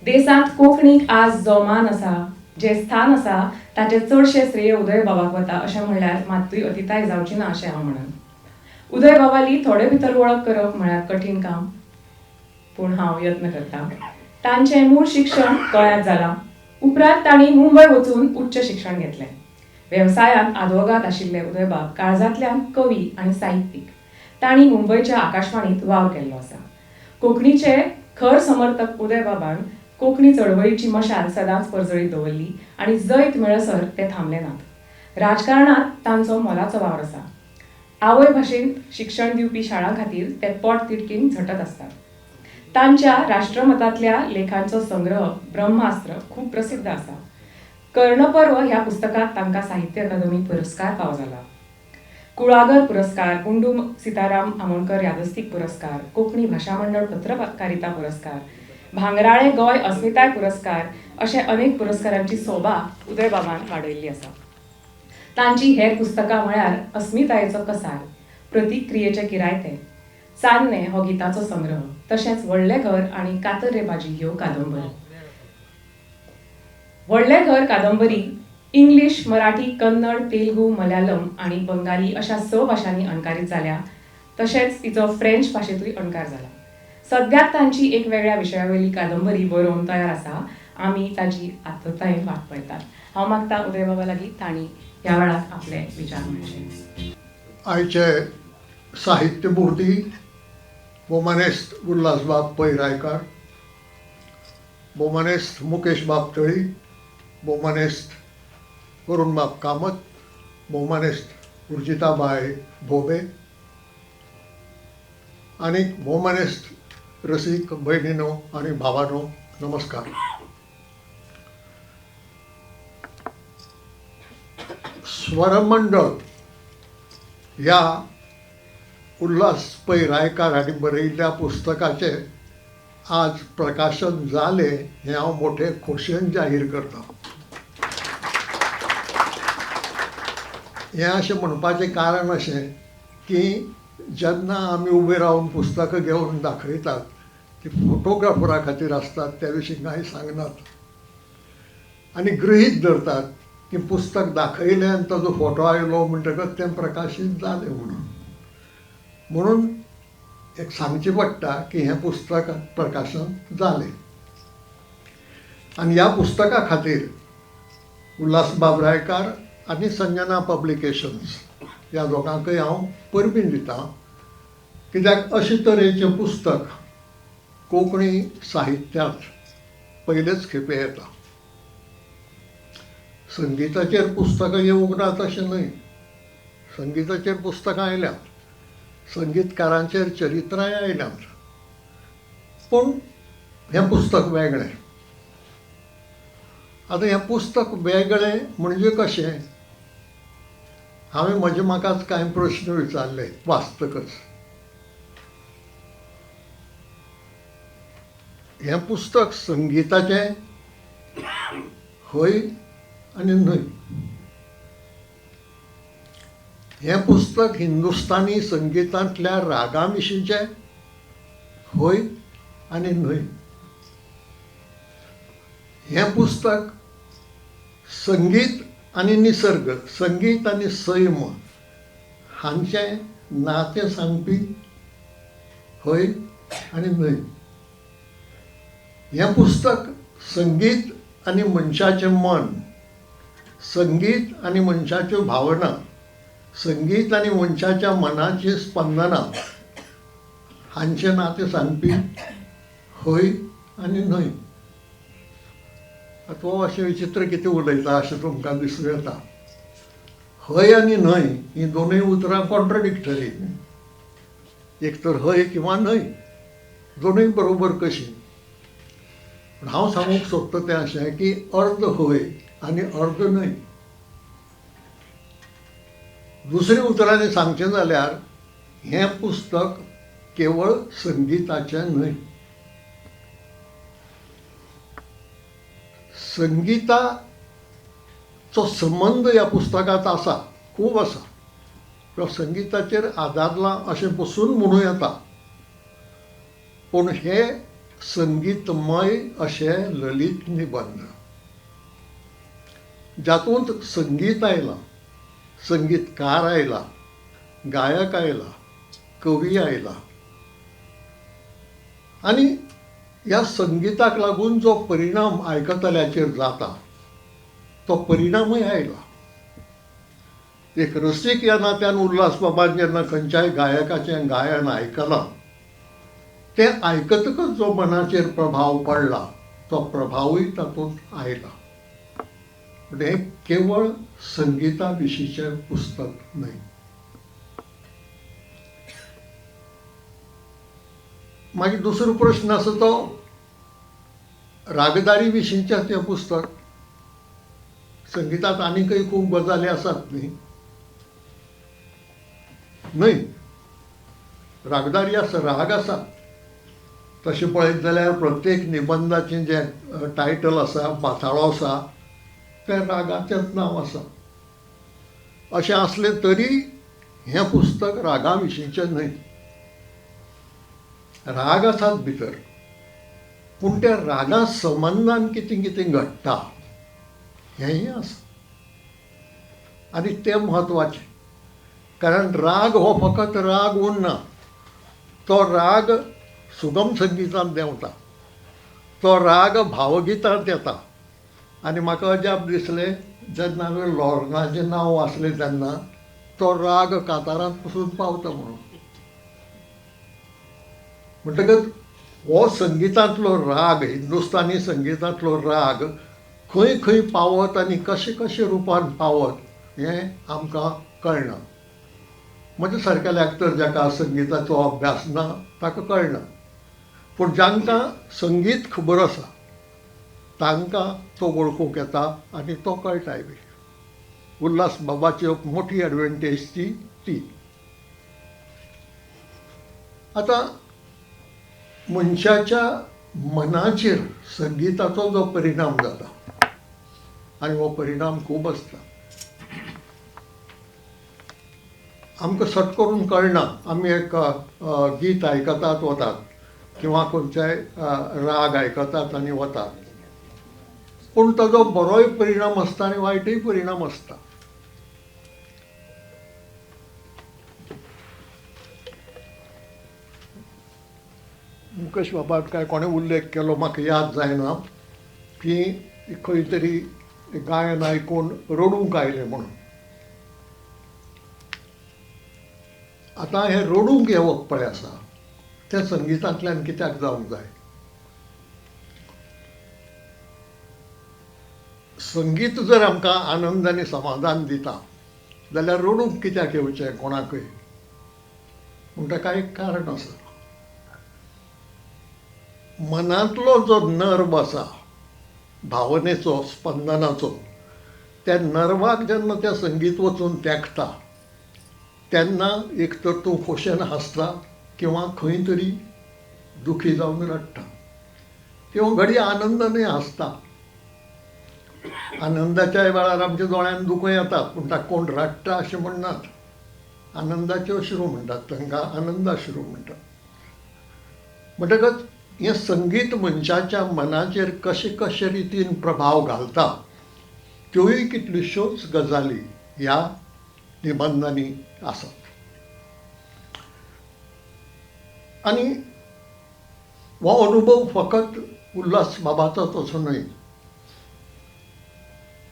S1: देशांत कोंकणीक आज जो मान आसा, जें स्थान आसा, ताचें चडशें श्रेय उदयबाबाक वता अशें म्हणल्यार मात्तूय अतिताय जावची ना अशें हांव म्हणन. उदयबाबाली थोडे भितर वळख करप म्हळ्यार कठीण काम, पूण हांव यत्न करता. तांचें मूळ शिक्षण गोंयांत जालां. उपरांत तांणी मुंबय वचून उच्च शिक्षण घेतलें. वेवसायांत आदवोगाद आशिल्ले उदयबाब काळजांतल्यान कवी आनी साहित्यीक. तांणी मुंबयच्या आकाशवाणींत वावर केल्लो आसा. कोंकणीचे खर समर्थक उदयबाबान कोंकणी चळवळीची मशाल सदांच परजळीत दवरली आनी जैत मेळसर ते थांबले नात. राजकारणांत तांचो मोलाचो वावर आसा. आवय भाशेंत शिक्षण दिवपी शाळां खातीर ते पोट तिडकीन झटत आसतात. तांच्या राष्ट्रमतांतल्या लेखांचो संग्रह ब्रह्मास्त्र खूब प्रसिद्ध आसा. कर्णपर्व ह्या पुस्तकाक तांकां साहित्य अकादमी पुरस्कार फावो जाला. कुळागर पुरस्कार, गुंडू सीताराम आमोणकर यादस्तीक पुरस्कार, कोंकणी भाशा मंडळ पत्रकारिता पुरस्कार, भांगराळे गोंय अस्मिताय पुरस्कार अशे अनेक पुरस्कारांची सोबा उदयबाबान वाडयल्ली आसा. तांची हेर पुस्तकां म्हळ्यार अस्मितायेचो कसाय, प्रतिक्रियेचे किरायते, चान्ने हो गिताचो संग्रह, तशेंच व्हडलें घर आनी कातर रे भाजी ह्यो कादंबरी. व्हडलें घर कादंबरी इंग्लीश, मराठी, कन्नड, तेलुगू, मलयालम आनी बंगाली अशा 6 भाशांनी अणकारीत जाल्या. तशेंच तिचो फ्रेंच भाशेंतूय अणकार जाला. सद्याक तांची एक वेगळ्या विशयावयली कादंबरी बरोवन तयार आसा. आमी ताची आतुरतायेन वाट पळयतात. हांव मागता उदयबाबा लागीं तांणी ह्या वेळार आपले विचार म्हणचे.
S5: आयचे साहित्यमूर्ती भोवमानेस्त उल्हासबाब पै रायकार, भोवमानेस्त मुकेशबाब तळी, भोवमानेस्त करुणबाब कामत, भोवमानेस्त उर्जिताबाय भोबे आनी भोवमानेस्त रसीक भयणीनो आनी भावानो, नमस्कार. स्वरमंडळ ह्या उल्हास पै रायकार हांणी बरयिल्ल्या पुस्तकाचें आज प्रकाशन जालें हें हांव मोठे खोशयेन जाहीर करतां. हें अशें म्हणपाचें कारण अशें की जेन्ना आमी उबे रावन पुस्तकां घेवन दाखयतात ती फोटोग्राफरा खातीर आसतात, त्या विशीं कांय सांगनात आनी गृहीत धरतात की पुस्तक दाखयलें आनी ताजो फोटो आयलो म्हणटकच तें प्रकाशीत जालें म्हणून. म्हणून एक सांगचें पडटा की हें पुस्तक प्रकाशन जालें आनी ह्या पुस्तका खातीर उल्हासबाब रायकार आनी संजना पब्लिकेशन्स ह्या दोगांकय हांव परबीं दितां, कित्याक अशे तरेचें पुस्तक कोंकणी साहित्यांत पयलेच खेपे येता. संगिताचेर पुस्तकां येवंक नात अशें न्हय, संगिताचेर पुस्तकां आयल्यांत, संगीतकारांचेर चरित्रांय आयल्यांत, पूण हें पुस्तक वेगळें. आतां हें पुस्तक वेगळें म्हणजे कशें, हांवें म्हजे म्हाकाच कांय प्रश्न विचारले वाचतकच. हें पुस्तक संगिताचें हय आनी न्हय. हें पुस्तक हिंदुस्तानी संगितांतल्या रागां विशींचें हय आनी न्हय. हें पुस्तक संगीत आनी निसर्ग, संगीत आनी सैम हांचें नातें सांगपी हय आनी न्हय. हें पुस्तक संगीत आनी मनशाचें मन, संगीत आनी मनशाच्यो भावना, संगीत आनी मनशाच्या मनाची स्पंदनां हांचें नातें सांगपी हय आनी न्हय. आतां अशें विचित्र कितें उलयता अशें तुमकां दिसूं येता. हय आनी न्हय हीं दोनूय उतरां कॉन्ट्रडिक्टरी, एक तर हय किंवा न्हय, दोनूय बरोबर कशीं. पूण हांव सांगूंक सोदता तें अशें की अर्द हय आनी अर्द न्हय. दुसऱ्या उतरांनी सांगचें जाल्यार हें पुस्तक केवळ संगीताचें न्हय. संगीताचो संबंद ह्या पुस्तकांत आसा, खूब आसा. किंवा संगीताचेर आदारलां अशें पसून म्हणूं येता. पूण हे संगीतमय अशे ललित निबंद जातूंत संगीत आयलां, संगीतकार आयला, गायक आयला, कवी आयला आनी ह्या संगीताक लागून जो परिणाम आयकतल्याचेर जाता तो परिणामूय आयला. एक रसीक ह्या नात्यान उल्हास बाबान जेन्ना खंयच्याय गायकाचें गायन आयकलां तें आयकतकच जो मनाचेर प्रभाव पडला तो प्रभावूय तातूंत आयला. पूण हें केवळ संगीता विशींचें पुस्तक न्हय. मागीर दुसरो प्रश्न आसा तो रागदारी विशींचें तें पुस्तक. संगीतांत आनीकय खूब गजाली आसात न्ही, न्हय रागदारी आसा, राग आसा. तशें पळयत जाल्यार प्रत्येक निबंदाचें जें टायटल आसा, माथाळो आसा, तें रागाचेंच नांव आसा. अशें आसलें तरी हें पुस्तक रागा विशींचें न्हय. राग आसात भितर, पूण त्या रागा संबंदान कितें कितें घडटा हेंय आसा आनी तें म्हत्वाचें. कारण राग हो फकत राग उरना, तो राग सुगम संगीतांत देंवता, तो राग भावगितांत येता. आनी म्हाका अजाप दिसलें जेन्ना हांवें लॉर्नाचें नांव वाचलें तेन्ना तो राग कातारांत पसून पावता म्हणून. म्हणटकच हो संगीतांतलो राग, हिंदुस्तानी संगीतांतलो राग खंय खंय पावत आनी कशे कशे रुपान पावत हें आमकां कळना. म्हज्या सारकेल्याक तर जाका संगीताचो अभ्यास ना ताका कळना, पूण जांकां संगीत खबर आसा तांकां तो वळखूंक येता आनी तो कळटाय बी. उल्हास बाबाची मोठी एडवांटेज ती ती. आतां मनशाच्या मनाचेर संगीताचो जो परिणाम जाता आनी हो परिणाम खूब आसता, आमकां सट करून कळना. आमी एक गीत आयकतात वतात किंवा खंयच्याय राग आयकतात आनी वतात, पूण ताजो बरोय परिणाम आसता आनी वायटूय परिणाम आसता. मुकेश बाबान काय कोणें उल्लेख केलो म्हाका याद जायना की खंय तरी गायन आयकून रडूंक आयलें म्हणून. आतां हें रडूंक येवप पळय आसा तें संगीतांतल्यान कित्याक जावंक जाय? संगीत जर आमकां आनंद आनी समाधान दिता जाल्यार रडूंक कित्याक येवचें कोणाकय? पूण ताका एक कारण आसा. मनांतलो जो नर्व आसा भावनेचो, स्पंदनाचो, त्या नर्वाक जेन्ना तें संगीत वचून तेंकता तेन्ना एक तर तूं खोशेन हांसता किंवा खंय तरी दुखी जावन रडटा किंवा घडये आनंदानूय हांसता. आनंदाच्या वेळार आमच्या दोळ्यान दुकां येतात, पूण ताका कोण रडटा अशें म्हणनात. आनंदाचे अश्रू म्हणटात तांकां, आनंदाश्रू म्हणटात. म्हणटकच हें संगीत मनशाच्या मनाचेर कशे कशे रितीन प्रभाव घालता त्योय कितल्योश्योच गजाली ह्या निबंदांनी आसात. आनी हो अनुभव फकत उल्हास बाबाचोच असो न्हय,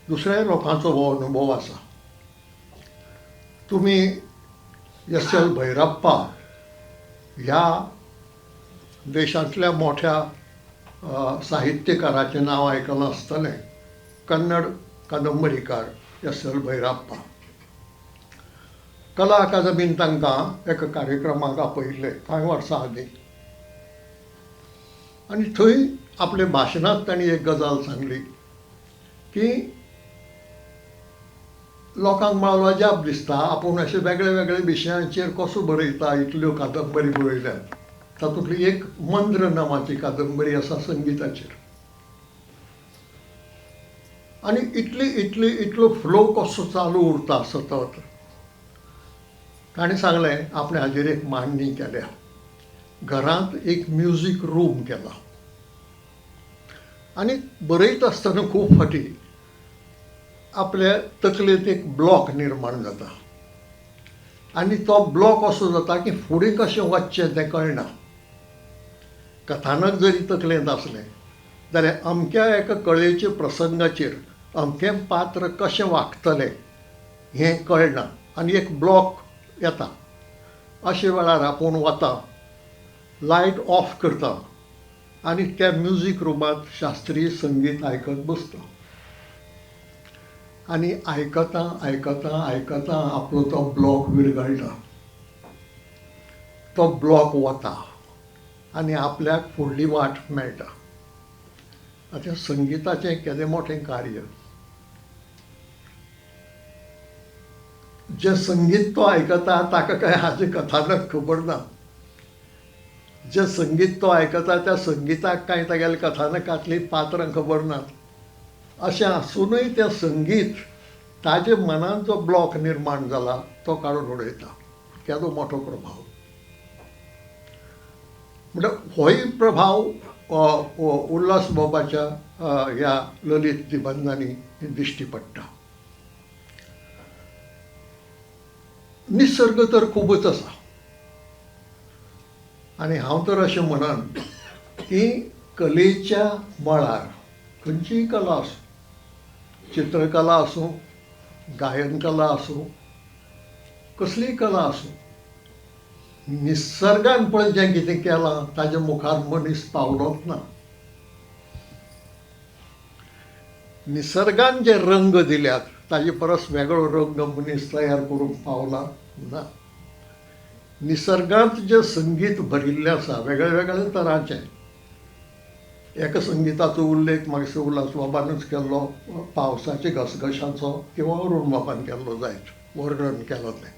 S5: दुसऱ्या लोकांचो हो अनुभव आसा. तुमी एस एल भैरप्पा ह्या देशांतल्या मोठ्या साहित्यकाराचें नांव आयकलां आसतलें. कन्नड कादंबरीकार एस एल भैरप्पा. कला अकादमीन तांकां एका कार्यक्रमाक आपयिल्ले कांय वर्सां आदीं आनी थंय आपल्या भाशणांत तांणी एक गजाल सांगली की लोकांक म्हळ्यार अजाप दिसता आपूण अशे वेगळे वेगळे विशयांचेर कसो बरयता, इतल्यो कादंबरी बरयल्यात. तातूंतली एक मंद्र नांवाची कादंबरी आसा संगिताचेर आनी इतली इतली इतलो फ्लो कसो चालू उरता सतत. ताणें सांगलें आपणें हाजेर एक मांडणी केल्या, घरांत एक म्युजीक रूम केला आनी बरयता आसतना खूब फावटी आपल्या तकलेंत एक ब्लॉक निर्माण जाता आनी तो ब्लॉक असो जाता की फुडें कशें वचचें तें कळना. कथानक जरी तकलेंत आसलें जाल्यार अमक्या एका कळेच्या प्रसंगाचेर अमकें पात्र कशें वागतलें हें कळना आनी एक ब्लॉक येता. अशे वेळार आपूण वता, लायट ऑफ करता आनी त्या म्युजीक रुमांत शास्त्रीय संगीत आयकत बसता आनी आयकता आयकता आयकता आपलो तो ब्लॉक विरगळटा, तो ब्लॉक वता आनी आपल्याक फुडली वाट मेळटा. आतां संगिताचें केदें मोठें कार्य. जें संगीत तो आयकता ताका काय हाजें कथानक खबर ना, जें संगीत तो आयकता त्या संगिताक कांय तागेल्या कथानकांतलीं पात्रां खबर नात. अशें आसुनूय तें संगीत ताजे मनांत जो ब्लॉक निर्माण जाला तो काडून उडयता. केदो मोठो प्रभाव. म्हणटा होय प्रभाव उल्हास बाबाच्या ह्या ललित निबंधांनी दिश्टी पडटा. निसर्ग तर खुबूच आसा आनी हांव तर अशें म्हणन की कलेच्या मळार खंयचीय कला आसूं, चित्रकला आसूं, गायन कला आसूं, कसलीय कला आसूं, निसर्गान पळय जें कितें केलां ताजे मुखार मनीस पावलोच ना. निसर्गान जे रंग दिल्यात ताजे परस वेगळो रंग मनीस तयार करूंक पावला ना. निसर्गांत जें संगीत भरिल्लें आसा वेगळे वेगळे तरांचें, एका संगिताचो उल्लेख मागीर उल्हास बाबानूच केल्लो पावसाच्या घसघशांचो किंवा अरुण बाबान केल्लो जायत, वर्णन केलो तें.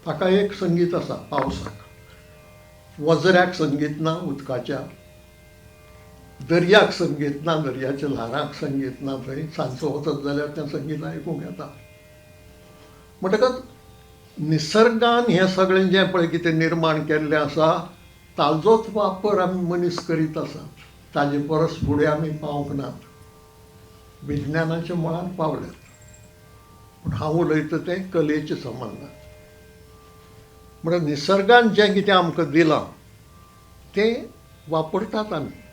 S5: ताका एक संगीत आसा पावसाक, वझऱ्याक संगीत ना उदकाच्या, दर्याक संगीत ना, दर्याच्या ल्हारांक संगीत ना, थंय सांजचो वचत जाल्यार तें संगीत आयकूंक येता. म्हणटकच निसर्गान हें सगळें जें पळय कितें निर्माण केल्लें आसा ताजोच वापर आमी मनीस करीत आसात. ताजे परस फुडें आमी पावंक नात, विज्ञानाच्या मळार पावल्यात, पूण हांव उलयता तें कलेच्या संबंदान. म्हणल्यार निसर्गान जें कितें आमकां दिलां तें वापरतात आमी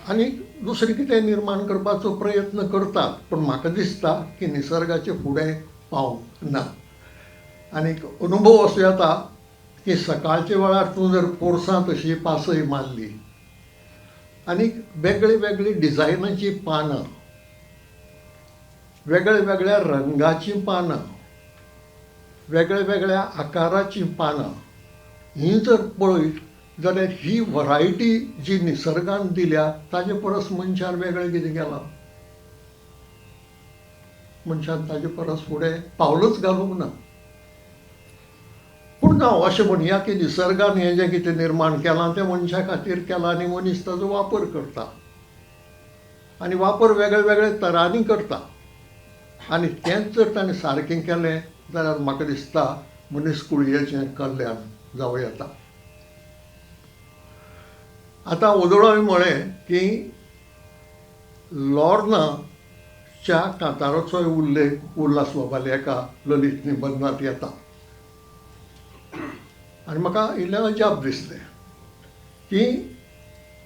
S5: आनी दुसरें कितें निर्माण करपाचो प्रयत्न करतात, पूण म्हाका दिसता की निसर्गाचे फुडें पावंक ना. आनी अनुभव असो येता की सकाळच्या वेळार तूं जर पोरसांत अशी पासय मारली आनी वेगळी वेगळी डिजायनाचीं पानां, वेगळ्या वेगळ्या रंगाचीं पानां, वेगळ्या वेगळ्या आकाराचीं पानां हीं जर पळयत जाल्यार ही वरायटी जी निसर्गान दिल्या ताजे परस मनशान वेगळें कितें केलां, मनशान ताजे परस फुडें पावलूच घालूंक ना. पूण जावं अशें म्हणया की निसर्गान हें जें कितें निर्माण केलां तें मनशा खातीर केलां आनी मनीस ताजो वापर करता आनी वापर वेगळे वेगळे तरांनी करता आनी तेंच जर ताणें सारकें केलें जाल्यार म्हाका दिसता मनीस कुळयेचें कल्याण जावं येता. आतां ओदोळ हांवें म्हळें की लोर्नाच्या कांताराचोय उल्लेख उल्हास बाबाल्या एका ललित निबंधांत येता आनी म्हाका इल्लें अजाप दिसलें. की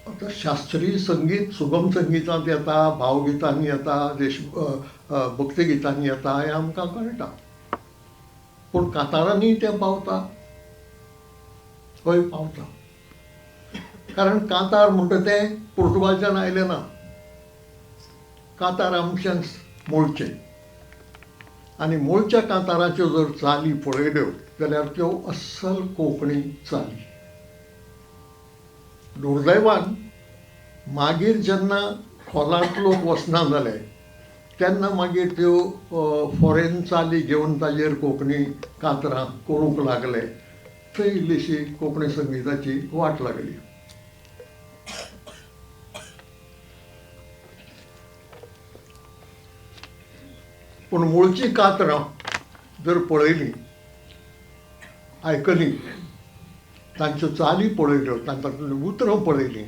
S5: आतां शास्त्रीय संगीत सुगम संगितांत येता, भावगितांनी येता, देश भक्तिगितांनी येता हें आमकां कळटा, पूण कांतारांनी तें पावता? हय पावता. कारण कांतार म्हणटा तें पुर्तुगालच्यान आयलें ना, कांतार आमचेंच मुळचें. आनी मुळच्या कांताराच्यो जर चाली पळयल्यो जाल्यार त्यो अस्सल कोंकणी चाली. दुर्दैवान मागीर जेन्ना खोलांत लोक वचना जाले तेन्ना मागीर त्यो फॉरेन चाली घेवन ताजेर कोंकणी कांतरां करूंक लागले, थंय इल्लीशी कोंकणी संगिताची वाट लागली. पूण मुळची कांतरां जर पळयलीं, आयकलीं, तांच्यो चाली पळयल्यो, तांकां उतरां पळयलीं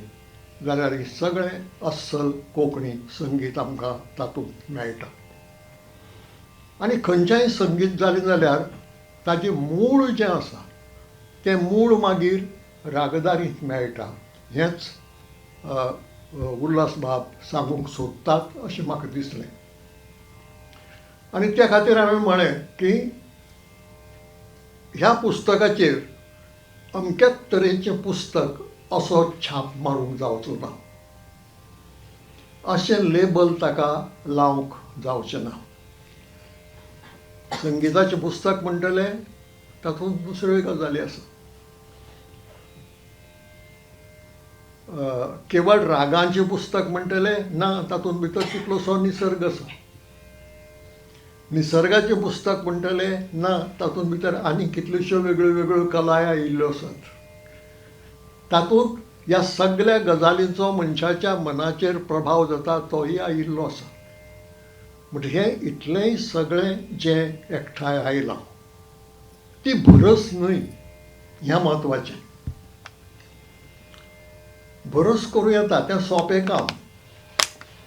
S5: जाल्यार हें सगळें अस्सल कोंकणी संगीत आमकां तातूंत मेळटा. आनी खंयचेंय संगीत जालें जाल्यार ताजें मूळ जें आसा तें मूळ मागीर रागदारींत मेळटा, हेंच उल्हास बाब सांगूंक सोदतात अशें म्हाका दिसलें. आनी त्या खातीर हांवें म्हळें की ह्या पुस्तकाचेर अमक्याच तरेचें पुस्तक असो छाप मारूंक जावचो ना, अशें लेबल ताका लावंक जावचें ना. संगिताचें पुस्तक म्हणटलें तातूंत दुसऱ्यो गजाली आसा, केवळ रागांचें पुस्तक म्हणटलें ना, तातूंत भितर कितलोसो निसर्ग आसा. निसर्गाचें पुस्तक म्हणटलें ना, तातूंत भितर आनी कितल्योश्यो वेगळ्यो वेगळ्यो कलाय आयिल्ल्यो आसात. तातूंत ह्या सगळ्या गजालींचो मनशाच्या मनाचेर प्रभाव जाता तोय आयिल्लो आसा. म्हणजे हें इतलेंय सगळें जें एकठांय आयलां ती भरस न्हय, हें म्हत्वाचें. भरस करूं येता, तें सोंपें काम.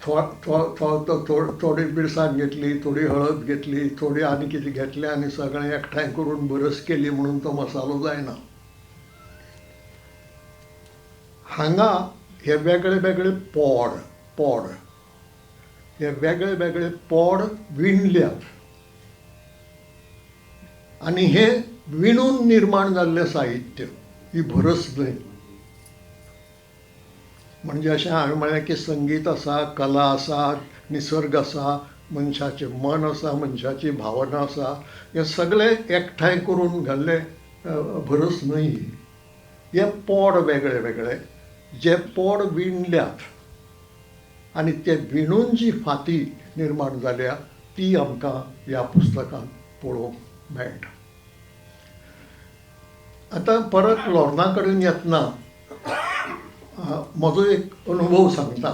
S5: थोडी मिरसांग घेतली, थोडी हळद घेतली, थोडी आनी कितें घेतलें आनी सगळें एकठांय करून भरस केली म्हणून तो मसालो जायना. हांगा हे वेगळे वेगळे पोड पोड हे वेगळे वेगळे पोड विणल्यात आनी हे विणून निर्माण जाल्लें साहित्य ही भरस न्हय. म्हणजे अशें हांवें म्हळें की संगीत आसा, कला आसा, निसर्ग आसा, मनशाचें मन आसा, मनशाची भावना आसा, हें सगळें एकठांय करून घाल्लें भरस न्हय. हे पोड वेगळे वेगळे जे पोड विणल्यात आनी ते विणून जी फांती निर्माण जाल्या ती आमकां ह्या पुस्तकांत पळोवंक मेळटा. आतां परत लोर्ना कडेन येतना म्हजो एक अनुभव सांगता.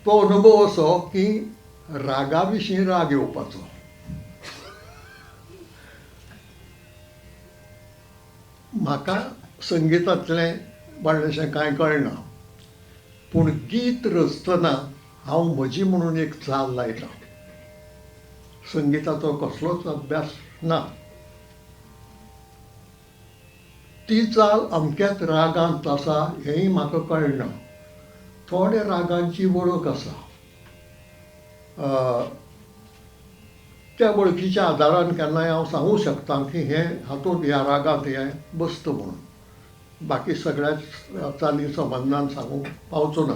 S5: तो अनुभव असो की रागा विशीं राग येवपाचो. म्हाका संगितांतलें व्हडलेंशें कांय कळना, पूण गीत रचतना हांव म्हजी म्हणून एक चाल लायता. संगिताचो कसलोच अभ्यास ना, ती चाल अमक्याच रागांत आसा हेंय म्हाका कळना. थोड्या रागांची वळख आसा, त्या वळखीच्या आदारान केन्नाय हांव सांगूं शकता की हें हातूंत ह्या रागांत हें बसता म्हणून. बाकी सगळ्या चाली संबंदान सांगूंक पावचो ना,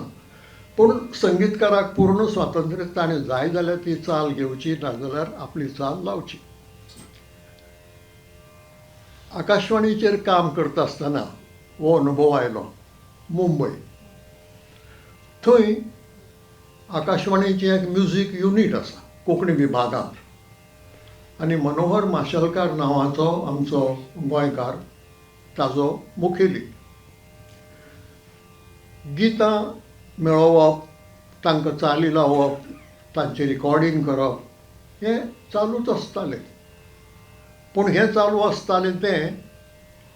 S5: पूण संगीतकाराक पूर्ण स्वातंत्र्य, ताणें जाय जाल्यार ती चाल घेवची, नाजाल्यार आपली चाल लावची. आकाशवाणीचेर काम करता आसतना हो अनुभव आयलो. मुंबय थंय आकाशवाणीचें एक म्युजीक युनीट आसा कोंकणी विभागांत, आनी मनोहर माशेलकार नांवाचो आमचो गोंयकार ताजो मुखेली. गितां मेळोवप, तांकां चाली लावप, तांचें रिकॉर्डींग करप हें चालूच आसतालें. पूण हें चालू आसतालें तें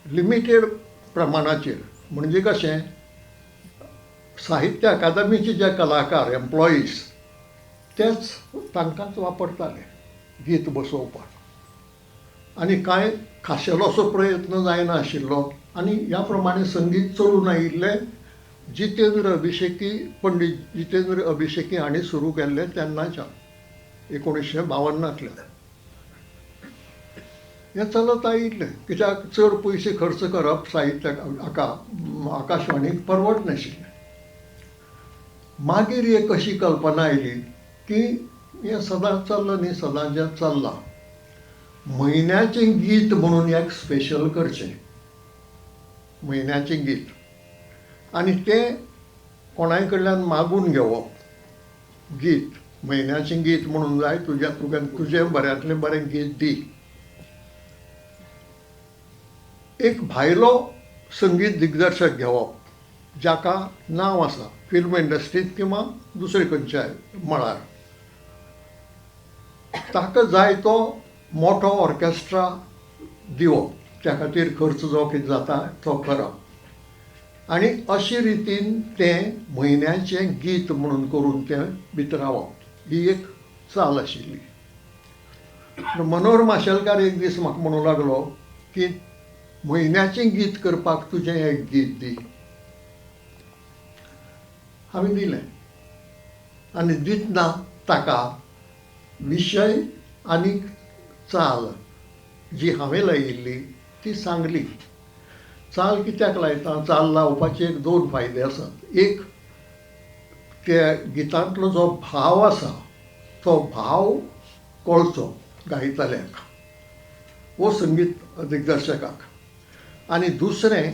S5: लिमिटेड प्रमाणाचेर. म्हणजे कशें, साहित्य अकादमीचे जे कलाकार एम्प्लॉईज तेच तांकांच वापरताले गीत बसोवपाक, आनी कांय खाशेलो असो प्रयत्न जायना आशिल्लो आनी ह्या प्रमाणे संगीत चलून आयिल्लें जितेंद्र अभिषेकी, पंडीत जितेंद्र अभिषेकी हांणी सुरू केल्लें तेन्नाच्या 1952. हें चलत आयिल्लें कित्याक चड पयशे खर्च करप साहित्याक हाका आकाशवाणीक परवडनाशिल्लें. मागीर एक अशी कल्पना आयली की हें सदांच चल्लां न्ही, सदांचें चल्लां, म्हयन्याचें गीत म्हणून एक स्पेशल करचें, म्हयन्याचें गीत, आनी तें कोणाय कडल्यान मागून घेवप गीत, म्हयन्याचें गीत म्हणून जाय, तुज्या तुका तुजें बऱ्यांतलें बरें गीत दी. एक भायलो संगीत दिग्दर्शक घेवप जाका नांव आसा फिल्म इंडस्ट्रींत किंवा दुसरे खंयच्याय मळार, ताका जाय तो मोठो ऑर्केस्ट्रा दिवप, त्या खातीर खर्च जो कितें जाता तो करप, आनी अशे रितीन तें म्हयन्याचें गीत म्हणून करून तें वितरावप, ही एक चाल आशिल्ली. मनोहर माशेलकार एक दीस म्हाका म्हणूंक लागलो की म्हयन्याचें गीत करपाक तुजें एक गीत दी. हांवें दिलें आनी दितना ताका विशय आनी चाल जी हांवें लायिल्ली ती सांगली. चाल कित्याक लायता, चाल लावपाचे एक दोन फायदे आसात. एक, त्या गितांतलो जो भाव आसा तो भाव कळचो गायतल्याक वो संगीत दिग्दर्शकाक, आनी दुसरें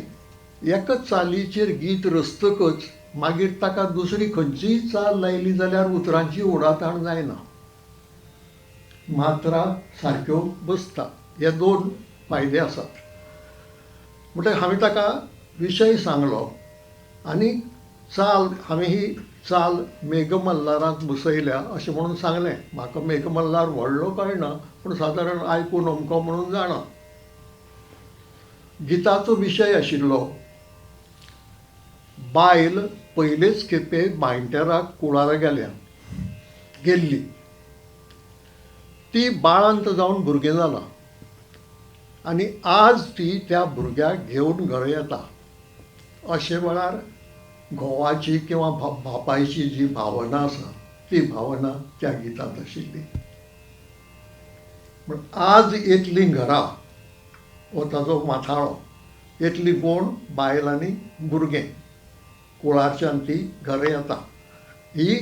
S5: एकाच चालीचेर गीत रचतकच मागीर ताका दुसरी खंयचीय चाल लायली जाल्यार उतरांची ओडाताण जायना, मात्रा सारक्यो बसता. हे दोन फायदे आसात. म्हणटकीर हांवें ताका विशय सांगलो आनी चाल हांवें ही चाल मेघमल्हारांत बसयल्या अशें म्हणून सांगलें. म्हाका मेघमल्हार व्हडलो कळना, पूण सादारण आयकून अमको म्हणून जाणा. गिताचो विशय आशिल्लो बायल पयलेच खेपे बांयटेराक कुळारा गेल्या गेल्ली, ती बाळंत जावन भुरगें जालां आनी आज ती त्या भुरग्याक घेवन घरा येता. अशे वेळार घोवाची किंवा बापायची जी भावना आसा ती भावना त्या गितांत आशिल्ली. पूण आज येतली घरा हो ताजो माथाळो, येतली कोण, बायल आनी भुरगें, कुळारच्यान ती घरा येता, ही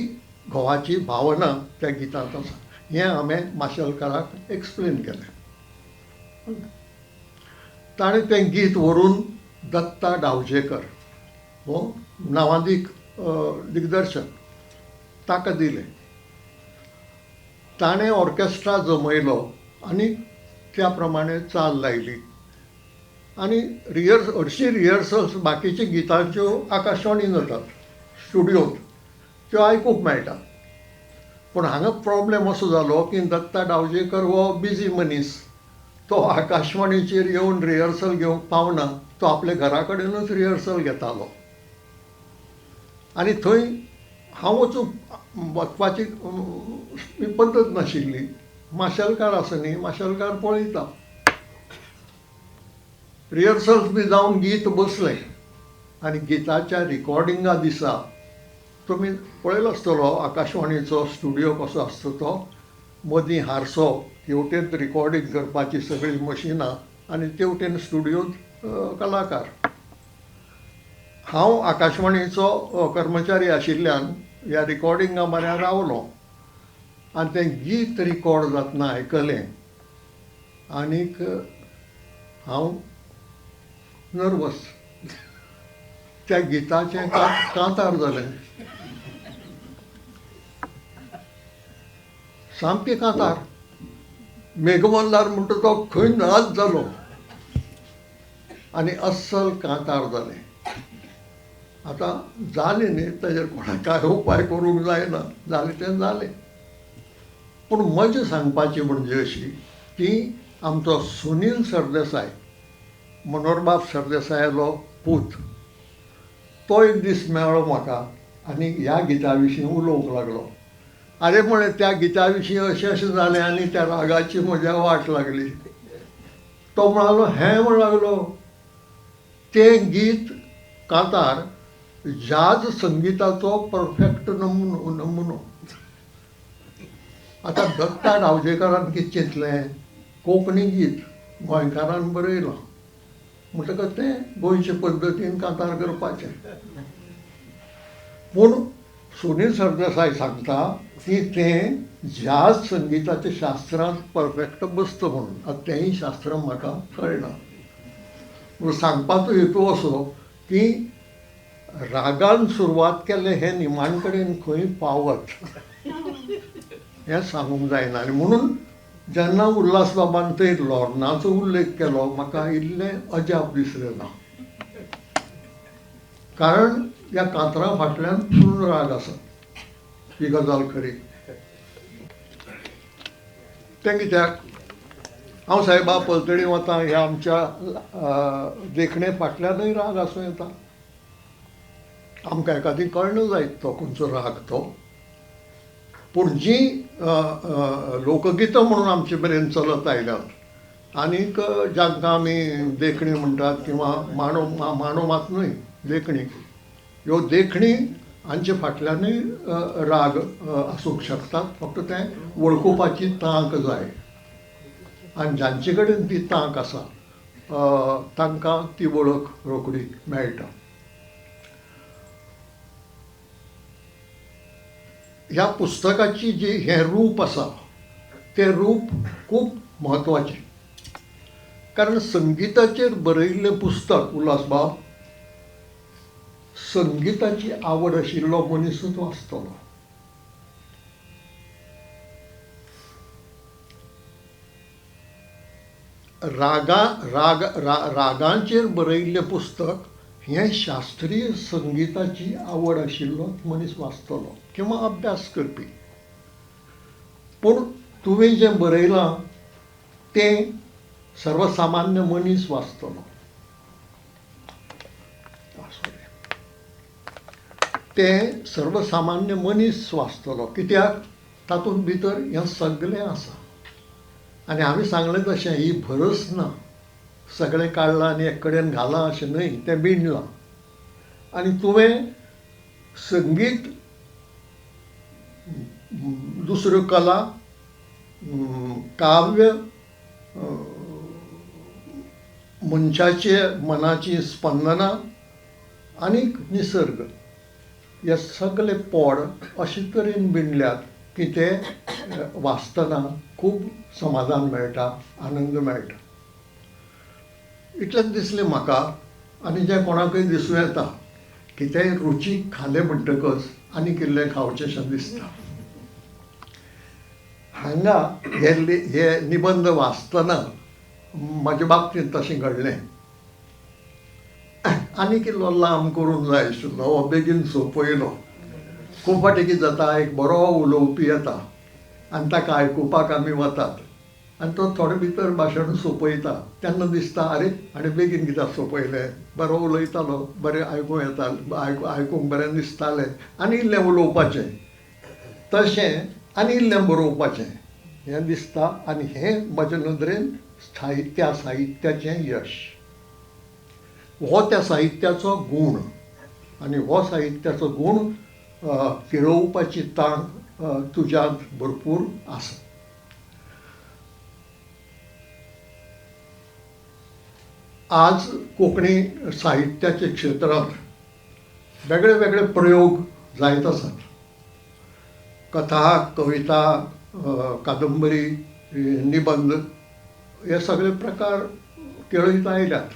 S5: घोवाची भावना त्या गितांत आसा. हें हांवें माशेलकाराक एक्सप्लेन केलें. ताणें तें गीत व्हरून दत्ता डावजेकर हो नांवादीक दिग्दर्शक ताका दिलें. ताणें ऑर्केस्ट्रा जमयलो आनी त्या प्रमाणे चाल लायली आनी हरशीं रिहर्सल्स बाकीच्या गितांच्यो आकाशवाणी जातात स्टुडियोंत, त्यो आयकूंक मेळटा. पूण हांगा प्रॉब्लेम असो जालो की दत्ता डावजेकर हो बिजी मनीस, तो आकाशवाणीचेर येवन रिहर्सल घेवंक पावना, तो आपल्या घरा कडेनूच रिहर्सल घेतालो आनी थंय हांव वचूंक वचपाची पद्दत नाशिल्ली. माशेलकार आसा न्ही, माशेलकार पळयता. रिहर्सल्स बी जावन गीत बसलें आनी गिताच्या रिकॉर्डिंगा दिसा तुमी पळयलो आसतलो आकाशवाणीचो स्टुडियो कसो आसता तो, मदीं हारसो, तेवटेन रिकॉर्डिंग करपाची सगळीं मशिनां आनी तेवटेन स्टुडियोंत कलाकार. हांव आकाशवाणीचो कर्मचारी आशिल्ल्यान ह्या रिकॉर्डिंगा म्हऱ्यान रावलो आनी तें गीत रिकॉर्ड जातना आयकलें आनीक हांव नर्वस, त्या गिताचें कांतार जालें, सामकें कांतार. मेघमल्हार म्हणटा तो खंय नाच जालो आनी अस्सल कांतार जालें. आतां जालें न्ही, ताजेर कोणाक कांय उपाय करूंक जायना, जालें तें जालें. पूण मजा सांगपाची म्हणजे अशी की आमचो सुनील सरदेसाय, मनोहरबाब सरदेसायालो पूत, तो एक दीस मेळ्ळो म्हाका आनी ह्या गिता विशीं उलोवंक लागलो. आरे म्हळें, त्या गिता विशीं अशें अशें जालें आनी त्या रागाची म्हज्या वाट लागली. तो म्हणालो, हें म्हण लागलो, तें गीत कांतार जाज संगिताचो परफेक्ट नमुनो. आतां दत्ता गावजेकारान कितें चिंतलें, कोंकणी गीत गोंयकारान बरयलां म्हणटकच तें गोंयचे पद्दतीन कांतार करपाचें. पूण सुनील सरदेसाय सांगता की तें जाज संगिताच्या शास्त्रांत परफेक्ट बसता म्हणून. आतां तेंय शास्त्र म्हाका कळना. पूण सांगपाचो हेतू असो की रागान सुरवात केल्लें हें निमाण कडेन खंय पावत हें सांगूंक जायना. आनी म्हणून जेन्ना उल्हासबाबान थंय लोर्नाचो उल्लेख केलो म्हाका इल्लें अजाप दिसलें ना, कारण ह्या कांतरा फाटल्यान पूर्ण राग आसा, ही गजाल खरी. तें कित्याक हांव साहेबा पलतडी वता ह्या आमच्या देखणे फाटल्यानूय राग आसूं येता. आमकां एकादी कळना जायत तो खंयचो राग तो. पूण जीं लोकगितां म्हणून आमचे मेरेन चलत आयल्यात आनीक जांकां आमी देखणी म्हणटात किंवा मांडो, मांडो मात न्हय, देखणी, ह्यो देखणी हांचे फाटल्यानूय राग आसूंक शकतात. फक्त तें वळखुपाची तांक जाय आनी जांचे कडेन ती तांक आसा तांकां ती वळख रोखडी मेळटा. ह्या पुस्तकाची जी हें रूप आसा तें रूप खूब म्हत्वाचें, कारण संगिताचेर बरयिल्लें पुस्तक उल्हासबाब संगिताची आवड आशिल्लो मनीसूच वाचतलो. रागांचेर बरयिल्लें पुस्तक हें शास्त्रीय संगिताची आवड आशिल्लो मनीस वाचतलो किंवा अभ्यास करपी. पूण तुवें जें बरयलां तें सर्वसामान्य मनीस वाचतलो. तें सर्वसामान्य मनीस वाचतलो कित्याक तातूंत भितर हें सगळें आसा. आनी हांवें सांगलें तशें ही भरस ना, सगळें काडलां आनी एक कडेन घालां अशें न्हय, तें बिणलां. आनी तुवें संगीत, दुसऱ्यो कला, काव्य, मनशाचे मनाची स्पंदनां आनी निसर्ग हे सगळे पोड अशे तरेन बिणल्यात की ते वाचतना खूब समाधान मेळटा, आनंद मेळटा. इतलेंच दिसलें म्हाका आनी जें कोणाकूय दिसूं येता कितेंय रुचीक खालें म्हणटकच आनी कितलें खावचेंशें दिसता. हांगा हे निबंद वाचतना म्हजे बाबतींत तशें घडलें. आनी कितलो लांब करूंक जाय आशिल्लो, हो बेगीन सोंपयलो. खूब फावटी कितें जाता, एक बरो उलोवपी येता आनी ताका आयकुपाक आमी वतात आनी तो थोडे भितर भाशण सोंपयता तेन्ना दिसता आरे आनी बेगीन कित्याक सोंपयलें, बरो उलयतालो, बरें आयकूंक येतालें, आयकूंक बरें दिसतालें आनी इल्लें उलोवपाचें तशें आनी इल्लें बरोवपाचें हें दिसता. आनी हें म्हजे नदरेन त्या साहित्याचें यश, हो त्या साहित्याचो गूण. आनी हो साहित्याचो गूण केळोवपाची तांक तुज्यांत भरपूर आसा. आज कोंकणी साहित्याच्या क्षेत्रांत वेगळे वेगळे प्रयोग जायत आसात. कथा, कविता, कादंबरी, निबंद हे सगळे प्रकार केळयत आयल्यात.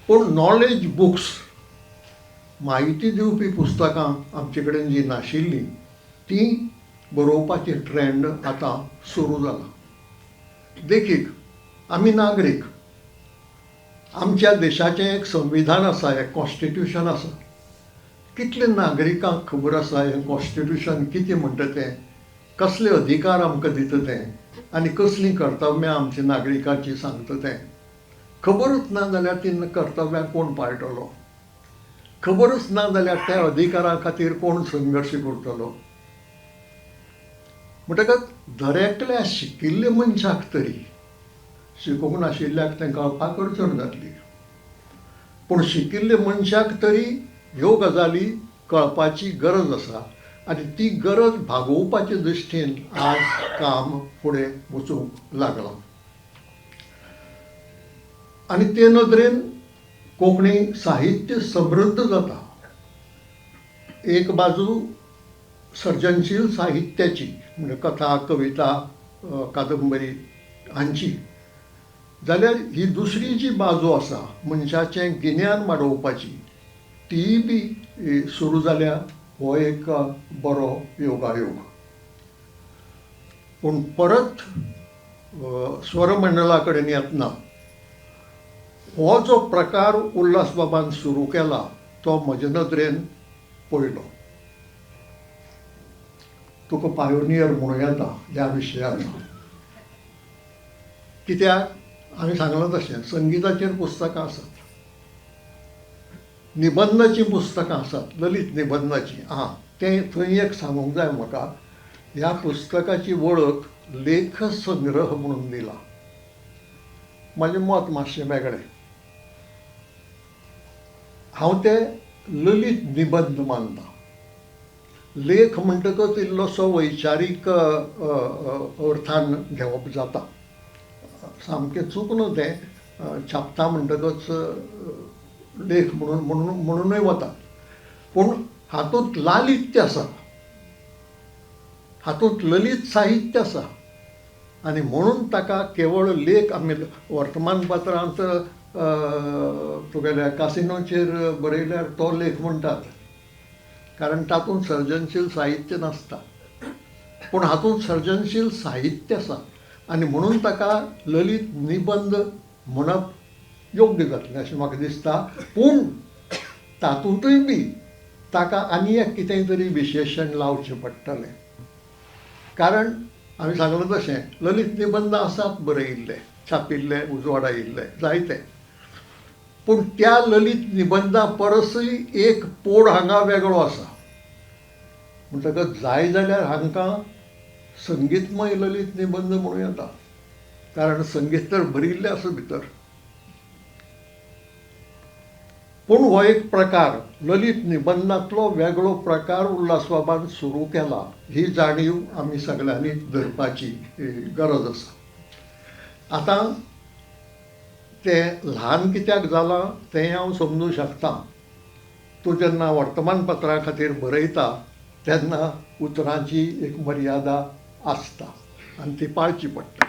S5: पूण नॉलेज बुक्स, म्हायती दिवपी पुस्तकां आमचे कडेन जीं नाशिल्लीं तीं बरोवपाची ट्रेंड आतां सुरू जाला. देखीक, आमी नागरीक, आमच्या देशाचें एक संविधान आसा, एक कॉन्स्टिट्युशन आसा. कितले नागरिकांक खबर आसा हें कॉन्स्टिट्युशन कितें म्हणटा तें, कसले अधिकार आमकां दिता तें आनी कसलीं कर्तव्यां आमच्या नागरिकांची सांगता तें खबरूच ना जाल्यार तीं कर्तव्यां कोण पाळटलो, खबरूच ना जाल्यार त्या अधिकारा खातीर कोण संघर्श करतलो. म्हणटकच दरेकल्या शिकिल्ल्या मनशाक तरी, शिकूंक नाशिल्ल्याक तें कळपाक अडचण जातली, पूण शिकिल्ले मनशाक तरी ह्यो गजाली कळपाची गरज आसा आनी ती गरज भागोवपाचे दृश्टीन आज काम फुडें वचूंक लागलां. आनी ते नदरेन कोंकणी साहित्य समृद्ध जाता. एक बाजू सर्जनशील साहित्याची म्हणजे कथा, कविता, कादंबरी हांची, जाल्यार ही दुसरी जी बाजू आसा मनशाचें गिन्यान वाडोवपाची तीय बी सुरू जाल्या. हो एक बरो योगायोग. पूण परत स्वरमंडळा कडेन येतना हो जो प्रकार उल्हासबाबान सुरू केला तो म्हजे नदरेन पयलो. तुका पायोनियर म्हणूं येता ह्या विशयान. कित्याक हांवें सांगलां तशें संगिताचेर पुस्तकां आसात, निबंदाचीं पुस्तकां आसात, ललित निबंदाचीं. आं, तें थंय एक सांगूंक जाय म्हाका, ह्या पुस्तकाची वळख लेख संग्रह म्हणून दिला. म्हाजें मत मातशें वेगळें. हांव ते ललित निबंद मानता. लेख म्हणटकच इल्लोसो वैचारीक अर्थान घेवप जाता, सामकें चूक न्हू तें. छापता म्हणटकच लेख म्हणून म्हणून म्हणूनय वता, पूण हातूंत लालित्य आसा, हातूंत ललित साहित्य आसा आनी म्हणून ताका केवळ लेख आमी वर्तमानपत्रांत तुगेल्या कासिनोचेर बरयल्यार तो लेख म्हणटात, कारण तातूंत सर्जनशील साहित्य नासता. पूण हातूंत सर्जनशील साहित्य आसा आनी म्हणून ताका ललित निबंद म्हणप योग्य जातलें अशें म्हाका दिसता. पूण तातूंतय बी ताका आनी एक कितें तरी विशेशण लावचें पडटलें, कारण हांवें सांगलां तशें ललित निबंद आसात बरयिल्ले, छापिल्ले, उजवाडायिल्ले जायते, पूण त्या ललित निबंदा परसूय एक पोड हांगा वेगळो आसा. म्हणटकच जाय जाल्यार हांकां संगीतमय ललित निबंद म्हणूं येता, कारण संगीत तर भरिल्लें आसा भितर. पूण हो एक प्रकार ललित निबंदांतलो वेगळो प्रकार उल्हासबाबान सुरू केला ही जाणीव आमी सगळ्यांनी धरपाची गरज आसा. आतां तें ल्हान कित्याक जालां तें हांव समजूं शकता. तूं जेन्ना वर्तमानपत्रा खातीर बरयता तेन्ना उतरांची एक मर्यादा आसता आनी ती पाळची पडटा.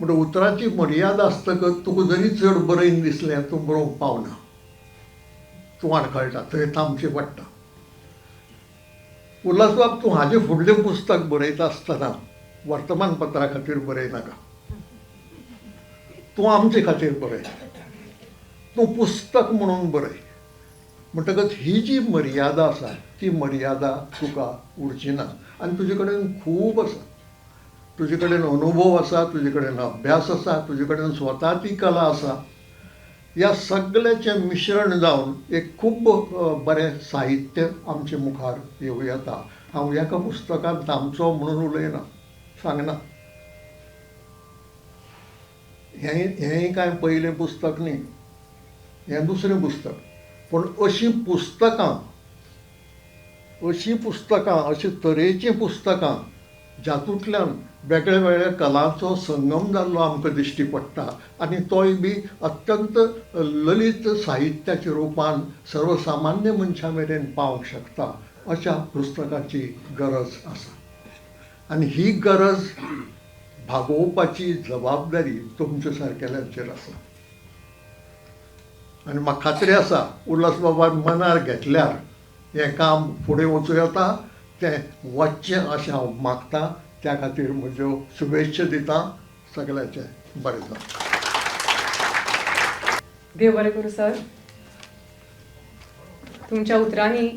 S5: म्हणटा उतरांची मर्यादा आसतकच तुका जरी चड बरयन दिसलें तूं बरोवंक पावना, तूं आडखळटा, थंय थांबचें पडटा. उल्हासबाब, तूं हाजें फुडलें पुस्तक बरयता आसतना वर्तमानपत्रा खातीर बरयनाका, तूं आमचे खातीर बरय, तूं पुस्तक म्हणून बरय. म्हणटकच ही जी मर्यादा आसा ती मर्यादा तुका उरची ना. आनी तुजे कडेन खूब आसा, तुजे कडेन अनुभव आसा, तुजे कडेन अभ्यास आसा, तुजे कडेन स्वता ती कला आसा. ह्या सगळ्याचें मिश्रण जावन एक खूब बरें साहित्य आमचे मुखार येवं येता. हांव एका पुस्तकांत थांबचो म्हणून उलयना, सांगना. हेंय कांय पयलें पुस्तक न्ही, हें दुसरें पुस्तक. पूण अशीं पुस्तकां, अशीं पुस्तकां, अशे तरेचीं पुस्तकां जातूंतल्यान वेगळ्या वेगळ्या कलांचो संगम जाल्लो आमकां दिश्टी पडटा आनी तोय बी अत्यंत ललित साहित्याच्या रुपान सर्वसामान्य मनशां मेरेन पावंक शकता अशा पुस्तकाची गरज आसा. आनी ही गरज भागोवपाची जबाबदारी तुमच्या सारकेल्यांचेर आसा. आनी म्हाका खात्री आसा उल्हासबाबान मनार घेतल्यार हें काम फुडें वचूं येता, तें वचचें अशें हांव मागतां. त्या खातीर म्हज्यो शुभेच्छा दिता सगळ्यांचें बरें जावं.
S1: देव बरें करूं सर. तुमच्या उतरांनी,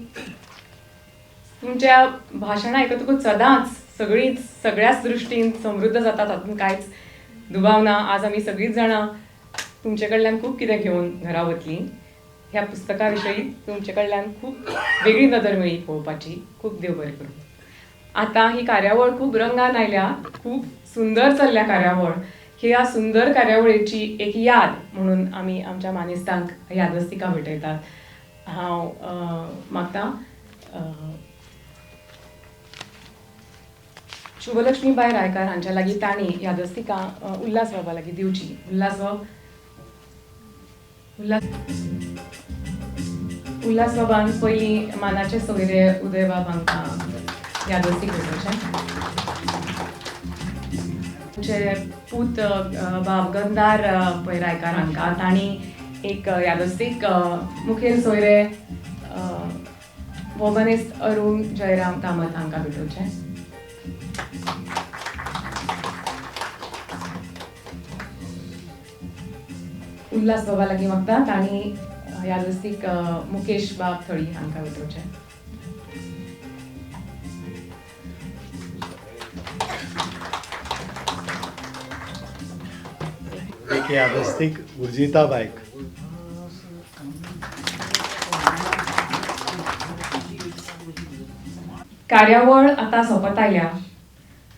S1: तुमच्या भाशणां आयकतकूच सदांच सगळींच सगळ्याच दृश्टीन समृद्ध जातात, तातूंत कांयच दुबाव ना. आज आमी सगळींच जाणां तुमचे कडल्यान खूब कितें घेवन घरा वतलीं. ह्या पुस्तका विशयी तुमचे कडल्यान खूब वेगळी नदर मेळ्ळी पळोवपाची. खूब देव बरें करूं. आतां ही कार्यावळ खूब रंगान आयल्या, खूब सुंदर चल्ल्या कार्यावळ. ह्या सुंदर कार्यावळीची एक याद म्हणून आमी आमच्या मानेस्तांक यादस्तिका भेटयतात. हांव मागतां शुभलक्ष्मी बाय रायकार हांच्या लागीं तांणी यादस्तिका उल्हास बाबा लागीं दिवची. उल्हास बाब, उल्हास बाबान पयलीं मानाचे सोयरे उदय बाब हांकां यादस्तीक भेटोवचें. आमचे पूत बाब गंधार पै रायकार हांकां तांणी एक यादस्तीक मुखेल सोयरे भोवमानेस्त अरुण जयराम कामत हांकां भेटोवचें. उल्हास बाबा लागीं मागता तांणी यादस्तीक मुकेश बाब थळी हांकां भेटोवचें.
S3: एक यादस्तीक उर्जिता बायक.
S1: कार्यावळ आतां सोंपत आयल्या.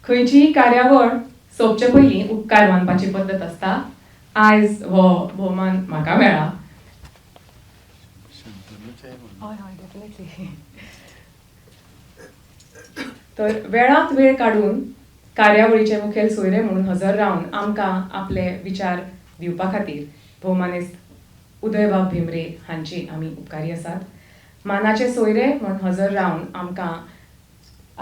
S1: खंयचीय कार्यावळ सोंपचे पयलीं उपकार मानपाची पद्दत आसता. आयज हो भोवमान म्हाका मेळ्ळा. हय हय, डेफिनेटली. तर वेळांत वेळ काडून कार्यावळीचे मुखेल सोयरे म्हणून हजर रावन आमकां आपले विचार दिवपा खातीर भोवमानेस्त उदयबाब भेंब्रे हांची आमी उपकारी आसात. मानाचे सोयरे म्हूण हजर रावन आमकां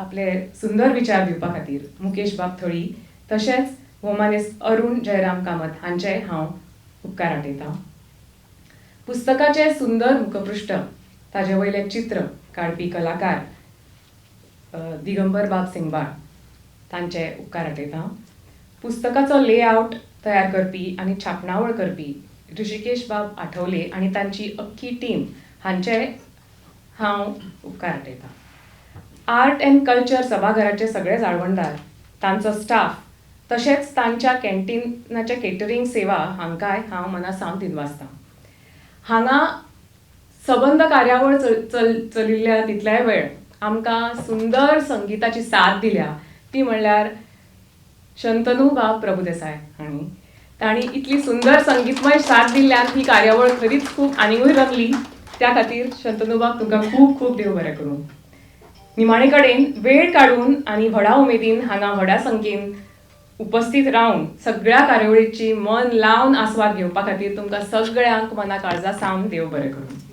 S1: आपले सुंदर विचार दिवपा खातीर मुकेश बाब थळी तशेंच भोवमानेस्त अरुण जयराम कामत हांचे हांव उपकार आठयतां. पुस्तकाचें सुंदर मुखपृश्ठ, ताजे वयलें चित्र काडपी कलाकार दिगंबर बाब सिंगबाळ तांचे उपकार आठयतां. पुस्तकाचो लेआवट तयार करपी आनी छापणावळ करपी ऋषिकेश बाब आठवले आनी तांची अख्खी टीम हांचे हांव उपकार आठयतां. आर्ट अँड कल्चर सभाघराचे सगळे जाळवणदार, तांचो स्टाफ तशेंच तांच्या कॅन्टीनाच्या केटरींग सेवा हांकांय हांव मना सावन दिनवासतां. हांगा सबंद कार्यावळ चलिल्ल्या तितल्याय वेळ आमकां सुंदर संगिताची साथ दिल्या ती म्हणल्यार शंतनू बाब प्रभुदेसाय हांणी. तांणी इतली सुंदर संगीतमय साथ दिल्ल्यान ही कार्यावळ खरीच खूब आनीकूय रंगली. त्या खातीर शंतनू बाब तुमकां खूब खूब देव बरें करूं. निमाणे कडेन वेळ काडून आनी व्हडा उमेदीन हांगा व्हडा संख्येन उपस्थित रावन सगळ्या कार्यावळीची मन लावन आस्वाद घेवपा खातीर तुमकां सगळ्यांक मना काळजा सावन देव बरें करूं.